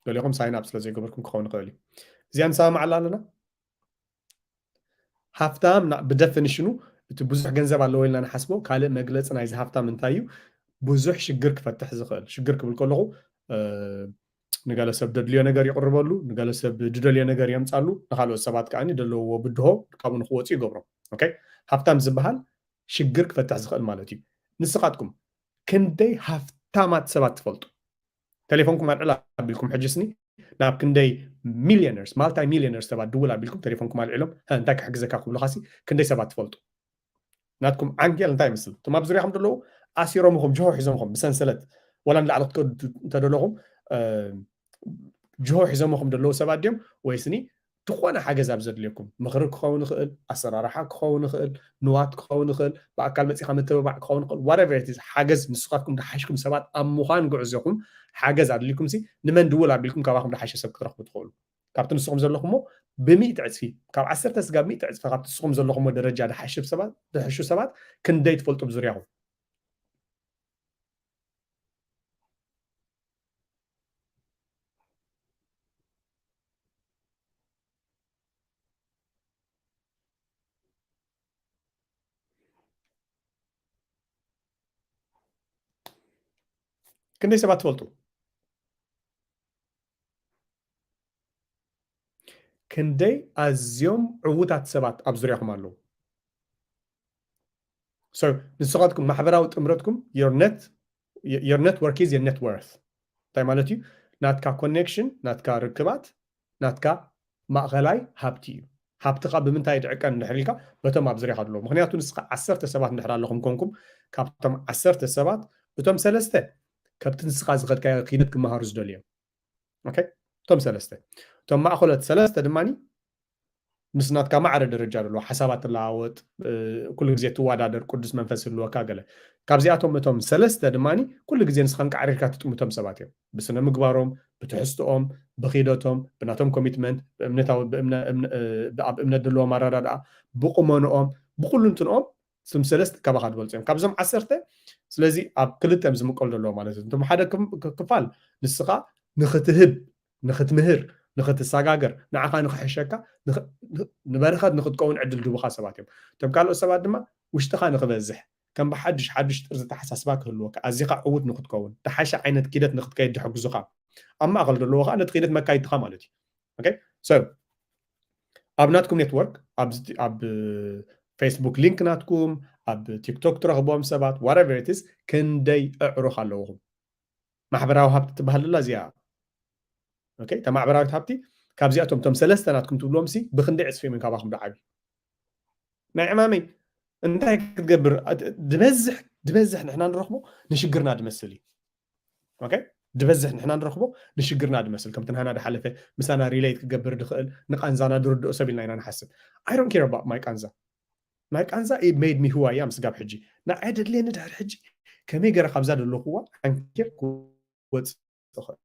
ገሊኹም ሳይን ኣፕ ስለ ዘይገበርኩም ክኸውን ይኽእል እዩ። እዚኣ ንሰማማዕ ኣላ ኣለና? ሃፍታም ና-፣ ብደፊኒሽኑ እቲ ብዙሕ ገንዘብ ኣለዎ ኢልና ንሓስቦ፣ ካልእ መግለፂ ናይዚ ሃፍታም እንታይ እዩ? ብዙሕ ሽግር ክፈትሕ ዝኽእል። ሽግር ክብል ከለኹ፣ እ፣ ንገለ ሰብ ደድልዮ ነገር ይቕርበሉ፣ ንገለ ሰብ ድደልዮ ነገር የምፃሉ፣ ንኻልኦት ሰባት ከኣ ደለውዎ ብድሆ ካብኡ ንክወፁ ይገብሮም። ኦኬ? ሃፍታም ዝበሃል ሽግር ክፈትሕ ዝኽእል ማለት እዩ። ንስኻትኩም ክንደይ ሃፍታማት ሰባት ትፈልጡ? ቴሌፎንኩም ኣልዕል ኣቢልኩም ሕጂ ስኒ ናብ ክንደይ ሚልዮነርስ፣ ማልታይ ሚልዮነርስ ሰባት ድውል ኣቢልኩም ቴሌፎንኩም ኣልዒሎም፣ "ሀ፣ እንታይ ክሕግዘካ?" ክብሉኻሲ ክንደይ ሰባት ትፈልጡ? ናትኩም ዓንኬል እንታይ ይመስል? እቶም ኣብ ዙርያኹም ዘለዉ ኣሲሮምኹም፣ ጅሆ ሒዞምኹም ብሰንሰለት፣ ወላ ንላዕሊ ክትከዱ እንተደለኹም፣ እ፣ ጅሆ ሒዞምኹም ዘለዉ ሰባት ድዮም? ወይስኒ ዝኾነ ሓገዝ ኣብ ዘድልየኩም፣ ምኽሪ ክኸውን ይኽእል፣ ኣሰራርሓ ክኸውን ይኽእል፣ ንዋት ክኸውን ይኽእል፣ ብኣካል መጺኻ ምትብባዕ ክኸውን ይኽእል፣ whatever it is፣ ሓገዝ ንስኻትኩም ዝሓሽኩም ሰባት ኣብ ምዃን ጉዕዞኹም ሓገዝ ኣድልይኩምሲ፣ ንመን ድውል ኣቢልኩም ካባኹም ዝሓሸ ሰብ ክትረኽቡ ትኽእሉ? ካብቲ ንስኹም ዘለኹሞ ብሚእቲ ዕፅፊ፣ ካብ ዓሰርተ ስጋብ ሚእቲ ዕፅፊ ካብቲ ንስኹም ዘለኹሞ ደረጃ ድሓሽብ ሰባት ድሕሹ ሰባት ክንደይ ትፈልጡ ብዙርያኹም? ክንደይ ሰባት ትፈልጡ? ክንደይ ኣዝዮም ዕዉታት ሰባት ኣብ ዙርያኹም ኣለዉ? So ንስኻትኩም ማሕበራዊ ጥምረትኩም your net your network is your net worth። እንታይ ማለት እዩ? ናትካ ኮኔክሽን፣ ናትካ ርክባት፣ ናትካ ማእኸላይ ሃብቲ እዩ። ሃብትኻ ብምንታይ ድዕቀን እንድሕር ኢልካ በቶም ኣብ ዙርያኻ ኣለዉ። ምክንያቱ ንስኻ ዓሰርተ ሰባት እንድሕር ኣለኹም ኮንኩም ካብቶም ዓሰርተ ሰባት እቶም ሰለስተ ከብቲ ንስኻ ዝኸድካዮ ኪነት ክመሃሩ ዝደልዮም። ኦኬ? እቶም ሰለስተ እቶም ማእኸሎት ሰለስተ ድማ ምስ ናትካ ማዕረ ደረጃ ዘለዎ ሓሳባት ትለዋወጥ፣ ኩሉ ግዜ ትወዳደር፣ ቅዱስ መንፈስ ህልወካ ገለ። ካብዚኣቶም እቶም ሰለስተ ድማ ኩሉ ግዜ ንስኻ እንቃዕሪርካ ትጥምቶም ሰባት እዮም። ብስነ ምግባሮም፣ ብትሕዝትኦም፣ ብኺደቶም፣ ብናቶም ኮሚትመንት፣ ብእምነታዊ ኣብ እምነት ዘለዎም ኣረዳድኣ፣ ብቁመንኦም፣ ብኩሉ እንትንኦም ስም ሰለስተ ካባኻ ዝበልፁ እዮም ካብዞም ዓሰርተ። ስለዚ ኣብ ክልተ እዮም ዝምቀሉ ዘለዉ ማለት እዩ። እቶም ሓደ ክፋል ንስኻ ንኽትህብ፣ ንኽትምህር፣ ንኽትሰጋገር፣ ንዓኻ ንኽሕሸካ፣ ንበረኸት ንኽትከውን ዕድል ድቡኻ ሰባት እዮም። እቶም ካልኦት ሰባት ድማ ውሽጥኻ ንኽበዝሕ፣ ከም ብሓድሽ ሓድሽ ጥርዚ ተሓሳስባ ክህልወካ፣ ኣዚኻ ዕዉት ንኽትከውን፣ ተሓሸ ዓይነት ኪደት ንኽትከይድ ድሕግዙኻ፣ ኣብ ማእኸል ዘለዉ ከዓ ነቲ ኪደት መካይድትኻ ማለት እዩ። ኦኬ? So ኣብ ናትኩም ኔትወርክ ኣብ ፌስቡክ ሊንክ ናትኩም፣ ኣብ ቲክቶክ ትረኽቦም ሰባት፣ whatever it is፣ ክንደይ ኣዕሩኽ ኣለውኹም? ማሕበራዊ ሃብቲ ትበሃል ዘላ እዚኣ። ኦኬ፣ እታ ማሕበራዊት ሃብቲ ካብዚኣቶም እቶም ሰለስተ ናትኩም ትብልዎም ሲ ብክንደይ ዕፅፊ እዮም ካባኹም ዝዓብዩ? ናይ ዕማመይ እንታይ ክትገብር ድበዝሕ ድበዝሕ ንሕና ንረኽቦ ንሽግርና ድመስል እዩ። ኦኬ፣ ድበዝሕ ንሕና ንረኽቦ ንሽግርና ድመስል፣ ከምቲ ንሃና ድሓለፈ ምሳና ሪሌት ክገብር ድኽእል ንቃንዛና ድርድኦ ሰብ ኢልና ኢና ንሓስብ። I don't care about my ቃንዛ። ናይ ቃንዛ it made me who I am ስጋብ ሕጂ። ንዓይ ደድልየኒ ድሕሪ ሕጂ ከመይ ገይረ ካብዛ ዘለኹዋ ዓንኬር ክወፅእ እኽእል?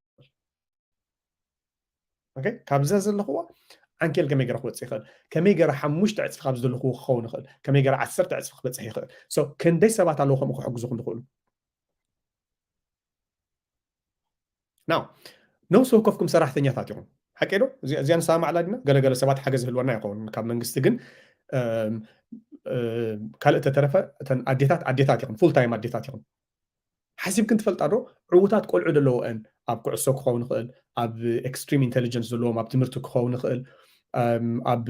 ኦኬ፣ ካብዛ ዘለኹዋ ዓንኬል ከመይ ገይረ ክወፅእ ይኽእል? ከመይ ገይረ ሓሙሽተ ዕፅፊ ካብ ዘለኹዎ ክኸውን ይኽእል? ከመይ ገይረ ዓሰርተ ዕፅፊ ክበፅሕ ይኽእል? So ክንደይ ሰባት ኣለዉ ከምኡ ክሕግዙኹም ዝኽእሉ? ናው ነፍሲ ወከፍኩም ሰራሕተኛታት ኢኹም። ሓቂ ዶ? እዚኣ ንሰማማዕ ዲና? ገለገለ ሰባት ሓገዝ ይህልወና ይኸውን ካብ መንግስቲ፣ ግን ካልእ ተተረፈ እተን ኣዴታት ኣዴታት ኢኹም፣ ፉል ታይም ኣዴታት ኢኹም። ሓሲብክን ትፈልጣ ዶ? ዕዉታት ቆልዑ ዘለዎአን ኣብ ኩዕሶ ክኸውን ይኽእል፣ ኣብ ኤክስትሪም ኢንቴሊጀንስ ዘለዎም ኣብ ትምህርቲ ክኸውን ይኽእል፣ ኣብ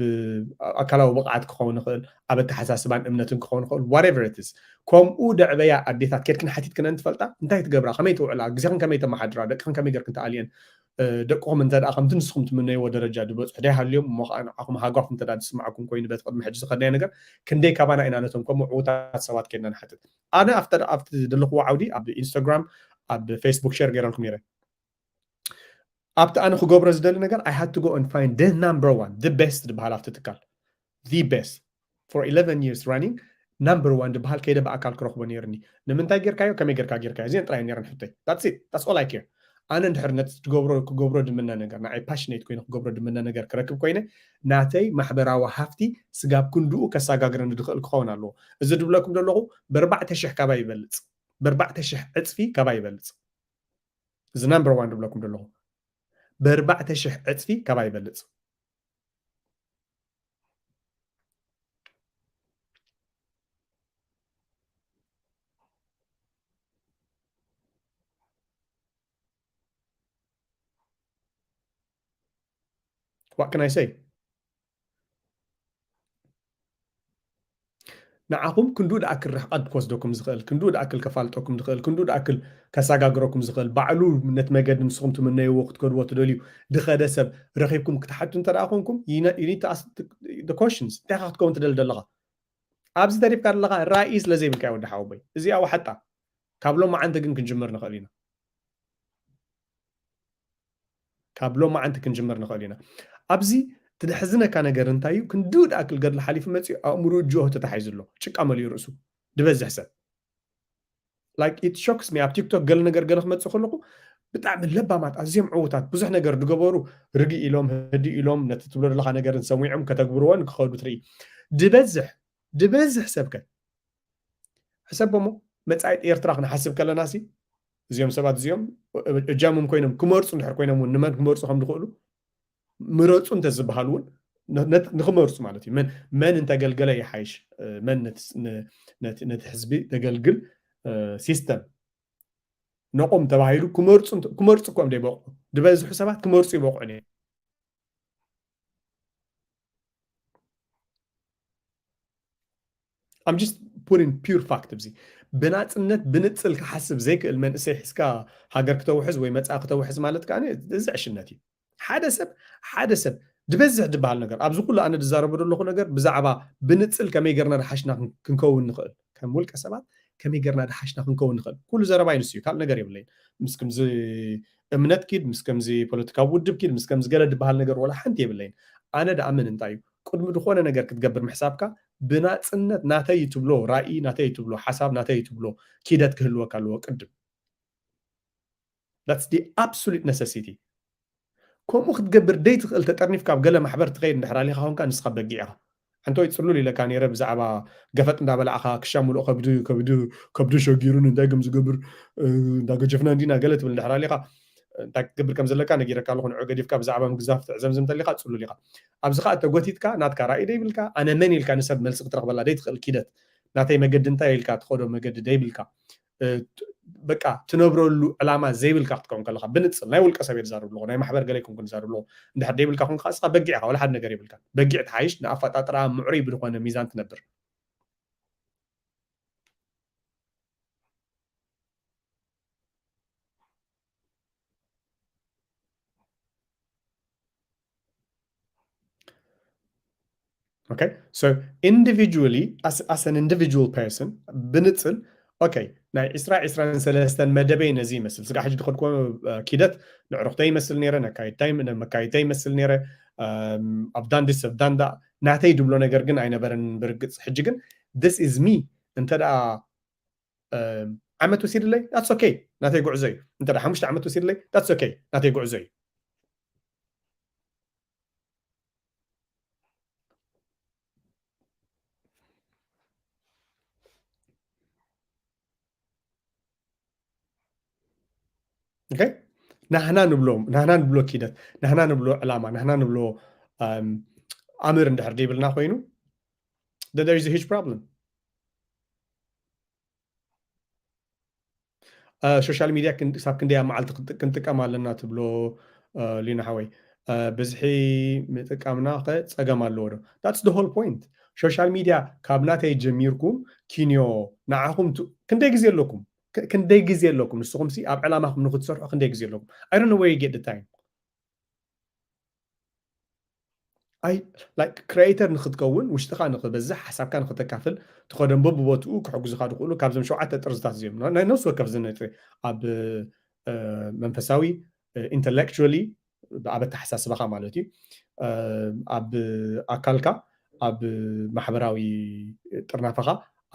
ኣካላዊ ብቕዓት ክኸውን ይኽእል፣ ኣብ ኣተሓሳስባን እምነትን ክኸውን ይኽእል፣ whatever it is። ከምኡ ደዕበያ ኣዴታት ኬድክን ሓቲትክነን ትፈልጣ? እንታይ ትገብራ? ከመይ ትውዕላ? ግዜኽን ከመይ ተመሓድራ? ደቅኽን ከመይ ገርክን ተኣልየን? ደቅኹም እንተ ደኣ ከምቲ ንስኹም ትምነይዎ ደረጃ ዝበጽሑ ደይሃልዮም እሞ ኸዓ ንዓኹም ሃጓፍ እንተ ደኣ ዝስምዓኩም ኮይኑ በቲ ቅድሚ ሕጂ ዝኸድናዮ ነገር ክንደይ ካባና ኢና ነቶም ከምኡ ዕዉታት ሰባት ኬድና ንሓትት? ኣነ ኣብቲ ዘለኽዎ ዓውዲ ኣብ ኢንስታግራም ኣብ ፌስቡክ ሸር ገይረልኩም ነይረ። ኣብቲ ኣነ ክገብሮ ዝደሊ ነገር I had to go and find the number one, the best ዝበሃል ኣብቲ ትካል the best for eleven years running number one ዝበሃል ከይደ ብኣካል ክረኽቦ ነይርኒ። ንምንታይ ጌርካዮ? ከመይ ጌርካ ጌርካዮ? እዚአን ጥራይ ነይረን ሕቶይ። That's it. That's all I care. ኣነ እንድሕር ነቲ ትገብሮ ክገብሮ ድምነ ነገር ንዓይ ፓሽኔት ኮይኑ ክገብሮ ድምነ ነገር ክረክብ ኮይነ ናተይ ማሕበራዊ ሃፍቲ ስጋብ ክንድኡ ከሰጋግረኒ ድኽእል ክኸውን ኣለዎ። እዚ ድብለኩም ዘለኹ ብኣርባዕተ ሽሕ ካባይ ይበልፅ፣ ብኣርባዕተ ሽሕ ዕፅፊ ካባይ ይበልፅ። እዚ ናምበር ዋን ድብለኩም ዘለኹ ብኣርባዕተ ሽሕ ዕፅፊ ካባይ ይበልፅ። What can I say? ንዓኹም ክንዱ ድኣክል ርሕቐት ክወስደኩም ዝኽእል፣ ክንዱ ድኣክል ከፋልጠኩም ዝኽእል፣ ክንዱ ድኣክል ከሰጋግረኩም ዝኽእል፣ ባዕሉ ነቲ መገዲ ንስኹም ትምነይዎ ክትከድዎ ትደልዩ ድኸደ ሰብ ረኺብኩም ክትሓቱ እንተ ደኣ ኮንኩም፣ you need to ask the questions። እንታይ ኢኻ ክትከውን ትደሊ ዘለኻ? ኣብዚ ተሪፍካ ዘለኻ ራኢ ስለ ዘይብልካ ወዲ ሓወቦይ። እዚኣ ዋሕጣ። ካብ ሎማዓንቲ ግን ክንጅምር ንኽእል ኢና። ካብ ሎማዓንቲ ክንጅምር ንኽእል ኢና። ኣብዚ ትደሕዝነካ ነገር እንታይ እዩ? ክንድኡ ድኣክል ገድሊ ሓሊፉ መፂኡ ኣእምርኡ ጅሆ ተታሒዙ ኣሎ። ጭቃ መሊኡ ርእሱ። ድበዝሕ ሰብ። Like it shocks me። ኣብ ቲክቶክ ገለ ነገር ገለ ክመፅእ ከለኹ ብጣዕሚ ለባማት፣ ኣዝዮም ዕዉታት፣ ብዙሕ ነገር ዝገበሩ፣ ርግእ ኢሎም፣ ህድእ ኢሎም፣ ነቲ ትብሎ ዘለኻ ነገር ሰሚዖም ከተግብርዎን ክኸዱ ትርኢ። ድበዝሕ ድበዝሕ ሰብከ ሕሰቦሞ። መጻኢት ኤርትራ ክንሓስብ ከለና ሲ እዚኦም ሰባት እዚኦም እጃሞም ኮይኖም ክመርፁ እንድሕር ኮይኖም እውን ንመን ክመርፁ ከም ዝኽእሉ ምረፁ እንተዝበሃል እውን ንክመርፁ ማለት እዩ። መን እንተገልገለ ይሓይሽ፣ መን ነቲ ህዝቢ ዘገልግል ሲስተም ነቆም ተባሂሉ ክመርፁ እኮም ዘይበቑ ዝበዝሑ ሰባት ክመርፁ ይበቑዑ እዮም። I'm just putting pure fact። እዚ ብናፅነት ብንፅል ክሓስብ ዘይክእል መንእሰይ ሒዝካ ሃገር ክተውሕዝ ወይ መፃኢ ክተውሕዝ ማለት ከዓ እዚ ዕሽነት እዩ። ሓደ ሰብ ሓደ ሰብ ዝበዝሕ ዝበሃል ነገር ኣብዚ ኩሉ ኣነ ዝዛረቦ ዘለኹ ነገር ብዛዕባ ብንፅል ከመይ ገርና ድሓሽና ክንከውን ንኽእል፣ ከም ውልቀ ሰባት ከመይ ገርና ድሓሽና ክንከውን ንኽእል። ኩሉ ዘረባይ ንሱ እዩ፣ ካልእ ነገር የብለይን። ምስ ከምዚ እምነት ኪድ፣ ምስ ከምዚ ፖለቲካዊ ውድብ ኪድ፣ ምስ ከምዚ ገለ ዝበሃል ነገር ወላ ሓንቲ የብለይን። ኣነ ድኣምን እንታይ እዩ፣ ቅድሚ ዝኾነ ነገር ክትገብር ምሕሳብካ ብናፅነት ናተይ ትብሎ ራእይ፣ ናተይ ትብሎ ሓሳብ፣ ናተይ ትብሎ ኪደት ክህልወካ ኣለዎ ቅድም። That's the absolute necessity። ከምኡ ክትገብር ደይትኽእል ተጠርኒፍካ ኣብ ገለ ማሕበር ትኸይድ እንድሕር ኣሊኻ ኮንካ ንስኻ በጊዕ ኢኻ። ሓንቲ ወይ ፅሉል ኢለካ ነይረ ብዛዕባ ገፈጥ እንዳበላዕኻ ክሻ ሙሉእ ከብዱ ከብዱ ከብዱ ሸጊሩን እንታይ ከም ዝገብር እንዳገጀፍና እንዲና ገለ ትብል እንድሕር ኣሊኻ እንታይ ክትገብር ከም ዘለካ ነጊረካ ኣለኹ። ንዑ ገዲፍካ ብዛዕባ ምግዛፍ ትዕዘምዝም እንተሊኻ ፅሉል ኢኻ። ኣብዚ ከዓ ተጎቲትካ ናትካ ራእይ ደይብልካ ኣነ መን ኢልካ ንሰብ መልሲ ክትረኽበላ ደይትኽእል ኪደት ናተይ መገዲ እንታይ ኢልካ ትኸዶ መገዲ ደይብልካ በቃ ትነብረሉ ዕላማ ዘይብልካ ክትከውን ከለካ ብንፅል ናይ ውልቀ ሰብ እየ ዝዛረብ ኣለኹ፣ ናይ ማሕበር ገለ ኣይኮንኩን ዝዛረብ ኣለኹ። እንድሕር ደይብልካ ኮንካ እስኻ በጊዕ ኢኻ፣ ወላ ሓደ ነገር የብልካ። በጊዕ ትሓይሽ፣ ንኣፈጣጥራ ምዕሩይ ብዝኾነ ሚዛን ትነብር። Okay, so individually, as, as an individual person, ብንፅል okay ናይ ዕስራ ዕስራን ሰለስተን መደበይ ነዚ ይመስል። ስጋዕ ሕጂ ዝኸድኩዎ ኪደት ንዕሩኽተይ ይመስል ነይረ፣ ነካይድታይ መካይድተይ ይመስል ነይረ። I've done this, I've done that፣ ናተይ ድብሎ ነገር ግን ኣይነበረን። ብርግፅ ሕጂ ግን this is me። እንተ ደኣ ዓመት ወሲድለይ that's okay፣ ናተይ ጉዕዞ እዩ። እንተ ደኣ ሓሙሽተ ዓመት ወሲድለይ that's okay፣ ናተይ ጉዕዞ እዩ። Okay? ናህና ንብሎ ናህና ንብሎ ኪደት፣ ናህና ንብሎ ዕላማ፣ ናህና ንብሎ ኣምር እንድሕር ዘይብልና ኮይኑ there is a huge problem። ሶሻል ሚድያ ክሳብ ክንደይ ኣብ መዓልቲ ክንጥቀም ኣለና ትብሎ ሊና ሓወይ? ብዝሒ ምጥቃምና ከ ፀገም ኣለዎ ዶ? That's the whole point። ሶሻል ሚድያ ካብ ናተይ ጀሚርኩም ኪንዮ ንዓኹም ክንደይ ግዜ ኣለኩም? ክንደይ ግዜ ኣለኩም? ንስኹም ሲ ኣብ ዕላማኹም ንክትሰርሑ ክንደይ ግዜ ኣለኩም? I don't know where you get the time። ኣይ ላይክ ክሪኤተር ንክትከውን ውሽጥኻ ንክበዝሕ ሓሳብካ ንክተካፍል ትኸደን በብቦትኡ ክሕግዙካ ዝኽእሉ ካብዞም ሸውዓተ ጥርዝታት እዚኦም ናይ ነፍሲ ወከፍ ዝነጥሪ ኣብ መንፈሳዊ ኢንተሌክቹዋሊ ኣብ ኣተሓሳስባኻ ማለት እዩ ኣብ ኣካልካ ኣብ ማሕበራዊ ጥርናፈኻ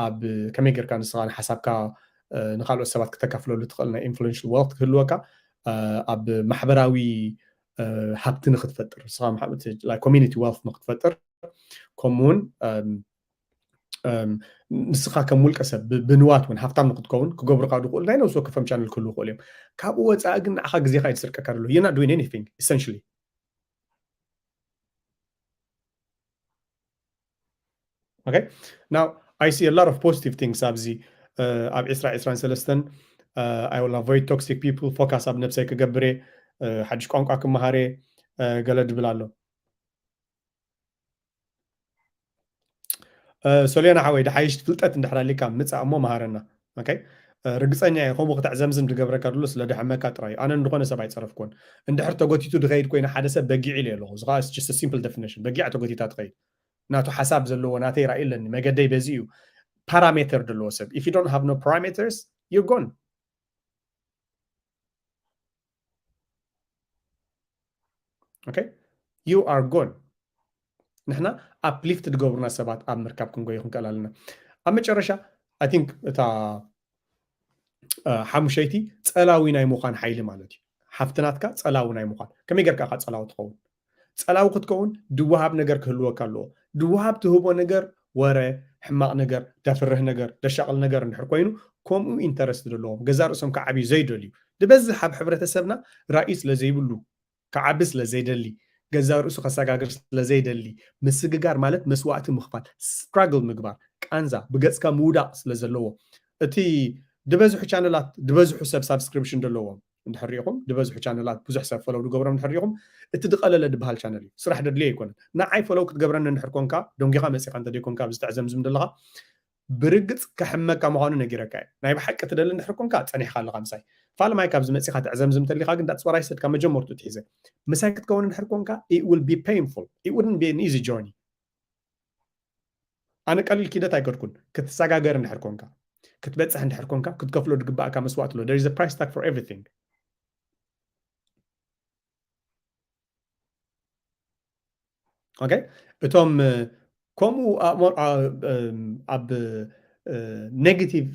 ኣብ ከመይ ጌርካ ንስኻ ንሓሳብካ ንካልኦት ሰባት ክተካፍለሉ ትኽእል ናይ ኢንፍሉዌንሽል ዌልት ክህልወካ ኣብ ማሕበራዊ ሃብቲ ንክትፈጥር ንስኻ ኮሚኒቲ ዌልት ንክትፈጥር ከምኡውን ንስኻ ከም ውልቀ ሰብ ብንዋት እውን ሃፍታም ንክትከውን ክገብሩካ ዝኽእሉ ናይ ነብሲ ወከፎም ቻነል ክህሉ ይኽእሉ እዮም። ካብኡ ወፃኢ ግን ንዓኻ ግዜኻ እዩ ዝስርቀካ ዘሎ። You're not doing anything essentially። Okay? Now, I see a lot of positive things ኣብዚ ኣብ ዕስራ ዕስራን ሰለስተን I will avoid toxic people፣ ፎካስ ኣብ ነብሰይ ክገብር እየ፣ ሓድሽ ቋንቋ ክመሃር እየ ገለ ድብል ኣሎ። ሶልያና ሓወይ ድሓይሽ ፍልጠት እንድሕር ኣሊካ ምፃእ እሞ መሃረና። ርግፀኛ እየ ከምኡ ክተዕዘምዝም ዝገብረካ ድሎ ስለ ድሓመካ ጥራይ ኣነ ንድኾነ ሰብ ኣይፀረፍኩን። እንድሕር ተጎቲቱ ድኸይድ ኮይኑ ሓደ ሰብ በጊዕ ኢለ ኣለኹ። እዚ ከዓ just simple definition በጊዕ ተጎቲታ ትኸይድ። ናቱ ሓሳብ ዘለዎ ናተይ ራእይ ኣለኒ መገደይ በዚ እዩ። ፓራሜተር ድለዎ ሰብ if you don't have no parameters you're gone። Okay? You are gone። ንሕና ኣፕሊፍት ዝገብሩና ሰባት ኣብ ምርካብ ክንጎዩ ክንክእል ኣለና። ኣብ መጨረሻ I think እታ ሓሙሸይቲ ፀላዊ ናይ ምዃን ሓይሊ ማለት እዩ። ሃፍቲ ናትካ ጸላዊ ናይ ምዃን። ከመይ ጌርካ ኢኻ ጸላዊ ትኸውን? ጸላዊ ክትከውን ድወሃብ ነገር ክህልወካ ኣለዎ። ድወሃብ ትህቦ ነገር ወረ፣ ሕማቕ ነገር፣ ደፍርህ ነገር፣ ደሻቕል ነገር እንድሕር ኮይኑ፣ ከምኡ ኢንተረስት ዘለዎም፣ ገዛእ ርእሶም ክዓብዩ ዘይደልዩ፣ ዝበዝሕ ኣብ ሕብረተሰብና ራእዩ ስለ ዘይብሉ፣ ክዓቢ ስለ ዘይደሊ፣ ገዛእ ርእሱ ከሰጋግር ስለ ዘይደሊ፣ ምስግጋር ማለት መስዋእቲ ምኽፋል፣ ስትራግል ምግባር፣ ቃንዛ፣ ብገጽካ ምውዳቕ ስለ ዘለዎ፣ እቲ ዝበዝሑ ቻነላት ዝበዝሑ ሰብ ሳብስክሪፕሽን ዘለዎም እንድሕር ሪኢኹም፣ ዝበዝሑ ቻነላት ብዙሕ ሰብ ፈለው ዝገብሮም እንድሕር ሪኢኹም፣ እቲ ዝቐለለ ዝበሃል ቻነል እዩ። ስራሕ ደድልዮ ኣይኮነን። ንዓይ ፈለው ክትገብረኒ እንድሕር ኮንካ፣ ደንጊኻ መጺኻ እንተደይኮንካ ኣብዚ ተዕዘምዝም ዘለኻ፣ ብርግጽ ከሕመካ ምዃኑ ነጊረካ እየ። ናይ ብሓቂ ትደሊ እንድሕር ኮንካ፣ ጸኒሕካ ኣለኻ ምሳይ። ፋልማይ ካብዚ መጺኻ ተዕዘምዝም እንተሊኻ ግን፣ that's what I said ካብ መጀመርቱ ትሒዘ። ምሳይ ክትከውን እንድሕር ኮንካ፣ it will be painful. It wouldn't be an easy journey. ኣነ ቀሊል ኪደት ኣይከድኩን። ክትሰጋገር እንድሕር ኮንካ፣ ክትበጽሕ እንድሕር ኮንካ፣ ክትከፍሎ ዝግባእካ መስዋእቲ ኣሎ። There is a price tag for everything. ኦኬ? እቶም፣ እ፣ ከምኡ ኣእሞ-፣ ኣ-፣ እም፣ ኣብ፣ እ፣ ኔጌቲቭ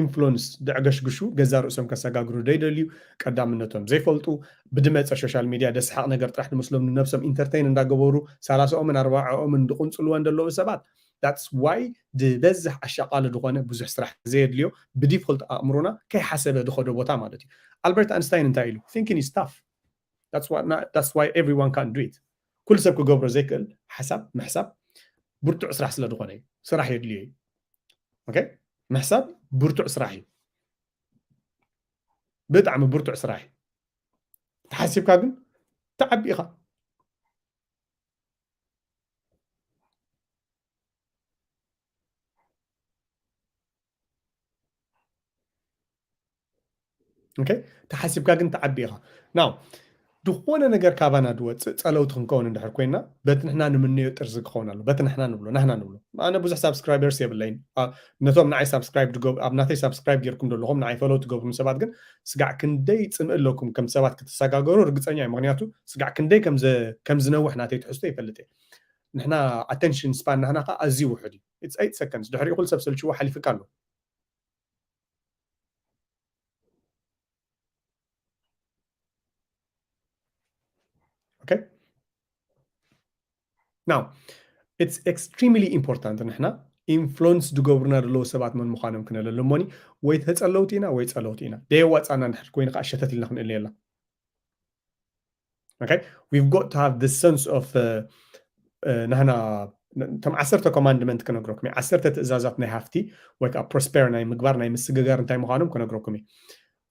ኢንፍሉንስ ዘዕገሽግሹ፣ ገዛ ርእሶም ከሰጋግሩ ዘይደልዩ፣ ቀዳምነቶም ዘይፈልጡ፣ ብድመጸ ሶሻል ሚድያ ደስሓቕ ነገር ጥራሕ ዝመስሎም፣ ንነብሶም ኢንተርቴይን እንዳገበሩ፣ ሰላሳኦምን ኣርባዓኦምን ዝቕንጽልወን ዘለዉ ሰባት፣ that's why ዝበዝሕ ኣሻቓሊ ዝኾነ ብዙሕ ስራሕ ዘየድልዮ፣ ብዲፎልት ኣእምሮና ከይሓሰበ ዝኸዶ ቦታ ማለት እዩ። ኣልበርት ኣንስታይን እንታይ ኢሉ? Thinking is tough. That's why, that's why everyone can't do it. ኩሉ ሰብ ክገብሮ ዘይክእል ሓሳብ ምሕሳብ ብርቱዕ ስራሕ ስለ ዝኾነ እዩ። ስራሕ የድልዮ እዩ። ኦኬ? ምሕሳብ ብርቱዕ ስራሕ እዩ። ብጣዕሚ ብርቱዕ ስራሕ እዩ። ተሓሲብካ ግን ትዓቢ ኢኻ። ኦኬ? ተሓሲብካ ግን ትዓቢ ኢኻ። ናው፣ ዝኾነ ነገር ካባና ዝወፅእ ጸለውቲ ክንከውን እንድሕር ኮይና፣ በቲ ንሕና ንምነዮ ጥርዚ ክኸውን ኣሎ። በቲ ንሕና ንብሎ፣ ናህና ንብሎ። ኣነ ብዙሕ ሳብስክራይበርስ የብለይን። ኣ፣ ነቶም ንዓይ ሳብስክራይብ ዝገብ-፣ ኣብ ናተይ ሳብስክራይብ ጌርኩም ዘለኹም፣ ንዓይ ፈሎው ትገብሩኒ ሰባት ግን፣ ስጋዕ ክንደይ ጽምኢ ኣለኩም ከም ሰባት ክትሰጋገሩ ርግጸኛ እየ። ምኽንያቱ፣ ስጋዕ ክንደይ ከም ዘ-፣ ከም ዝነውሕ ናተይ ትሕዝቶ ይፈልጥ እየ። ንሕና ኣቴንሽን ስፓን ናህና ከኣ ኣዝዩ ውሑድ እዩ። It's eight seconds። ድሕሪኡ ኩሉ ሰብ ሰልችዎ ሓሊፉካ ኣሎ። ኦኬ? ናው፣ it's extremely important ንሕና ኢንፍሉንስ ዝገብሩና ዘለዉ ሰባት መን ምዃኖም ክነለሊ እሞኒ፣ ወይ ተጸለውቲ ኢና ወይ ጸለውቲ ኢና። ደየዋጻና እንድሕር ኮይኑ ከኣ ሸተት ኢልና ክንእለየላ። ኦኬ? We've got to have the sense of፣ እ፣ እ፣ ናህና፣ እቶም ዓሰርተ ኮማንድመንት ክነግረኩም እየ። ዓሰርተ ትእዛዛት ናይ ሃፍቲ ወይ ከኣ ፕሮስፐር ናይ ምግባር፣ ናይ ምስግጋር እንታይ ምዃኖም ክነግረኩም እየ።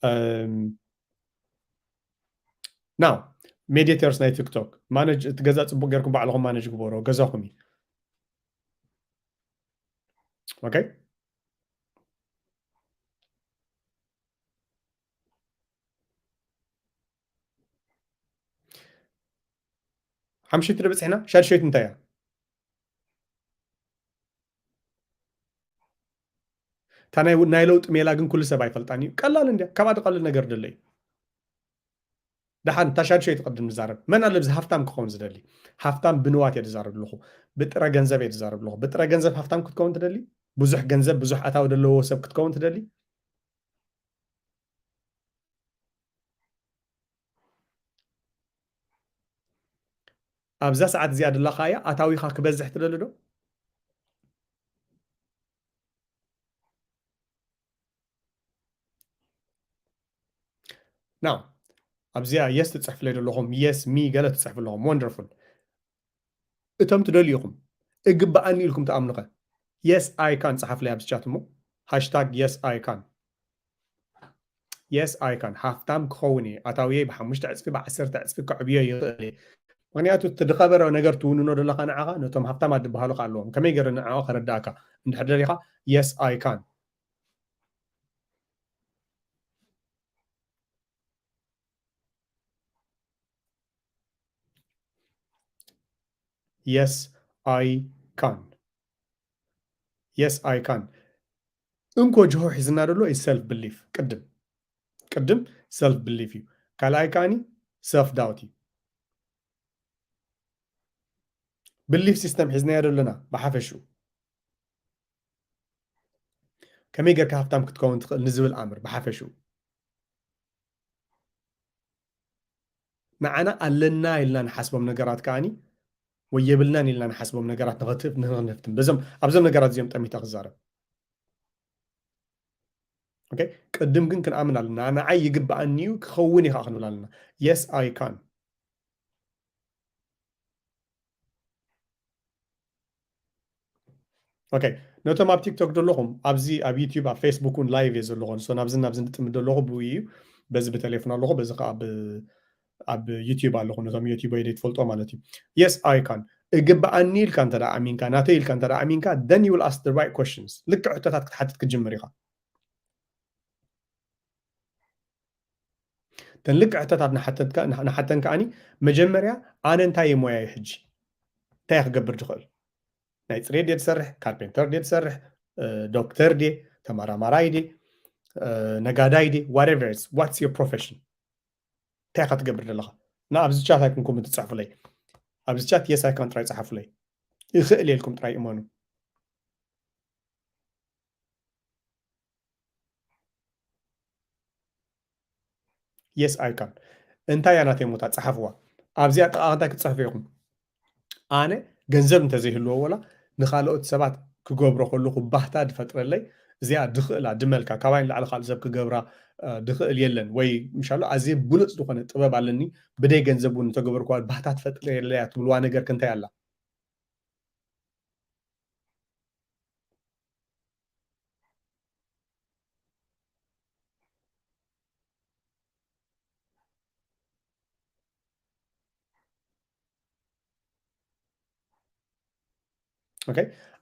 እም፣ ናው፣ ሜዲተርስ ናይ ቲክቶክ፣ ማነጅ፣ እቲ ገዛ ጽቡቕ ጌርኩም ባዕልኹም ማነጅ ግበሮ፣ ገዛኹም እዩ። ኦኬ? ሓምሽቲ ዶ በጺሕና? ሻድሸይቲ እንታይ እያ? እታ ናይ፣ ናይ ለውጢ ሜላ ግን ኩሉ ሰብ ኣይፈልጣን እዩ። ቀላል እንድያ፣ ካብኣ ዝቐልል ነገር ደሎ እዩ። ደሓን፣ እታ ሻድሸይቲ ቅድም ንዛረብ። መን ኣሎ ኣብዚ ሃፍታም ክኸውን ዝደሊ? ሃፍታም ብንዋት እየ ዝዛረብ ኣለኹ። ብጥረ ገንዘብ እየ ዝዛረብ ኣለኹ። ብጥረ ገንዘብ ሃፍታም ክትከውን ትደሊ? ብዙሕ ገንዘብ፣ ብዙሕ ኣታዊ ዘለዎ ሰብ ክትከውን ትደሊ? ኣብዛ ሰዓት እዚኣ ዘለኻያ ኣታዊኻ ክበዝሕ ትደሊ ዶ? ናው፣ ኣብዚኣ የስ ትጽሕፍለይ ዘለኹም፣ የስ፣ ሚ ገለ ትጽሕፉ ኣለኹም። ወንደርፉል። እቶም ትደልዩ ኢኹም፣ እግብኣኒ ኢልኩም ትኣምኑኸ? የስ ኣይ ካን ጸሓፍለይ ኣብዚ ቻት እሞ፣ ሃሽታግ የስ ኣይ ካን። የስ ኣይ ካን። ሃፍታም ክኸውን እየ። ኣታውየይ ብሓሙሽተ ዕጽፊ፣ ብዓሰርተ ዕጽፊ ከዕብዮ ይኽእል እየ። ምኽንያቱ እቲ ዝኸበረ ነገር ትውንኖ ዘለኻ ንዓኻ፣ ነቶም ሃፍታማት ዝበሃሉ ከኣ ኣለዎም። ከመይ ገይረ ንዕኦም ከረድኣካ? እንድሕር ደሊኻ፣ የስ ኣይ ካን። የስ ኣይ ካን። የስ ኣይ ካን። እንኮ ጅሆ ሒዝና ዘሎ እዩ ሰልፍ ብሊፍ። ቅድም፣ ቅድም ሰልፍ ብሊፍ እዩ። ካልኣይ ከኣኒ ሰልፍ ዳውት እዩ። ብሊፍ ሲስተም ሒዝናዮ ዘለና ብሓፈሽኡ። ከመይ ጌርካ ሃፍታም ክትከውን ትኽእል ንዝብል ኣምር ብሓፈሽኡ። ንዓና ኣለና ኢልና ንሓስቦም ነገራት ከዓኒ ወይ የብልናን ኢልና ንሓስቦም ነገራት ንኽንፍትን በዞም ኣብዞም ነገራት እዚኦም ጠሚተ ክዛረብ። ቅድም ግን ክንኣምን ኣለና። ንዓይ ይግብኣኒ እዩ ክኸውን እዩ ከዓ ክንብል ኣለና። Yes I can። ኦኬ፣ ነቶም ኣብ ቲክቶክ ዘለኹም ኣብዚ ኣብ ዩቲዩብ ኣብ ፌስቡክ እውን ላይቭ እየ ዘለኹ። ንሶ ናብዚ ናብዚ ንጥምት ዘለኹ ብኡ እዩ። በዚ ብቴሌፎን ኣለኹ፣ በዚ ከዓ ኣብ ዩቲዩብ ኣለኹ። ነቶም ዩቲዩብ ወይ ትፈልጦ ማለት እዩ። Yes I can። እግብኣኒ ኢልካ እንተ ኣሚንካ፣ ናተይ ኢልካ እንተ ኣሚንካ፣ then you will ask the right questions። ልክዕ ሕቶታት ክትሓትት ክትጅምር ኢኻ። ተን ልክዕ ሕቶታት ንሓተን ከዓኒ መጀመርያ ኣነ እንታይ እየ ሞያይ ሕጂ እንታይ ክገብር ዝኽእል? ናይ ፅሬት ድየ ትሰርሕ? ካርፔንተር ድየ ትሰርሕ? ዶክተር ድየ? ተመራማራይ ድየ? ነጋዳይ ድየ? Whatever it's what's your profession? እንታይ ኢኻ ትገብር ዘለኻ? እና ኣብዚ ቻት ኣይኮንኩም ትፅሕፉለይ። ኣብዚ ቻት የስ ኣይኮን ጥራይ ፀሓፉለይ። ይኽእል የልኩም ጥራይ እመኑ። Yes I can። እንታይ እያ ናተይ ሞታ? ፀሓፍዋ። ኣብዚኣ ጥቓ እንታይ ክትፅሕፉ ኢኹም? ኣነ ገንዘብ እንተዘይህልዎ ወላ ንኻልኦት ሰባት ክገብሮ ከለኹ ባህታ ድፈጥረለይ እዚኣ ድኽእላ ድመልካ ካባይ ንላዕሊ ካልእ ሰብ ክገብራ ድኽእል የለን ወይ ምሻሉ ኣዝየ ብሉፅ ዝኾነ ጥበብ ኣለኒ ብደይ ገንዘብ እውን እንተገበርኩዋ ባህታ ትፈጥረለያ ትብልዋ ነገር ክንታይ ኣላ? ኦኬ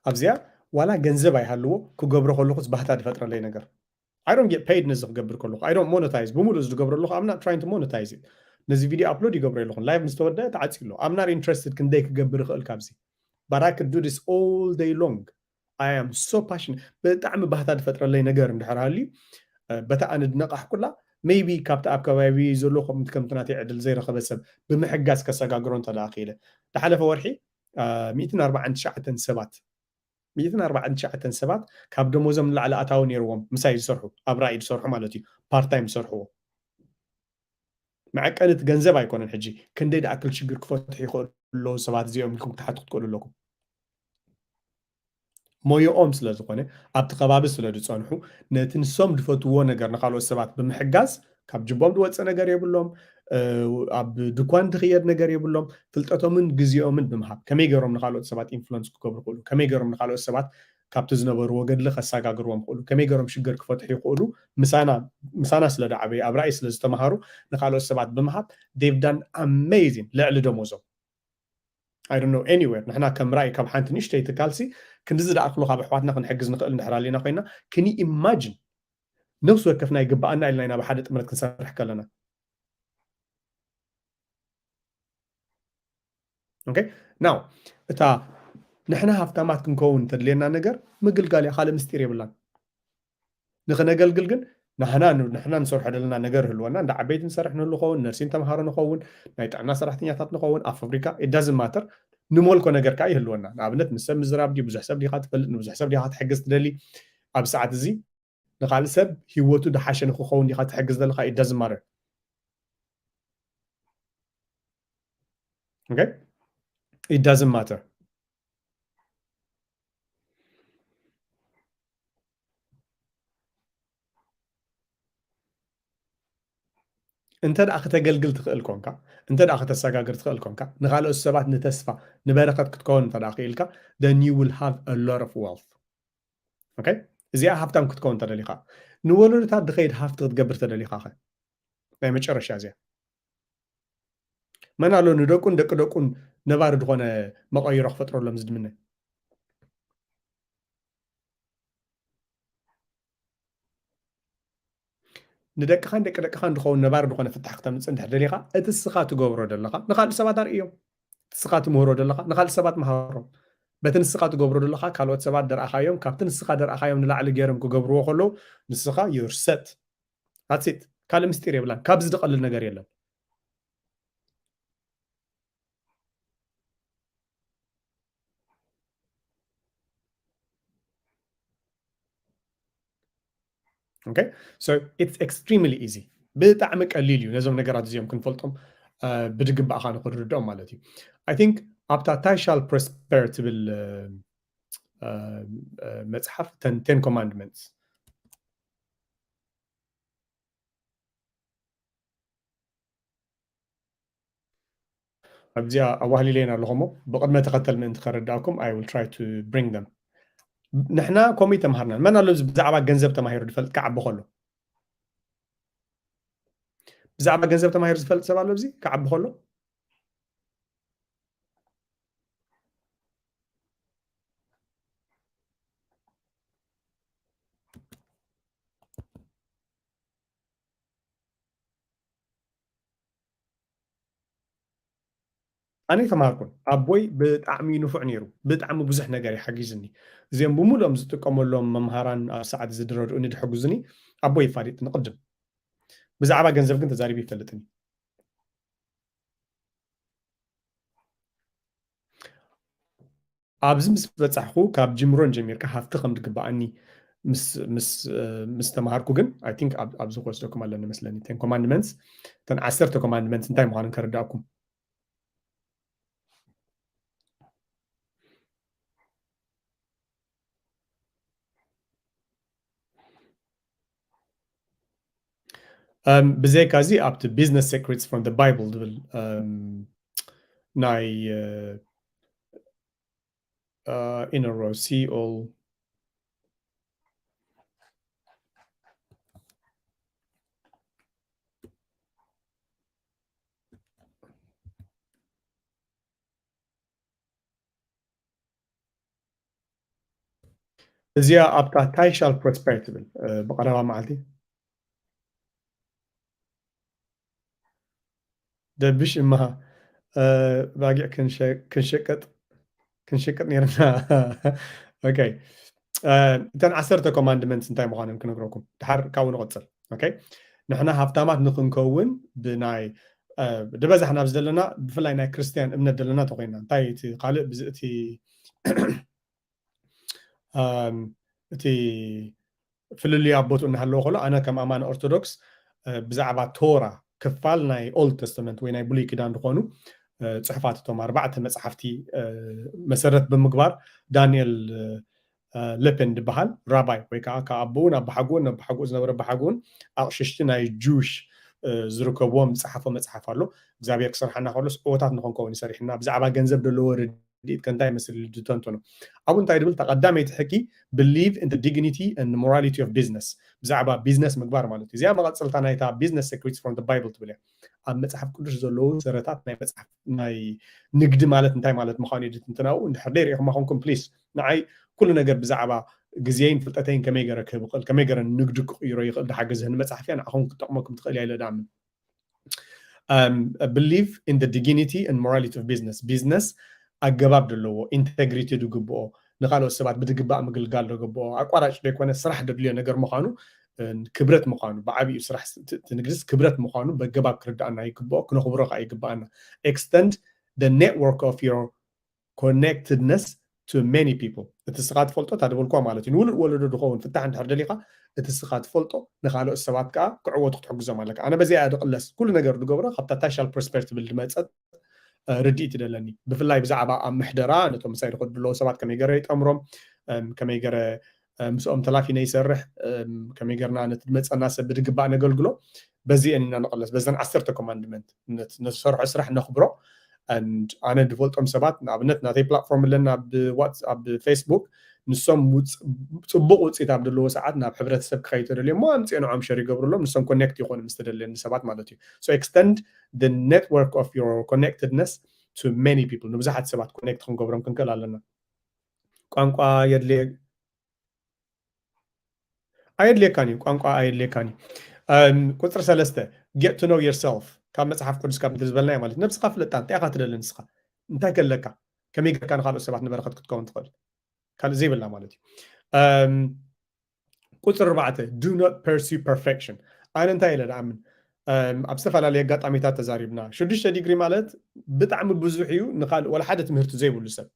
ኣብዚኣ ዋላ ገንዘብ ኣይሃልዎ ክገብሮ ከለኹስ ባህታ ዝፈጥረለይ ነገር I don't get paid ነዚ ክገብር ከለኹ I don't monetize ብምሉእ እዚ ዝገብሮ ኣለኹ I'm not trying to monetize it ነዚ ቪድዮ ኣፕሎድ ይገብሮ ኣለኹ ላይቭ ምስ ተወደአ ተዓፂ ኣሎ I'm not interested ክንደይ ክገብር ይኽእል ካብዚ but I could do this all day long I am so passionate ብጣዕሚ ባህታ ዝፈጥረለይ ነገር እንድሕር ሃልዩ በታ ኣነ ዝነቃሕኩላ maybe ካብቲ ኣብ ከባቢ ዘሎ ከምቲ ከምቲ ናተይ ዕድል ዘይረኸበ ሰብ ብምሕጋዝ ከሰጋግሮ እንተ ደኣ ክኢለ ዝሓለፈ ወርሒ ሚእትን ኣርባዓን ትሽዓተን ሰባት ሚእትን ኣርባዓን ትሽዓተን ሰባት ካብ ደሞዞም ንላዕሊ ኣታዊ ነይርዎም ምሳይ ዝሰርሑ ኣብ ራእይ ዝሰርሑ ማለት እዩ part time ዝሰርሕዎ መዐቀኒ እቲ ገንዘብ ኣይኮነን ሕጂ ክንደይ ዝኣክል ሽግር ክፈትሑ ይኽእሉ ኣለዉ ሰባት እዚኦም ኢልኩም ክትሓቱ ክትክእሉ ኣለኩም ሞዮኦም ስለ ዝኾነ ኣብቲ ከባቢ ስለ ዝፀንሑ ነቲ ንሶም ዝፈትዎ ነገር ንካልኦት ሰባት ብምሕጋዝ ካብ ጅቦም ዝወፀ ነገር የብሎም ኣብ ድኳን ዝኽየድ ነገር የብሎም ፍልጠቶምን ግዜኦምን ብምሃብ ከመይ ገይሮም ንካልኦት ሰባት ኢንፍሉንስ ክገብሩ ይኽእሉ ከመይ ገይሮም ንካልኦት ሰባት ካብቲ ዝነበርዎ ገድሊ ከሰጋግርዎም ይኽእሉ ከመይ ገይሮም ሽግር ክፈትሑ ይኽእሉ ምሳና ስለ ዝዓበዩ ኣብ ራእይ ስለ ዝተምሃሩ ንካልኦት ሰባት ብምሃብ they've done amazing ልዕሊ ደሞዞም I don't know anywhere ንሕና ከም ራእይ ካብ ሓንቲ ንእሽተይ ትካልሲ ክንድዚ ዝኣክሉ ካብ ኣሕዋትና ክንሕግዝ ንኽእል እንድሕር ኣለና ኮይና can you imagine ነፍሲ ወከፍና ይግብኣና ኢልና ኢና ብሓደ ጥምረት ክንሰርሕ ከለና okay now እታ ንሕና ሃፍታማት ክንከውን ተድልየና ነገር ምግልጋል እያ ካልእ ምስጢር የብላን ንኽነገልግል ግን ንሕና ንሕና ንሰርሖ ዘለና ነገር ህልወና እንዳ ዓበይቲ ንሰርሕ ንህሉ ኸውን ነርሲን ተምሃሮ ንኸውን ናይ ጥዕና ሰራሕተኛታት ንኸውን ኣብ ፋብሪካ it doesn't matter ንሞልኮ ነገር ከዓ ይህልወና ንኣብነት ምስ ሰብ ምዝራብ ድዩ ብዙሕ ሰብ ዲኻ ትፈልጥ ንብዙሕ ሰብ ዲኻ ትሕግዝ ትደሊ ኣብ ሰዓት እዚ ንኻልእ ሰብ ህይወቱ ድሓሸ ንክኸውን ዲኻ ትሕግዝ ዘለካ it doesn't matter okay it doesn't matter እንተ ደኣ ክተገልግል ትኽእል ኮንካ እንተ ደኣ ክተሰጋግር ትኽእል ኮንካ ንኻልኦት ሰባት ንተስፋ ንበረኸት ክትከውን እንተ ደኣ ክኢልካ then you will have a lot of wealth okay እዚኣ ሃብታም ክትከውን ተደሊኻ ንወለዶታት ድኸይድ ሃፍቲ ክትገብር ተደሊኻ ኸ ናይ መጨረሻ እዚኣ መን ኣሎ ንደቁን ደቂ ደቁን ነባሪ ዝኾነ መቐይሮ ክፈጥረሎም ዝድምነ ንደቅኻን ደቂ ደቅኻን ዝኸውን ነባሪ ዝኾነ ፍታሕ ክተምፅእ እንድሕር ደሊኻ እቲ ንስኻ ትገብሮ ዘለኻ ንካልእ ሰባት ኣርእዮም እቲ ንስኻ ትምህሮ ዘለኻ ንካልእ ሰባት መሃሮም በቲ ንስኻ ትገብሮ ዘለኻ ካልኦት ሰባት ደርኣኻዮም ካብቲ ንስኻ ደርኣኻዮም ንላዕሊ ገይሮም ክገብርዎ ከለዉ ንስኻ you're set that's it ካልእ ምስጢር የብላን ካብዚ ዝቐልል ነገር የለን okay so it's extremely easy ብጣዕሚ ቀሊል እዩ ነዞም ነገራት እዚኦም ክንፈልጦም ብድግባእ ካ ንክርድኦም ማለት እዩ። I think ኣብታ ታይሻል ፕሮስፐር ትብል መፅሓፍ ten commandments ኣብዚኣ ኣዋህሊለየን ኣለኹ እሞ ብቅድመ ተኸተል ምእንቲ ከረዳእኩም I will try to bring them። ንሕና ከምኡ ተምሃርና። መን ኣሎ ብዛዕባ ገንዘብ ተማሂሩ ዝፈልጥ ክዓቢ ከሎ? ብዛዕባ ገንዘብ ተማሂሩ ዝፈልጥ ሰብ ኣሎ? እዚ ክዓቢ ከሎ ኣነ ተማሃርኩን ኣቦይ ብጣዕሚ ንፉዕ ነይሩ። ብጣዕሚ ብዙሕ ነገር ይሓጊዝኒ። እዚኦም ብምሉኦም ዝጥቀመሎም መምሃራን ኣብ ሰዓት ዝድረድኡኒ ድሕጉዝኒ ኣቦይ ይፋሊጥ ንቅድም። ብዛዕባ ገንዘብ ግን ተዛሪቡ ይፈልጥኒ። ኣብዚ ምስ በጻሕኩ ካብ ጅምሮን ጀሚርካ ሃፍቲ ከም ዝግባኣኒ ምስ ተማሃርኩ ግን I think ኣብዚ ክወስደኩም ኣለኒ መስለኒ። Ten commandments፣ እተን ዓሰርተ commandments እንታይ ምዃንን ከረዳእኩም። ብዘይካ እዚ ኣብቲ Business Secrets from the Bible ዝብል ናይ ኢነሮ ሲኦል እዚኣ ኣብታ ታይሻል ፕሮስፐር ትብል ብቀረባ መዓልቲ ደብሽ እማሃ ባጊዕ ክንሸቅጥ ክንሸቅጥ ነርና። ኦኬ፣ እተን ዓሰርተ commandments እንታይ ምዃነን ክነግረኩም ድሓር ካብኡ ንቐፅል። ኦኬ፣ ንሕና ሃብታማት ንክንከውን ብናይ ድበዛሕና ኣብዚ ዘለና ብፍላይ ናይ ክርስትያን እምነት ዘለና ተኮይና እንታይ እቲ ካልእ እቲ እቲ ፍልልዩ ኣብ ቦትኡ እናሃለዎ ከሎ ኣነ ከም ኣማን ኦርቶዶክስ ብዛዕባ ቶራ ክፋል ናይ ኦልድ ተስተመንት ወይ ናይ ብሉይ ኪዳን ዝኾኑ ፅሑፋት እቶም ኣርባዕተ መፅሓፍቲ መሰረት ብምግባር ዳንኤል ለፔን ዝበሃል ራባይ ወይ ከዓ ካብ ኣቦኡ ናብ ብሓጎን ናብ ብሓጎኡ ዝነበረ ብሓጎን ኣቕሽሽቲ ናይ ጁሽ ዝርከብዎም ዝፀሓፎ መፅሓፍ ኣሎ። እግዚኣብሔር ክሰርሓና ከሎስ ዕወታት ንኾንከውን ይሰሪሕና ብዛዕባ ገንዘብ ዘለዎ ርድኢት ከንታይ ይመስል ዝተንትኖ ኣብኡ እንታይ ድብል ተቐዳመይቲ ሕጊ believe in the dignity and morality of business ብዛዕባ ቢዝነስ ምግባር ማለት እዩ። እዚኣ መቐፀልታ ናይታ Business Secrets from the Bible ትብል እያ። ኣብ መፅሓፍ ቅዱስ ዘለዉ ሰረታት ናይ መፅሓፍ ናይ ንግዲ ማለት እንታይ ማለት ምዃኑ እዩ ትንትናኡ እንድሕር ደይ ርኢኹማ ኮንኩም ፕሊስ ንዓይ ኩሉ ነገር ብዛዕባ ግዜይን ፍልጠተይን ከመይ ገረ ክህብ ኽእል ከመይ ገረ ንግዲ ክቕይሮ ይኽእል ድሓገዝህኒ መፅሓፍ እያ ንዓኹም ክጠቕመኩም ትኽእል እያ ኢለ ዳኣምን። Believe in the dignity and morality of business ቢዝነስ ኣገባብ ዘለዎ ኢንተግሪቲ ዝግብኦ ንካልኦት ሰባት ብድግባእ ምግልጋል ዝግብኦ ኣቋራጭ ዘይኮነ ስራሕ ደድልዮ ነገር ምዃኑ ክብረት ምዃኑ ብዓብዩ ስራሕ ንግድስ ክብረት ምዃኑ በገባብ ክርዳእና ይግብኦ ክነኽብሮ ከዓ ይግባኣና። Extend the network of your connectedness to many people እቲ ስኻ ትፈልጦ እታ ዝበልኳ ማለት እዩ ንውሉድ ወለዶ ዝኸውን ፍታሕ እንድሕር ደሊኻ እቲ ስኻ ትፈልጦ ንካልኦት ሰባት ከዓ ክዕወቱ ክትሕግዞም ኣለካ። ኣነ በዚኣ እያ ድቕለስ ኩሉ ነገር ዝገብሮ ካብታ ታሻል ፕሮስፐር ትብል ዝመፀት ርድኢት ይደለኒ ብፍላይ ብዛዕባ ኣብ ምሕደራ ነቶም ምሳይ ዝኸዱ ዘለዉ ሰባት ከመይ ገረ ይጠምሮም ከመይ ገረ ምስኦም ተላፊነ ይሰርሕ ከመይ ገርና ነቲ ዝመፀና ሰብ ብድግባእ ነገልግሎ በዚአን ኢና ንቕለስ በዘን ዓሰርተ commandment ነሰርሖ ስራሕ ነኽብሮ ኣነ ዝፈልጦም ሰባት ንኣብነት ናተይ ፕላትፎርም ኣለና ኣብ ፌስቡክ ንሶም ፅቡቅ ውፅኢት ኣብ ዘለዎ ሰዓት ናብ ሕብረተሰብ ክኸይድ ተደልዮ እሞ ኣምፅኦ ንዖም ሸር ይገብሩሎም ንሶም ኮኔክት ይኾኑ ምስ ተደልየኒ ሰባት ማለት እዩ። So extend the network of your connectedness to many people ንብዙሓት ሰባት ኮኔክት ክንገብሮም ክንክእል ኣለና። ቋንቋ የድልየ ኣየድልየካን እዩ ቋንቋ ኣየድልየካን እዩ። ቁፅሪ ሰለስተ get to know yourself ካብ መፅሓፍ ቅዱስ ካብ ዝበልናዮ ማለት ነብስካ ፍለጣ እንታይ ኢካ ትደሊ ንስካ እንታይ ከለካ ከመይ ገርካ ንካልኦት ሰባት ንበረከት ክትከውን ትኽእል ካልእ ዘይብላ ማለት እዩ። ቁፅሪ ኣርባዕተ do not pursue perfection ኣነ እንታይ ኢለ ደኣምን ኣብ ዝተፈላለየ ኣጋጣሚታት ተዛሪብና ሽዱሽተ ዲግሪ ማለት ብጣዕሚ ብዙሕ እዩ ንካልእ ወላ ሓደ ትምህርቲ ዘይብሉ ሰብ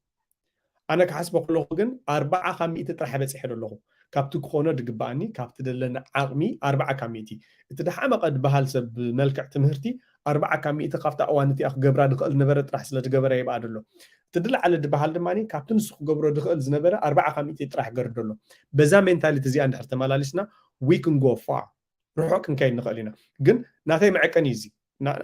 ኣነ ክሓስቦ ከለኹ ግን ኣርባዓ ካብ ሚእቲ ጥራሕ በፂሐ ዘለኹ። ካብቲ ክኾኖ ድግበኣኒ፣ ካብቲ ደለኒ ዓቕሚ ኣርባዓ ካብ ሚእቲ። እቲ ደሓመቐ ድበሃል ሰብ ብመልክዕ ትምህርቲ ኣርባዓ ካብ ሚእቲ ካብታ እዋን እቲኣ ክገብራ ድኽእል ነበረ ጥራሕ ስለ ድገበረ ይብኣ ደሎ። እቲ ድለዓለ ድበሃል ድማ ካብቲ ንሱ ክገብሮ ድኽእል ዝነበረ ኣርባዓ ካብ ሚእቲ ጥራሕ ገር ደሎ። በዛ ሜንታሊቲ እዚኣ እንድሕር ተመላሊስና we can go far፣ ርሑቕ ክንከይድ ንኽእል ኢና። ግን ናተይ መዐቀኒ እዩ እዚ።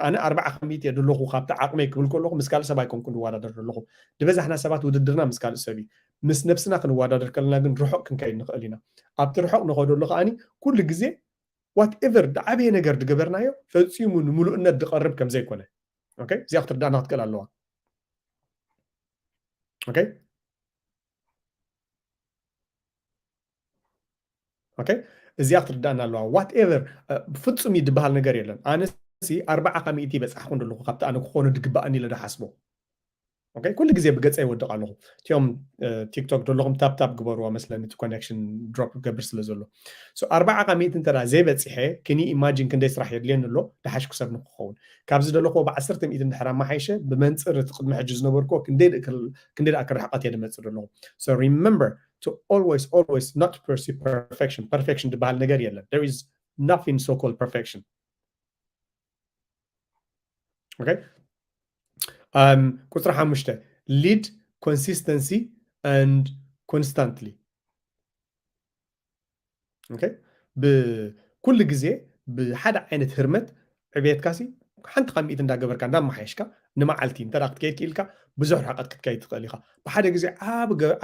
ኣነ ኣርባዓ ካብ ሚእቲ እየ ደለኹ ካብቲ ዓቕመይ ክብል ከለኹ ምስ ካልእ ሰብ ኣይኮንኩ ዝወዳደር ዘለኹ። ዝበዛሕና ሰባት ውድድርና ምስ ካልእ ሰብ እዩ። ምስ ነብስና ክንወዳደር ከለና ግን ርሑቕ ክንከይድ ንኽእል ኢና። ኣብቲ ርሑቕ ንኸደሉ ከዓኒ ኩሉ ግዜ ዋትኤቨር ድዓበየ ነገር ድገበርናዮ ፈፂሙ ንምሉእነት ድቐርብ ከም ዘይኮነ እዚኣ ክትርዳእና ክትክእል ኣለዋ። ኦኬ እዚኣ ክትርዳእና ኣለዋ። ዋትኤቨር ፍፁም እዩ ድበሃል ነገር የለን። ኣነሲ ኣርባዓ ካብ ሚእቲ በፃሕኩ እንደለኹ ካብቲ ኣነ ክኾኑ ድግባእኒ ኢለ ድሓስቦ። ኩሉ ግዜ ብገፀ ይወድቕ ኣለኹ። እቲኦም ቲክቶክ ዘለኹም ታፕታፕ ግበርዎ መስለኒ እቲ ኮኔክሽን ድሮፕ ገብር ስለ ዘሎ። ኣርባዓ ካብ ሚእቲ እንተ ዘይበፂሐ ክኒ ኢማጂን ክንደይ ስራሕ የድልየኒ ኣሎ ድሓሽ ክሰብ ንክኸውን። ካብዚ ዘለኹዎ ብዓሰርተ ሚእቲ እንድሕር ኣመሓይሸ ብመንፅር እቲ ቅድሚ ሕጂ ዝነበርኩዎ ክንደይ ደኣ ክርሕቐት እየ ድመፅእ ዘለኹ። So remember to always always not pursue perfection። ፐርፌክሽን ዝበሃል ነገር የለን። There is nothing so called perfection። Okay? Um, ቁፅሪ ሓሙሽተ lead consistency and constantly። Okay? ብኩሉ ግዜ ብሓደ ዓይነት ህርመት ዕብየትካሲ ሓንቲ ካብ ሚእቲ እንዳገበርካ እንዳመሓየሽካ ንመዓልቲ እንተ ክትከይድ ክኢልካ ብዙሕ ርሕቀት ክትከይድ ትኽእል ኢኻ። ብሓደ ግዜ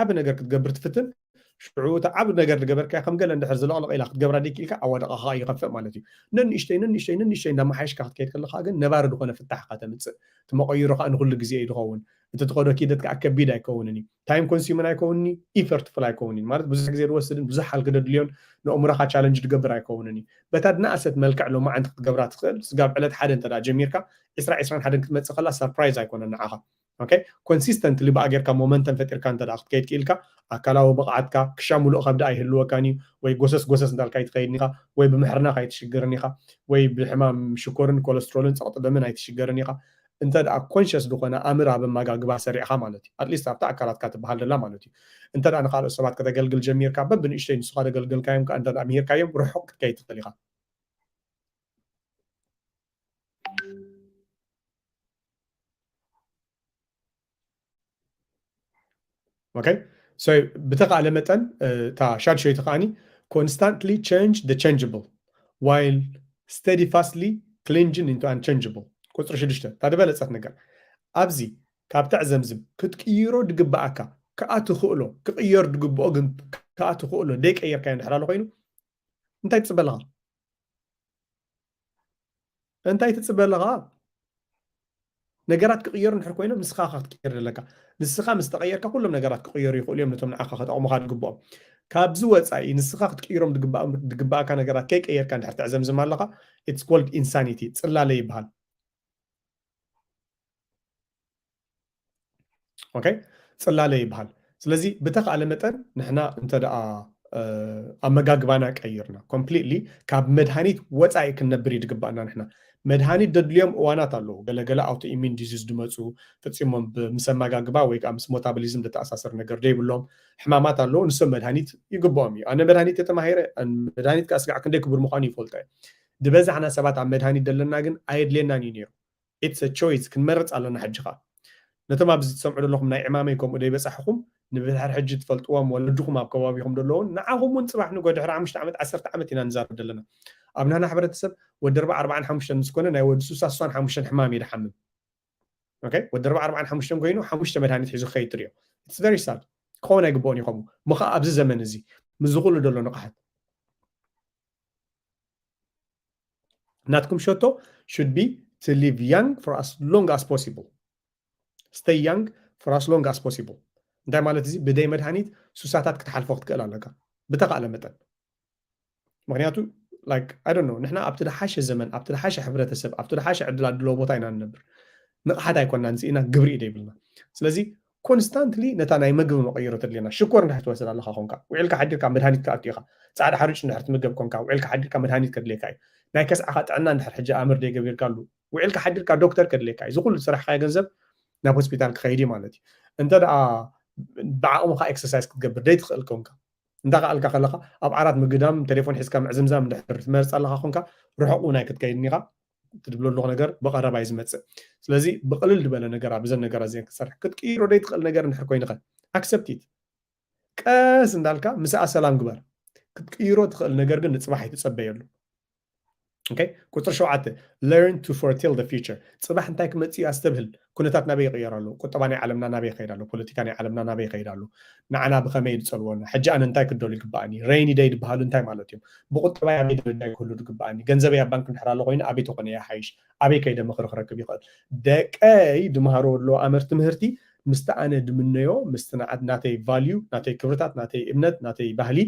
ዓቢ ነገር ክትገብር ትፍትን ሽዑ እቲ ዓብ ነገር ዝገበርካዮ ከም ገለ እንድሕር ዝለቕለቕ ኢላ ክትገብራ ደይክኢልካ ኣዋደቓኻ ይኸፍእ ማለት እዩ። ነንእሽተይ ነንእሽተይ ነንእሽተይ እንዳመሓየሽካ ክትከይድ ከለኻ ግን ነባሪ ዝኾነ ፍታሕ ኢኻ ተምፅእ። እቲ መቐይሮ ከዓ ንኩሉ ግዜ እዩ ዝኸውን። እቲ ትኸዶ ኪደት ከዓ ከቢድ ኣይከውንን እዩ። ታይም ኮንሱምን ኣይከውንን እዩ። ኢፈርትፉል ኣይከውንን እዩ። ማለት ብዙሕ ግዜ ዝወስድን ብዙሕ ሓልኪ ደድልዮን ንእምሮኻ ቻለንጅ ዝገብር ኣይከውንን እዩ። በታ ድናእሰት መልክዕ ሎማዓንቲ ክትገብራ ትኽእል ስጋብ ዕለት ሓደ እንተ ጀሚርካ ዕስራ ዕስራን ሓደን ክትመፅእ ከላ ሰርፕራይዝ ኣይኮነን ንዓኻ። ኮንሲስተንትሊ ብኣ ጌርካ ሞመንተም ፈጢርካ እንተ ክትከይድ ክኢልካ ኣካላዊ ብቕዓትካ ክሻ ሙሉእ ከብዲ ኣይህልወካን እዩ። ወይ ጎሰስ ጎሰስ እንዳልካ ኣይትኸይድን ኢኻ፣ ወይ ብምሕርና ኣይትሽገርን ኢኻ፣ ወይ ብሕማም ሽኮርን ኮለስትሮልን ፀቕጢ ደምን ኣይትሽገርን ኢኻ። እንተ ደኣ ኮንሸስ ዝኾነ ኣምር ኣብ ኣመጋግባ ሰሪዕኻ ማለት እዩ። ኣትሊስት ኣብታ ኣካላትካ ትበሃል ደላ ማለት እዩ። እንተ ደኣ ንኻልኦት ሰባት ከተገልግል ጀሚርካ በብንእሽተይ ንስኻ ዘገልገልካዮም ከዓ እንተ ደኣ ምሂርካዮም ርሑቕ ክትከይድ ትኽእል ኢኻ። Okay? So ብተኻእለ መጠን እታ ሻድሸይቲ ከዓኒ constantly change the changeable while steadfastly clinging into unchangeable። ቁፅሪ ሽዱሽተ እታ ዝበለፀት ነገር ኣብዚ ካብ ትዕዘምዝም ክትቅይሮ ድግበኣካ ከዓ ትኽእሎ ክቅየር ድግብኦ ግን ከዓ ትኽእሎ ደይቀየርካዮ እንድሕር ኣሎ ኮይኑ እንታይ ትፅበ ኣለኻ? እንታይ ትፅበ ኣለኻ? ነገራት ክቕየሩ እንድሕር ኮይኖም ንስኻ ኢኻ ክትቅየር ዘለካ። ንስኻ ምስ ተቐየርካ ኩሎም ነገራት ክቕየሩ ይኽእሉ እዮም ነቶም ንዓኻ ክጠቕሙኻ ድግብኦም። ካብዚ ወፃኢ ንስኻ ክትቅይሮም ድግበኣካ ነገራት ከይቀየርካ እንድሕር ተዕዘምዝም ኣለኻ it's called insanity፣ ፅላለ ይበሃል። ኦኬ፣ ፅላለ ይበሃል። ስለዚ ብተኻእለ መጠን ንሕና እንተ ደኣ ኣመጋግባና ቀይርና ኮምፕሊትሊ ካብ መድሃኒት ወፃኢ ክንነብር እዩ ድግባእና። ንሕና መድሃኒት ደድልዮም እዋናት ኣለዉ። ገለገለ ኣውቶ ኢሚን ዲዚዝ ድመፁ ፈፂሞም ምስ ኣመጋግባ ወይ ከዓ ምስ ሞታቦሊዝም ዝተኣሳሰር ነገር ደይብሎም ሕማማት ኣለዉ። ንሶም መድሃኒት ይግብኦም እዩ። ኣነ መድሃኒት ተተማሂረ መድሃኒት ከዓ ስጋዕ ክንደይ ክቡር ምዃኑ ይፈልጦ እየ። ዝበዛሕና ሰባት ኣብ መድሃኒት ደለና ግን ኣየድልየናን እዩ ነይሩ። ኢትስ ቾይስ ክንመርፅ ኣለና። ሕጂ ከዓ ነቶም ኣብዚ ትሰምዑ ዘለኹም ናይ ዕማመይ ከምኡ ዘይበፃሕኹም ንድሕር ሕጂ ትፈልጥዎም ወለድኹም ኣብ ከባቢኹም ዘለውን ንዓኹም እውን ፅባሕ ንጎ ድሕሪ ሓሙሽተ ዓመት ዓሰርተ ዓመት ኢና ንዛረብ ዘለና። ኣብ ናህና ሕብረተሰብ ወዲ ኣርባዓ ኣርባዓን ሓሙሽተን ምስ ኮነ ናይ ወዲ ሱሳ ሱሳን ሓሙሽተን ሕማም እዩ ድሓምም። ወዲ ኣርባዓ ኣርባዓን ሓሙሽተን ኮይኑ ሓሙሽተ መድሃኒት ሒዙ ክኸይድ ትሪኦ። ኢትስ ቨሪ ሳድ። ክኸውን ኣይግብኦን እዩ ከምኡ ምኸ ኣብዚ ዘመን እዚ ምስ ዝኽእሉ ዘሎ ንቕሓት ናትኩም ሸቶ should be to live young for as long as possible። Stay young for as long as possible። እንታይ ማለት እዚ? ብደይ መድሃኒት ሱሳታት ክትሓልፎ ክትክእል ኣለካ ብተኻእለ መጠን። ምክንያቱ like I don't know ንሕና ኣብቲ ድሓሸ ዘመን ኣብቲ ድሓሸ ሕብረተሰብ ኣብቲ ድሓሸ ዕድል ኣድለዎ ቦታ ኢና ንነብር። ንቕሓት ኣይኮናን ስኢና ግብሪ እዩ ደይብልና። ስለዚ ኮንስታንትሊ ነታ ናይ መግቢ መቐይሮ ተድልየና። ሽኮር እንድሕር ትወስድ ኣለኻ ኮንካ ውዒልካ ሓዲርካ መድሃኒት ክኣቱ ኢኻ። ፃዕዳ ሓርጭ እንድሕር ትምገብ ኮንካ ውዒልካ ሓዲርካ መድሃኒት ከድልየካ እዩ። ናይ ከስዓኻ ጥዕና እንድሕር ሕጂ ኣምር ደይገቢርካሉ ውዒልካ ሓዲርካ ዶክተር ከድልየካ እዩ። እዚ ኩሉ ዝሰራሕካዮ ገንዘብ ናብ ሆስፒታል ክኸይድ እዩ ማለት እዩ። እንተ ደኣ ብዓቕምኻ ኤክሰርሳይዝ ክትገብር ደይ ትኽእል ከውንካ እንዳ ከኣልካ ከለኻ ኣብ ዓራት ምግዳም ቴሌፎን ሒዝካ ምዕዝምዛም እንድሕር ትመርፅ ኣለኻ ኮንካ ርሑቕ እውን ኣይክትከይድን ኢኻ። ትድብሎ ኣለኹ ነገር ብቐረባ እዩ ዝመፅእ። ስለዚ ብቕልል ዝበለ ነገር ኣብዘን ነገራት እዚአን ክትሰርሕ ክትቅይሮ ደይ ትኽእል ነገር እንድሕር ኮይንኸ ኣክሰፕቲት ቀስ እንዳልካ ምስኣ ሰላም ግበር። ክትቅይሮ ትኽእል ነገር ግን ንፅባሕ ኣይትፀበየሉ። ቁፅሪ ሸውዓተ learn to foretell the future። ፅባሕ እንታይ ክመፅእ እዩ ኣስተብህል። ኩነታት ናበይ ይቕየር ኣሎ? ቁጠባ ናይ ዓለምና ናበይ ይኸይድ ኣሎ? ፖለቲካ ናይ ዓለምና ናበይ ይኸይድ ኣሎ? ንዓና ብኸመይ ዝፀልወና? ሕጂ ኣነ እንታይ ክደሉ ይግባኣኒ? ሬኒ ደይ ዝበሃሉ እንታይ ማለት እዮም? ብቁጠባይ ኣበይ ደረጃ ክህሉ ዝግባኣኒ? ገንዘበይ ኣብ ባንክ እንድሕር ኣሎ ኮይኑ ኣበይ ተኾነ እየ ሓይሽ? ኣበይ ከይደ ምኽሪ ክረክብ ይኽእል? ደቀይ ድመሃሮ ኣለዎ ኣመር ትምህርቲ ምስቲ ኣነ ድምነዮ ምስቲ ንዓት ናተይ ቫልዩ ናተይ ክብርታት ናተይ እምነት ናተይ ባህሊ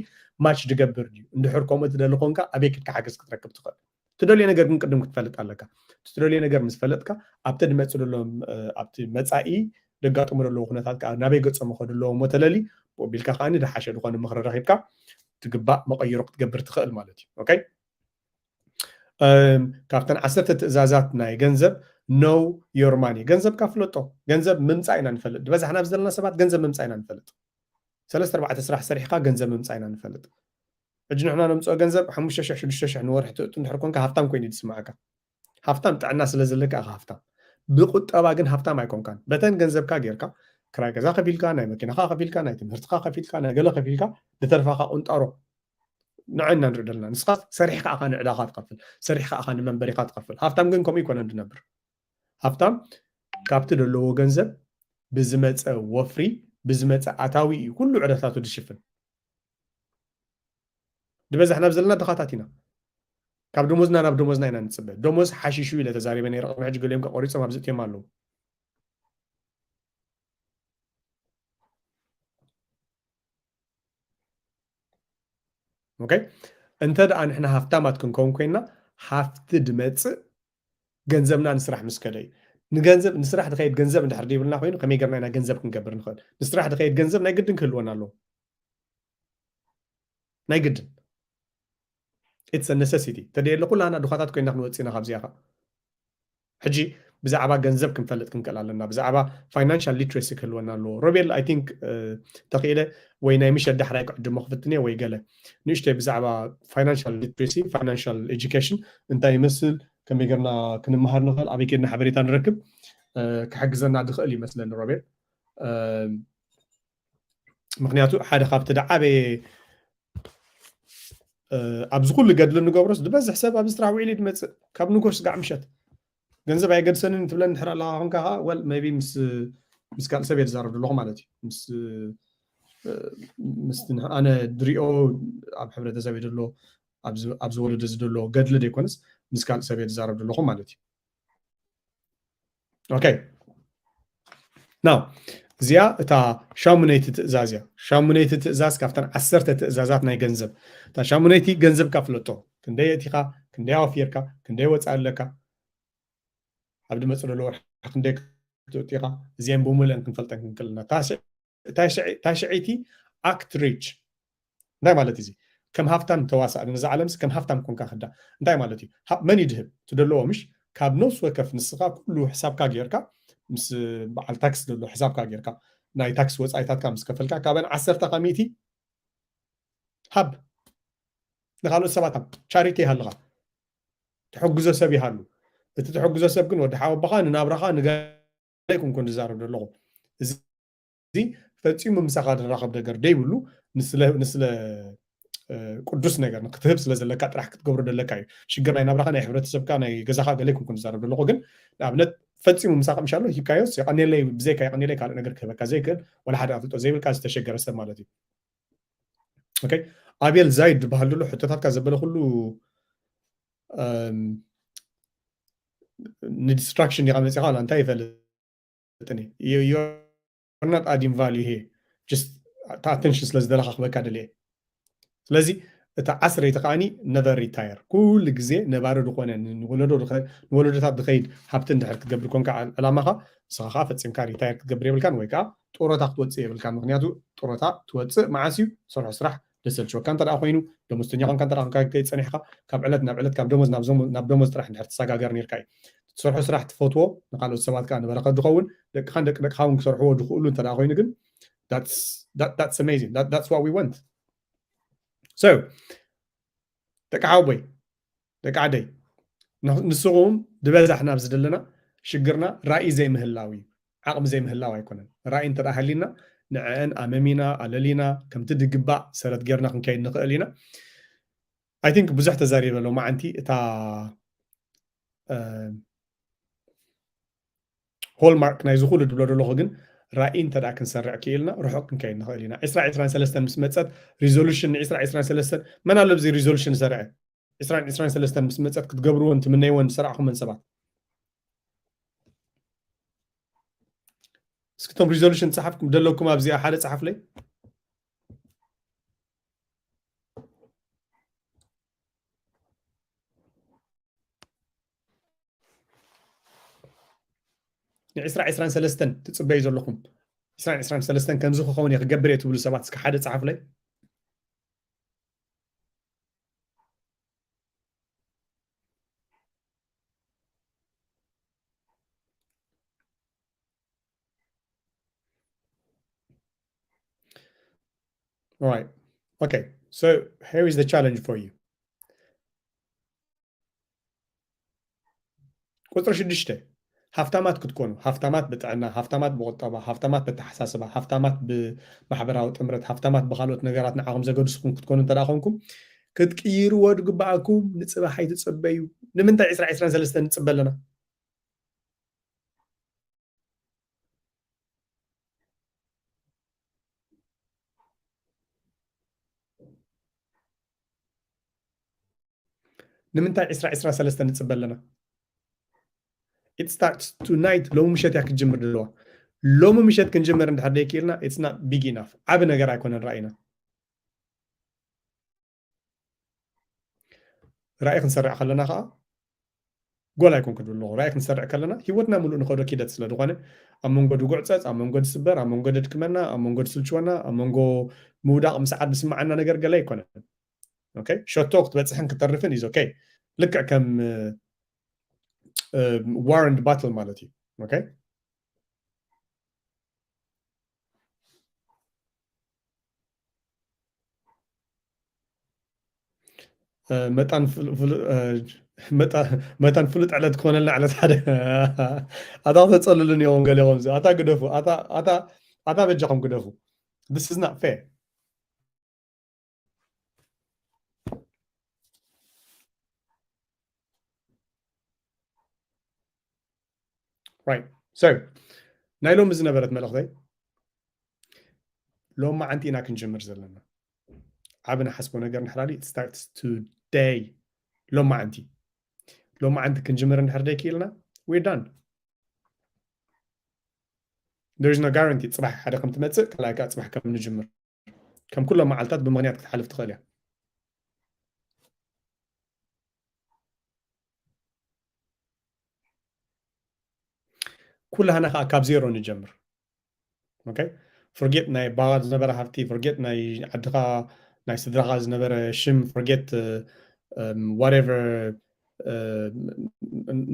ማች ድገብር ድዩ? እንድሕር ከምኡ ትደሊ ኮንካ ኣበይ ክትካ ሓገዝ ክትረክብ ትኽእል? ትደልዮ ነገር ግን ቅድም ክትፈልጥ ኣለካ። ትደልዮ ነገር ምስ ፈለጥካ ኣብቲ ድመፅእ ዘሎ ኣብቲ መፃኢ ደጋጥሙ ዘለዉ ኩነታት ከዓ ናበይ ገፆም ከዱ ኣለዎ እሞ ተለሊ ብኡ ቢልካ ከዓ ድሓሸ ዝኾነ ምኽሪ ረኪብካ ትግባእ መቐይሮ ክትገብር ትኽእል ማለት እዩ። ኦኬ ካብተን ዓሰርተ ትእዛዛት ናይ ገንዘብ know your money። ገንዘብካ ፍለጦ። ገንዘብ ምምፃእ ኢና ንፈልጥ። ዝበዛሕና ኣብዚ ዘለና ሰባት ገንዘብ ምምፃእ ኢና ንፈልጥ። ሰለስተ ኣርባዕተ ስራሕ ሰሪሕካ ገንዘብ ምምፃእ ኢና ንፈልጥ። ሕጂ ንሕና ነምፅኦ ገንዘብ ሓሙሽተ ሽሕ ሽዱሽተ ሽሕ ንወርሒ ትእቱ እንድሕር ኮንካ ሃፍታም ኮይኑ እዩ ዝስምዓካ። ሃፍታም ጥዕና ስለ ዘለካ ኢኻ ሃፍታም። ብቁጠባ ግን ሃፍታም ኣይኮንካን። በተን ገንዘብካ ጌርካ ክራይ ገዛ ከፊልካ፣ ናይ መኪናኻ ከፊልካ፣ ናይ ትምህርትኻ ከፊልካ፣ ናይ ገለ ከፊልካ፣ ዝተርፋኻ ቁንጣሮ ንዐና ንርኢ ዘለና። ንስኻ ሰሪሕካ ኢኻ ንዕዳኻ ትኸፍል፣ ሰሪሕካ ኢኻ ንመንበሪኻ ትኸፍል። ሃፍታም ግን ከምኡ ይኮነን ዝነብር። ሃፍታም ካብቲ ዘለዎ ገንዘብ ብዝመፀ ወፍሪ ብዝመፀ ኣታዊ እዩ ኩሉ ዕዳታቱ ዝሽፍን። ዝበዛሕና ዘለና ድኻታት ኢና። ካብ ደሞዝና ናብ ደሞዝና ኢና ንፅበ። ደሞዝ ሓሺሹ ኢለ ተዛሪበ ነይረ። ቅድሚ ሕጂ ገሊኦም ከቆሪፆም ኣብዚ እትዮም ኣለዉ። ኦኬ እንተ ደኣ ንሕና ሃፍታማት ክንከውን ኮይና ሃፍቲ ድመፅእ ገንዘብና ንስራሕ ምስ ከደ እዩ። ንገንዘብ ንስራሕ ድኸይድ ገንዘብ እንድሕር ደይብልና ኮይኑ ከመይ ገርና ኢና ገንዘብ ክንገብር ንኽእል? ንስራሕ ድኸይድ ገንዘብ ናይ ግድን ክህልወና ኣለዎ። ናይ ግድን it's a necessity። ተደየለ ኩላና ድኻታት ኮይና ክንወፅእ ኢና ካብዚኣ ኸ ሕጂ ብዛዕባ ገንዘብ ክንፈልጥ ክንክእል ኣለና። ብዛዕባ ፋይናንሻል ሊትሬሲ ክህልወና ኣለዎ። ሮቤል ኣይ ቲንክ ተኽኢለ ወይ ናይ ምሸት ዳሕራይ ክዕድሞ ክፍትን እየ ወይ ገለ ንእሽተይ ብዛዕባ ፋይናንሻል ሊትሬሲ ፋይናንሻል ኤጁኬሽን እንታይ ይመስል ከመይ ገርና ክንመሃር ንኽእል ኣበይ ከድና ሓበሬታ ንረክብ ክሕግዘና ድኽእል ይመስለኒ ሮቤል። ምክንያቱ ሓደ ካብቲ ደዓበየ ኣብዚ ኩሉ ገድሊ ንገብሮስ ዝበዝሕ ሰብ ኣብዚ ስራሕ ውዒሉ ድመፅእ ካብ ንጎ ስጋዕ ምሸት ገንዘብ ኣይገድሰንን ትብለን ድሕር ኣለካ ኮንካ ከዓ ወል ቢ ምስ ምስ ካልእ ሰብ እየ ዝዛረብ ዘለኹ ማለት እዩ ምስ ምስቲ ኣነ ድሪኦ ኣብ ሕብረተሰብ ዘሎ ኣብዚ ወለዶ እዚ ዘሎ ገድሊ ዘይኮነስ ምስ ካልእ ሰብ እየ ዝዛረብ ዘለኹ ማለት እዩ። ኦኬ ናው እዚኣ እታ ሻሙነይቲ ትእዛዝ እያ። ሻሙነይቲ ትእዛዝ ካብተን ዓሰርተ ትእዛዛት ናይ ገንዘብ እታ ሻሙነይቲ ገንዘብካ ፍለጦ። ክንደይ የእቲኻ፣ ክንደይ ኣወፊርካ፣ ክንደይ ወፃኢ ኣለካ፣ ኣብ ድመፅ ዘሎ ወርሒ ክንደይ ክትእቲኻ እዚአን ብምልአን ክንፈልጠን ክንክልና ታሽዐይቲ ኣክት ሪች እንታይ ማለት እዚ ከም ሃፍታም ተዋሳእ ነዛ ዓለምስ ከም ሃፍታም ኮንካ ክዳ እንታይ ማለት እዩ መን ይድህብ ትደለዎ ምሽ ካብ ነፍስ ወከፍ ንስኻ ኩሉ ሕሳብካ ጌርካ ምስ በዓል ታክስ ዘሎ ሕሳብካ ጌርካ ናይ ታክስ ወፃኢታትካ ምስ ከፈልካ ካብን ዓሰርተ ካብ ሚእቲ ሃብ ንካልኦት ሰባት ሃብ ቻሪቲ ይሃልኻ ትሕግዞ ሰብ ይሃሉ እቲ ትሕግዞ ሰብ ግን ወዲ ሓወቦኻ ንናብራኻ ንገ ኣይኮንኩን ዝዛረብ ዘለኹ እዚ ፈፂሙ ምሳኻ ዝራኸብ ነገር ደይብሉ ንስለ ቅዱስ ነገር ንክትህብ ስለ ዘለካ ጥራሕ ክትገብሮ ዘለካ እዩ ሽግር ናይ ናብራኻ ናይ ሕብረተሰብካ ናይ ገዛኻ ገለ ይኮንኩን ዝዛረብ ዘለኹ ግን ንኣብነት ፈፂሙ ምሳኻ ምሻሎ ሂብካዮስ የቀኔለይ ብዘይካ የቀኔለይ ካልእ ነገር ክህበካ ዘይክእል ወላ ሓደ ኣፍልጦ ዘይብልካ ዝተሸገረ ሰብ ማለት እዩ ኣቤል ዛይድ ዝበሃል ዘሎ ሕቶታትካ ዘበለ ኩሉ ንዲስትራክሽን ዲኻ መፂኻ እንታይ ይፈልጥ not adding value here just ኣቴንሽን ስለ ዝደለካ ክበካ ደልየ ስለዚ እቲ ዓስረይቲ ከዓኒ never retire ኩሉ ግዜ ነባሪ ዝኾነ ንወለዶታት ዝኸይድ ሃብቲ እንድሕር ክትገብር ኮንካ ዕላማኻ ንስኻ ከዓ ፈፂምካ ሪታየር ክትገብር የብልካን ወይ ከዓ ጡረታ ክትወፅእ የብልካን ምክንያቱ ጡረታ ትወፅእ መዓስ እዩ ሰርሖ ስራሕ ደሰልችወካ እንተ ኮይኑ ደሞዝተኛ ኮንካ እንተ ከይፀኒሕካ ካብ ዕለት ናብ ዕለት ካብ ደሞዝ ናብ ደሞዝ ጥራሕ እንድሕር ትሰጋገር ነርካ እዩ ትሰርሖ ስራሕ ትፈትዎ ንካልኦት ሰባት ከዓ ንበረከት ዝኸውን ደቅኻን ደቂ ደቅኻ እውን ክሰርሕዎ ዝኽእሉ እንተ ኮይኑ ግን that's that, that's amazing. That, that's what we want. So ደቂ ሓወቦይ፣ ደቂ ዓደይ፣ ንስኹም ዝበዛሕና ኣብዚ ዘለና ሽግርና ራእይ ዘይምህላው እዩ። ዓቕሚ ዘይምህላው ኣይኮነን። ራእይ እንተ ሃሊና ንዕአን ኣመሚና ኣለሊና ከምቲ ድግባእ ሰረት ጌርና ክንከይድ ንኽእል ኢና። I think ብዙሕ ተዛሪበ ሎማዓንቲ። እታ ሆልማርክ ናይዚ ኩሉ ድብሎ ዘለኹ ግን ራእይ እንተ ደኣ ክንሰርዕ ክኢልና ርሑቕ ክንከይድ ንኽእል ኢና። ዕስራ ዕስራን ሰለስተን ምስ መጸት ሪዞሉሽን ንዕስራ ዕስራን ሰለስተን መን ኣሎ ብዚ ሪዞሉሽን ዝሰርዐ? ዕስራን ዕስራን ሰለስተን ምስ መጸት ክትገብርዎን ትምነይዎን ዝሰራዕኹመን ሰባት እስክቶም ሪዞሉሽን ጸሓፍኩም ደለኩም ኣብዚኣ ሓደ ጸሓፍለይ። ንዕስራ ዕስራን ሰለስተን ትጽበዩ ዘለኹም ዕስራን ዕስራን ሰለስተን ከምዚ ክኸውን እየ ክገብር እየ ትብሉ ሰባት እስከ ሓደ ጸሓፍለይ። All right. Okay. So here is the challenge for you. ቁፅሪ ሽዱሽተ፣ ሃፍታማት ክትኮኑ፣ ሃፍታማት ብጥዕና፣ ሃፍታማት ብቁጠባ፣ ሃፍታማት ብተሓሳስባ፣ ሃፍታማት ብማሕበራዊ ጥምረት፣ ሃፍታማት ብካልኦት ነገራት ንዓኹም ዘገድስኹም ክትኮኑ እንተ ደኣ ኮንኩም ክትቅይርዎ ዝግበኣኩም ንፅባሕ ኣይትፀበዩ። ንምንታይ ዕስራ ዕስራን ሰለስተን ንፅበ ኣለና? ንምንታይ ዕስራ ዕስራ ሰለስተ ንፅበ ኣለና? It starts tonight። ሎሚ ምሸት እያ ክትጅምር ዘለዋ። ሎሚ ምሸት ክንጅምር እንድሕር ደይክኢልና it's not big enough። ዓቢ ነገር ኣይኮነን ራእይና። ራእይ ክንሰርዕ ከለና ከዓ ጎል ኣይኮንኩ ድብል ኣለኹ። ራእይ ክንሰርዕ ከለና ህይወትና ምሉእ ንኸዶ ኪደት ስለ ዝኾነ ኣብ መንጎ ድጉዕፀፅ፣ ኣብ መንጎ ድስበር፣ ኣብ መንጎ ደድክመና፣ ኣብ መንጎ ድስልችወና፣ ኣብ መንጎ ምውዳቕ ምስዓር ዝስምዓና ነገር ገለ ኣይኮነን። ኦኬ፣ ሸቶ ክትበፅሕን ክተርፍን is okay። ልክዕ ከም ዋረንድ ባትል ማለት እዩ። ኦኬ፣ መጣን ፍሉ- ፍሉ- መጣ- መታን ፍሉጥ ዕለት ክኾነልና ዕለት ሓደ ኣታ ክተፀልሉን እዮም ገሊኦም። ኣታ ግደፉ፣ ኣታ ኣታ ኣታ በጃኹም ግደፉ። This is not fair። Right. So ናይ ሎሚ ዝነበረት መልእኽተይ ሎማዓንቲ ኢና ክንጅምር ዘለና። ዓቢ ንሓስቦ ነገር እንድሕር ኣሊ it starts today። ሎማዓንቲ ሎማዓንቲ ክንጅምር እንድሕር ደይክኢልና we're done። There is no guarantee ፅባሕ ሓደ ከም ትመፅእ ካልኣይ ከዓ ፅባሕ ከም ንጅምር። ከም ኩሎም መዓልታት ብምኽንያት ክትሓልፍ ትኽእል እያ። ኩላህና ከዓ ካብ ዜሮ ንጀምር። ኦኬ፣ ፍርጌት ናይ ባኻ ዝነበረ ሃፍቲ፣ ፍርጌት ናይ ዓድኻ ናይ ስድራኻ ዝነበረ ሽም፣ ፍርጌት whatever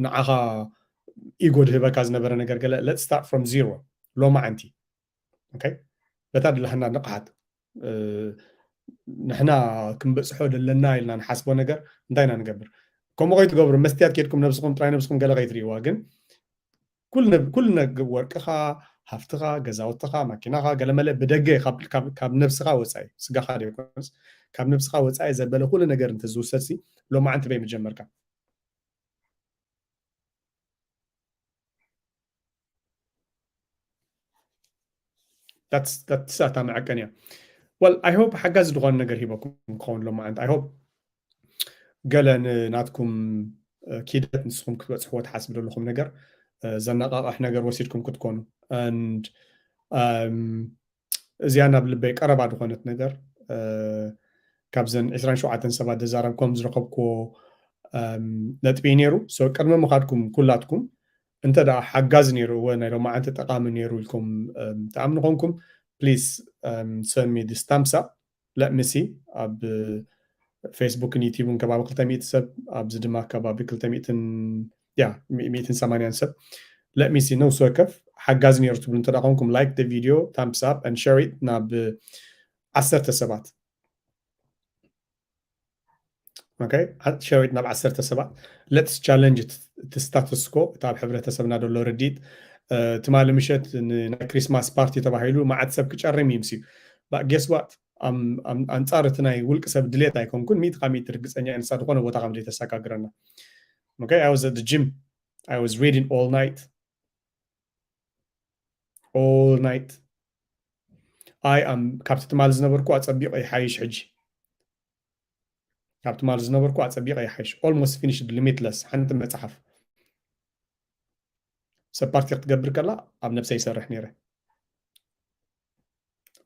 ንዓኻ ኢጎ ድህበካ ዝነበረ ነገር ገለ። Let's start from zero። ሎማዓንቲ ኦኬ፣ በታ ድላህና ንቕሓት ንሕና ክንበፅሖ ደለና ኢልና ንሓስቦ ነገር እንታይ ኢና ንገብር? ከምኡ ከይትገብሩ መስትያት ኬድኩም ነብስኹም ጥራይ ነብስኹም ገለ ከይትርእይዋ። ግን ኩሉ ወርቅኻ፣ ሃፍትኻ፣ ገዛውትኻ፣ ማኪናኻ ገለመለ ብደገ ካብ ነብስኻ ወፃኢ፣ ስጋኻ ዘይኮነስ ካብ ነብስኻ ወፃኢ ዘበለ ኩሉ ነገር እንተዝውሰድሲ ሎማዓንቲ በይ ምጀመርካ? እታ መዐቀን እያ። Well, I hope ሓጋዚ ዝኾነ ነገር ሂበኩም ክኸውን ሎማዓንቲ። I hope ገለ ንናትኩም ኪደት ንስኹም ክትበፅሕዎ ትሓስቡ ዘለኹም ነገር ዘነቃቕሕ ነገር ወሲድኩም ክትኮኑ። And እዚኣ ናብ ልበይ ቀረባ ዝኾነት ነገር ካብዘን ዕስራን ሸውዓተን ሰባት ዘዛረብኮም ዝረኸብክዎ ነጥቢ እዩ ነይሩ። So ቅድሚ ምኻድኩም ኩላትኩም እንተ ደኣ ሓጋዚ ነይሩ፣ እወ ናይ ሎማዓንቲ ጠቓሚ ነይሩ ኢልኩም ትኣምኑ ኮንኩም please send me this thumbs up። Let me see ኣብ ፌስቡክን ዩቲዩብን ከባቢ ክልተ ሚእቲ ሰብ፣ ኣብዚ ድማ ከባቢ ክልተ ሚእትን ያ ሚእትን ሰማንያን ሰብ። Let me see ነብሲ ወከፍ ሓጋዚ ነይሩ ትብሉ እንተ ደኣ ኮንኩም፣ like the video, thumbs up and share it ናብ ዓሰርተ ሰባት። Okay, share it ናብ ዓሰርተ ሰባት። Let's challenge the status quo። እቲ ኣብ ሕብረተሰብና ዘሎ ርዲት፣ ትማሊ ምሸት ናይ ክሪስማስ ፓርቲ ተባሂሉ መዓት ሰብ ክጨርም ይምስዩ። But guess what? ኣንጻር እቲ ናይ ውልቂ ሰብ ድሌት ኣይኮንኩን። ሚእቲ ካብ ሚእቲ ርግጸኛ ንሳ ዝኾነ ቦታ ከም ዘይተሰጋግረና። Okay, I was at the gym. I was reading all night. All night. I am ካብቲ ትማሊ ዝነበርኩ ኣጸቢቐ ይሓይሽ ሕጂ። ካብ ትማሊ ዝነበርኩ ኣጸቢቐ ይሓይሽ። Almost finished Limitless፣ ሓንቲ መጽሓፍ። ሰብ ፓርቲ ክትገብር ከላ ኣብ ነብሰይ ይሰርሕ ነይረ።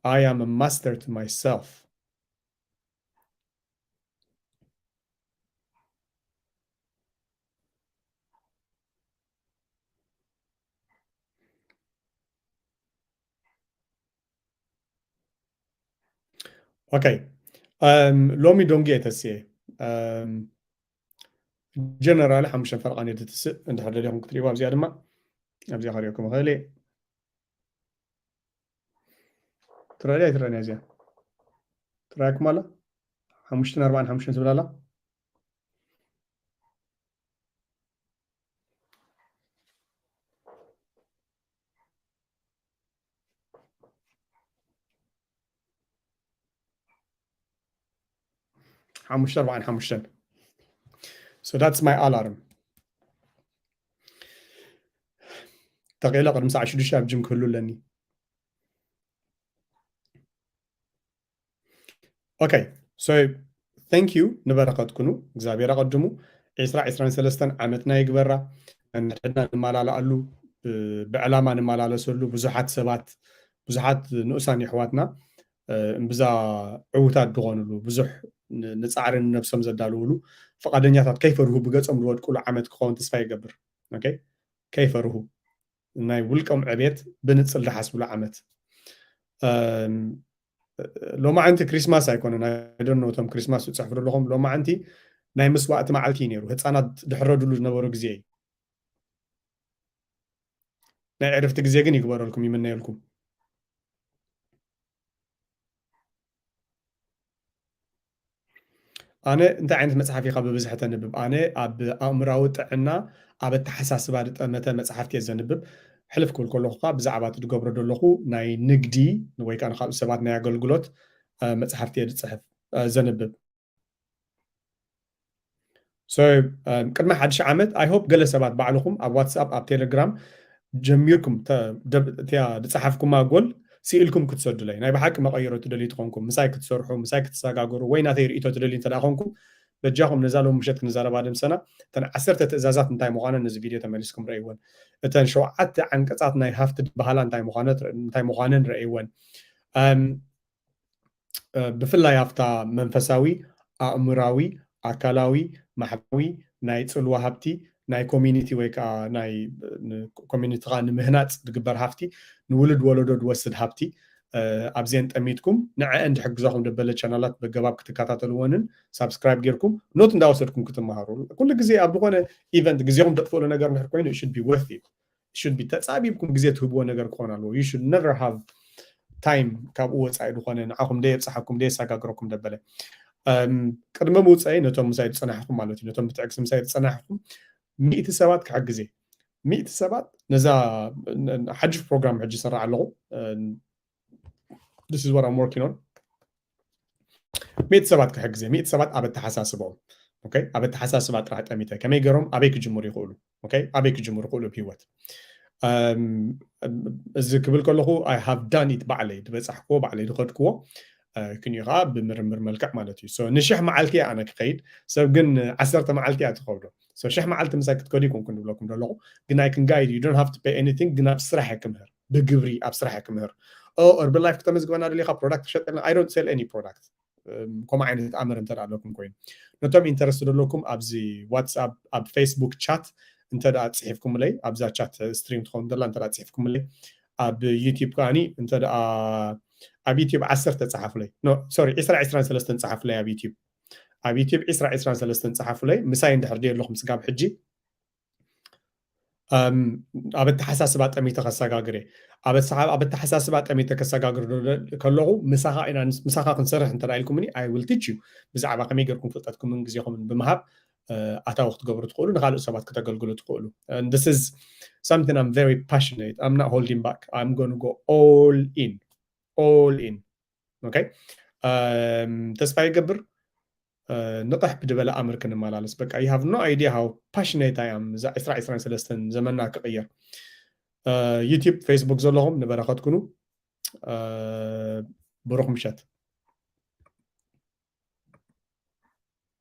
I am a master to myself. Okay. ሎሚ ዶንጊ የተስየ ጀነራል ሓሙሽተ ፈረቓ ነቲ ትስእ እንድሕር ደሊኹም ክትሪእዋ ኣብዚኣ ድማ ኣብዚኣ ከሪኦኩም ይኽእል እየ። ትረኣያ ኣይትረኣያ እዚኣ ትረኣያኩም ኣላ ሓሙሽተን ኣርባዕን ሓሙሽተን ትብል ኣላ። ሓሙሽተ ኣርባዕን ሓሙሽተን። So that's my alarm. ተቂለ ቅድሚ ሰዓት ሽዱሽተ ኣብ ጅም ክህሉ ኣለኒ። Okay, so thank you ንበረኸት ኩኑ እግዚኣብሔር ኣቐድሙ። ዒስራ ዒስራን ሰለስተን ዓመትና ይግበራ። ነንሕድና ንመላለኣሉ፣ ብዕላማ ንመላለሰሉ። ብዙሓት ሰባት፣ ብዙሓት ንኡሳን የሕዋትና እምብዛ ዕዉታት ዝኾኑሉ፣ ብዙሕ ንጻዕሪ ንነብሶም ዘዳልውሉ፣ ፍቓደኛታት ከይፈርሁ ብገጾም ዝወድቁሉ ዓመት ክኸውን ተስፋ ይገብር። Okay? ከይፈርሁ ናይ ውልቆም ዕቤት ብንጽል ዝሓስብሉ ዓመት። ሎማዓንቲ ክሪስማስ ኣይኮነን። I don't know እቶም ክሪስማስ ትጽሕፉ ዘለኹም። ሎማዓንቲ ናይ ምስዋእቲ መዓልቲ እዩ ነይሩ። ህፃናት ድሕረዱሉ ዝነበሩ ግዜ እዩ። ናይ ዕርፍቲ ግዜ ግን ይግበረልኩም፣ ይምነየልኩም። ኣነ እንታይ ዓይነት መጽሓፍ ኢኻ ብብዝሒ ተንብብ? ኣነ ኣብ ኣእምራዊ ጥዕና፣ ኣብ ኣተሓሳስባ ዝጠመተ መጽሓፍቲ እየ ዘንብብ። ሕልፍ ክብል ከለኹ ከኣ ብዛዕባ እቲ ዝገብሮ ዘለኹ ናይ ንግዲ ወይ ከኣ ንኻልእ ሰባት ናይ ኣገልግሎት መጽሓፍቲ እየ ዝጽሕፍ ዘንብብ። So ቅድሚ ሓድሽ ዓመት I hope ገለ ሰባት ባዕልኹም ኣብ ዋትስኣፕ ኣብ ቴሌግራም ጀሚርኩም እቲያ ዝፀሓፍኩማ ጎል ስኢልኩም ክትሰዱለይ ናይ ብሓቂ መቐይሮ ትደልዩ ትኾንኩም ምሳይ ክትሰርሑ ምሳይ ክትሰጋገሩ ወይ ናተይ ርእቶ ትደልዩ እንተ ኮንኩም በጃኹም ነዛ ሎም ምሸት ክንዛረባ ድምሰና እተን ዓሰርተ ትእዛዛት እንታይ ምዃነን ነዚ ቪድዮ ተመሊስኩም ረእይወን እተን ሸውዓተ ዓንቀፃት ናይ ሃፍቲ ድበሃላ እንታይ ምዃነን ረእይወን ብፍላይ ኣብታ መንፈሳዊ ኣእምራዊ ኣካላዊ ማሕበራዊ ናይ ፅልዋ ሃብቲ ናይ ኮሚኒቲ ወይ ከዓ ናይ ኮሚኒቲካ ንምህናፅ ዝግበር ሃፍቲ ንውሉድ ወለዶ ዝወስድ ሃብቲ ኣብዚአን ጠሚትኩም ንዐአን ዝሕግዛኩም ደበለ ቻናላት በገባብ ክትከታተልዎንን ሳብስክራይብ ጌርኩም ኖት እንዳወሰድኩም ክትመሃሩ ኩሉ ግዜ ኣብ ዝኾነ ኢቨንት ግዜኹም ተጥፍእሉ ነገር ንድሕር ኮይኑ should be worth it should be ተፃቢብኩም ግዜ ትህብዎ ነገር ክኾን ኣለዎ you should never have time ካብኡ ወፃኢ ዝኾነ ንዓኹም ደየብፅሓኩም ደየሰጋግረኩም ደበለ ቅድሚ ምውፀኢ ነቶም ምሳይ ዝፀናሕኩም ማለት እዩ ነቶም ብትዕግስቲ ምሳይ ዝፀናሕኩም ሚእቲ ሰባት ክሕግዜ ሚእቲ ሰባት ነዛ ሓድሽ ፕሮግራም ሕጂ ይሰራ ኣለኹ this is what I'm working on ሚእቲ ሰባት ክሕግዜ ሚእቲ ሰባት ኣብ ኣተሓሳስባኦም ኣብ ኣተሓሳስባ ጥራሕ ጠሚተ ከመይ ገይሮም ኣበይ ክጅምሩ ይኽእሉ ኣበይ ክጅምሩ ይኽእሉ ብሂወት እዚ ክብል ከለኹ I have done it ባዕለይ ዝበፃሕክዎ ባዕለይ ዝኸድክዎ ክንዩ ከዓ ብምርምር መልክዕ ማለት እዩ ንሽሕ መዓልቲ እየ ኣነ ክኸይድ ሰብ ግን ዓሰርተ መዓልቲ እያ ትኸብዶ ሽሕ መዓልቲ ምሳይ ክትከዱ ይኮንኩን ዝብለኩም ዘለኹ ግን I can guide you don't have to pay anything ግን ኣብ ስራሕ እየ ክምህር ብግብሪ ኣብ ስራሕ እየ ክምህር Herbalife ክተመዝግበና ደሊካ product ክሸጠልና I don't sell any product ከምኡ ዓይነት ኣምር እንተ ኣለኩም ኮይኑ ነቶም ኢንተረስት ዘለኩም ኣብዚ ዋትስኣፕ ኣብ ፌስቡክ ቻት እንተ ደኣ ፅሒፍኩምለይ ኣብዛ ቻት ስትሪም ትኸውን ዘላ እንተ ደኣ ፅሒፍኩምለይ ኣብ ዩቲብ ከዓኒ እንተ ደኣ ኣብ ዩቲብ ዓሰርተ ፀሓፉለይ ሶሪ ዕስራ ዕስራን ሰለስተን ፀሓፉለይ ኣብ ዩቲብ ኣብ ዩቲብ ዕስራ ዕስራን ሰለስተን ፀሓፉለይ ምሳይ እንድሕር ደይ ኣለኹም ስጋብ ሕጂ ኣብ ኣተሓሳስባ ጠሚተ ከሰጋግር እየ። ኣብ ኣተሓሳስባ ጠሚተ ከሰጋግር ከለኹ ምሳኻ ኢና ምሳኻ ክንሰርሕ እንተ ኢልኩምኒ፣ I will teach you። ብዛዕባ ከመይ ገርኩም ፍልጠትኩምን ግዜኹምን ብምሃብ ኣታዊ ክትገብሩ ትኽእሉ፣ ንካልእ ሰባት ክተገልግሉ ትኽእሉ። This is something I'm very passionate. I'm not holding back. I'm going to go all in. All in. Okay? ተስፋ ይገብር ንቕሕ ብድበለ ኣምር ክንመላለስ። በቃ you have no idea how passionate I am። እዛ ዕስራ ዕስራን ሰለስተን ዘመና ክቕየር። YouTube፣ Facebook ዘለኹም ንበረኸት ኩኑ። ብሩኽ ምሸት።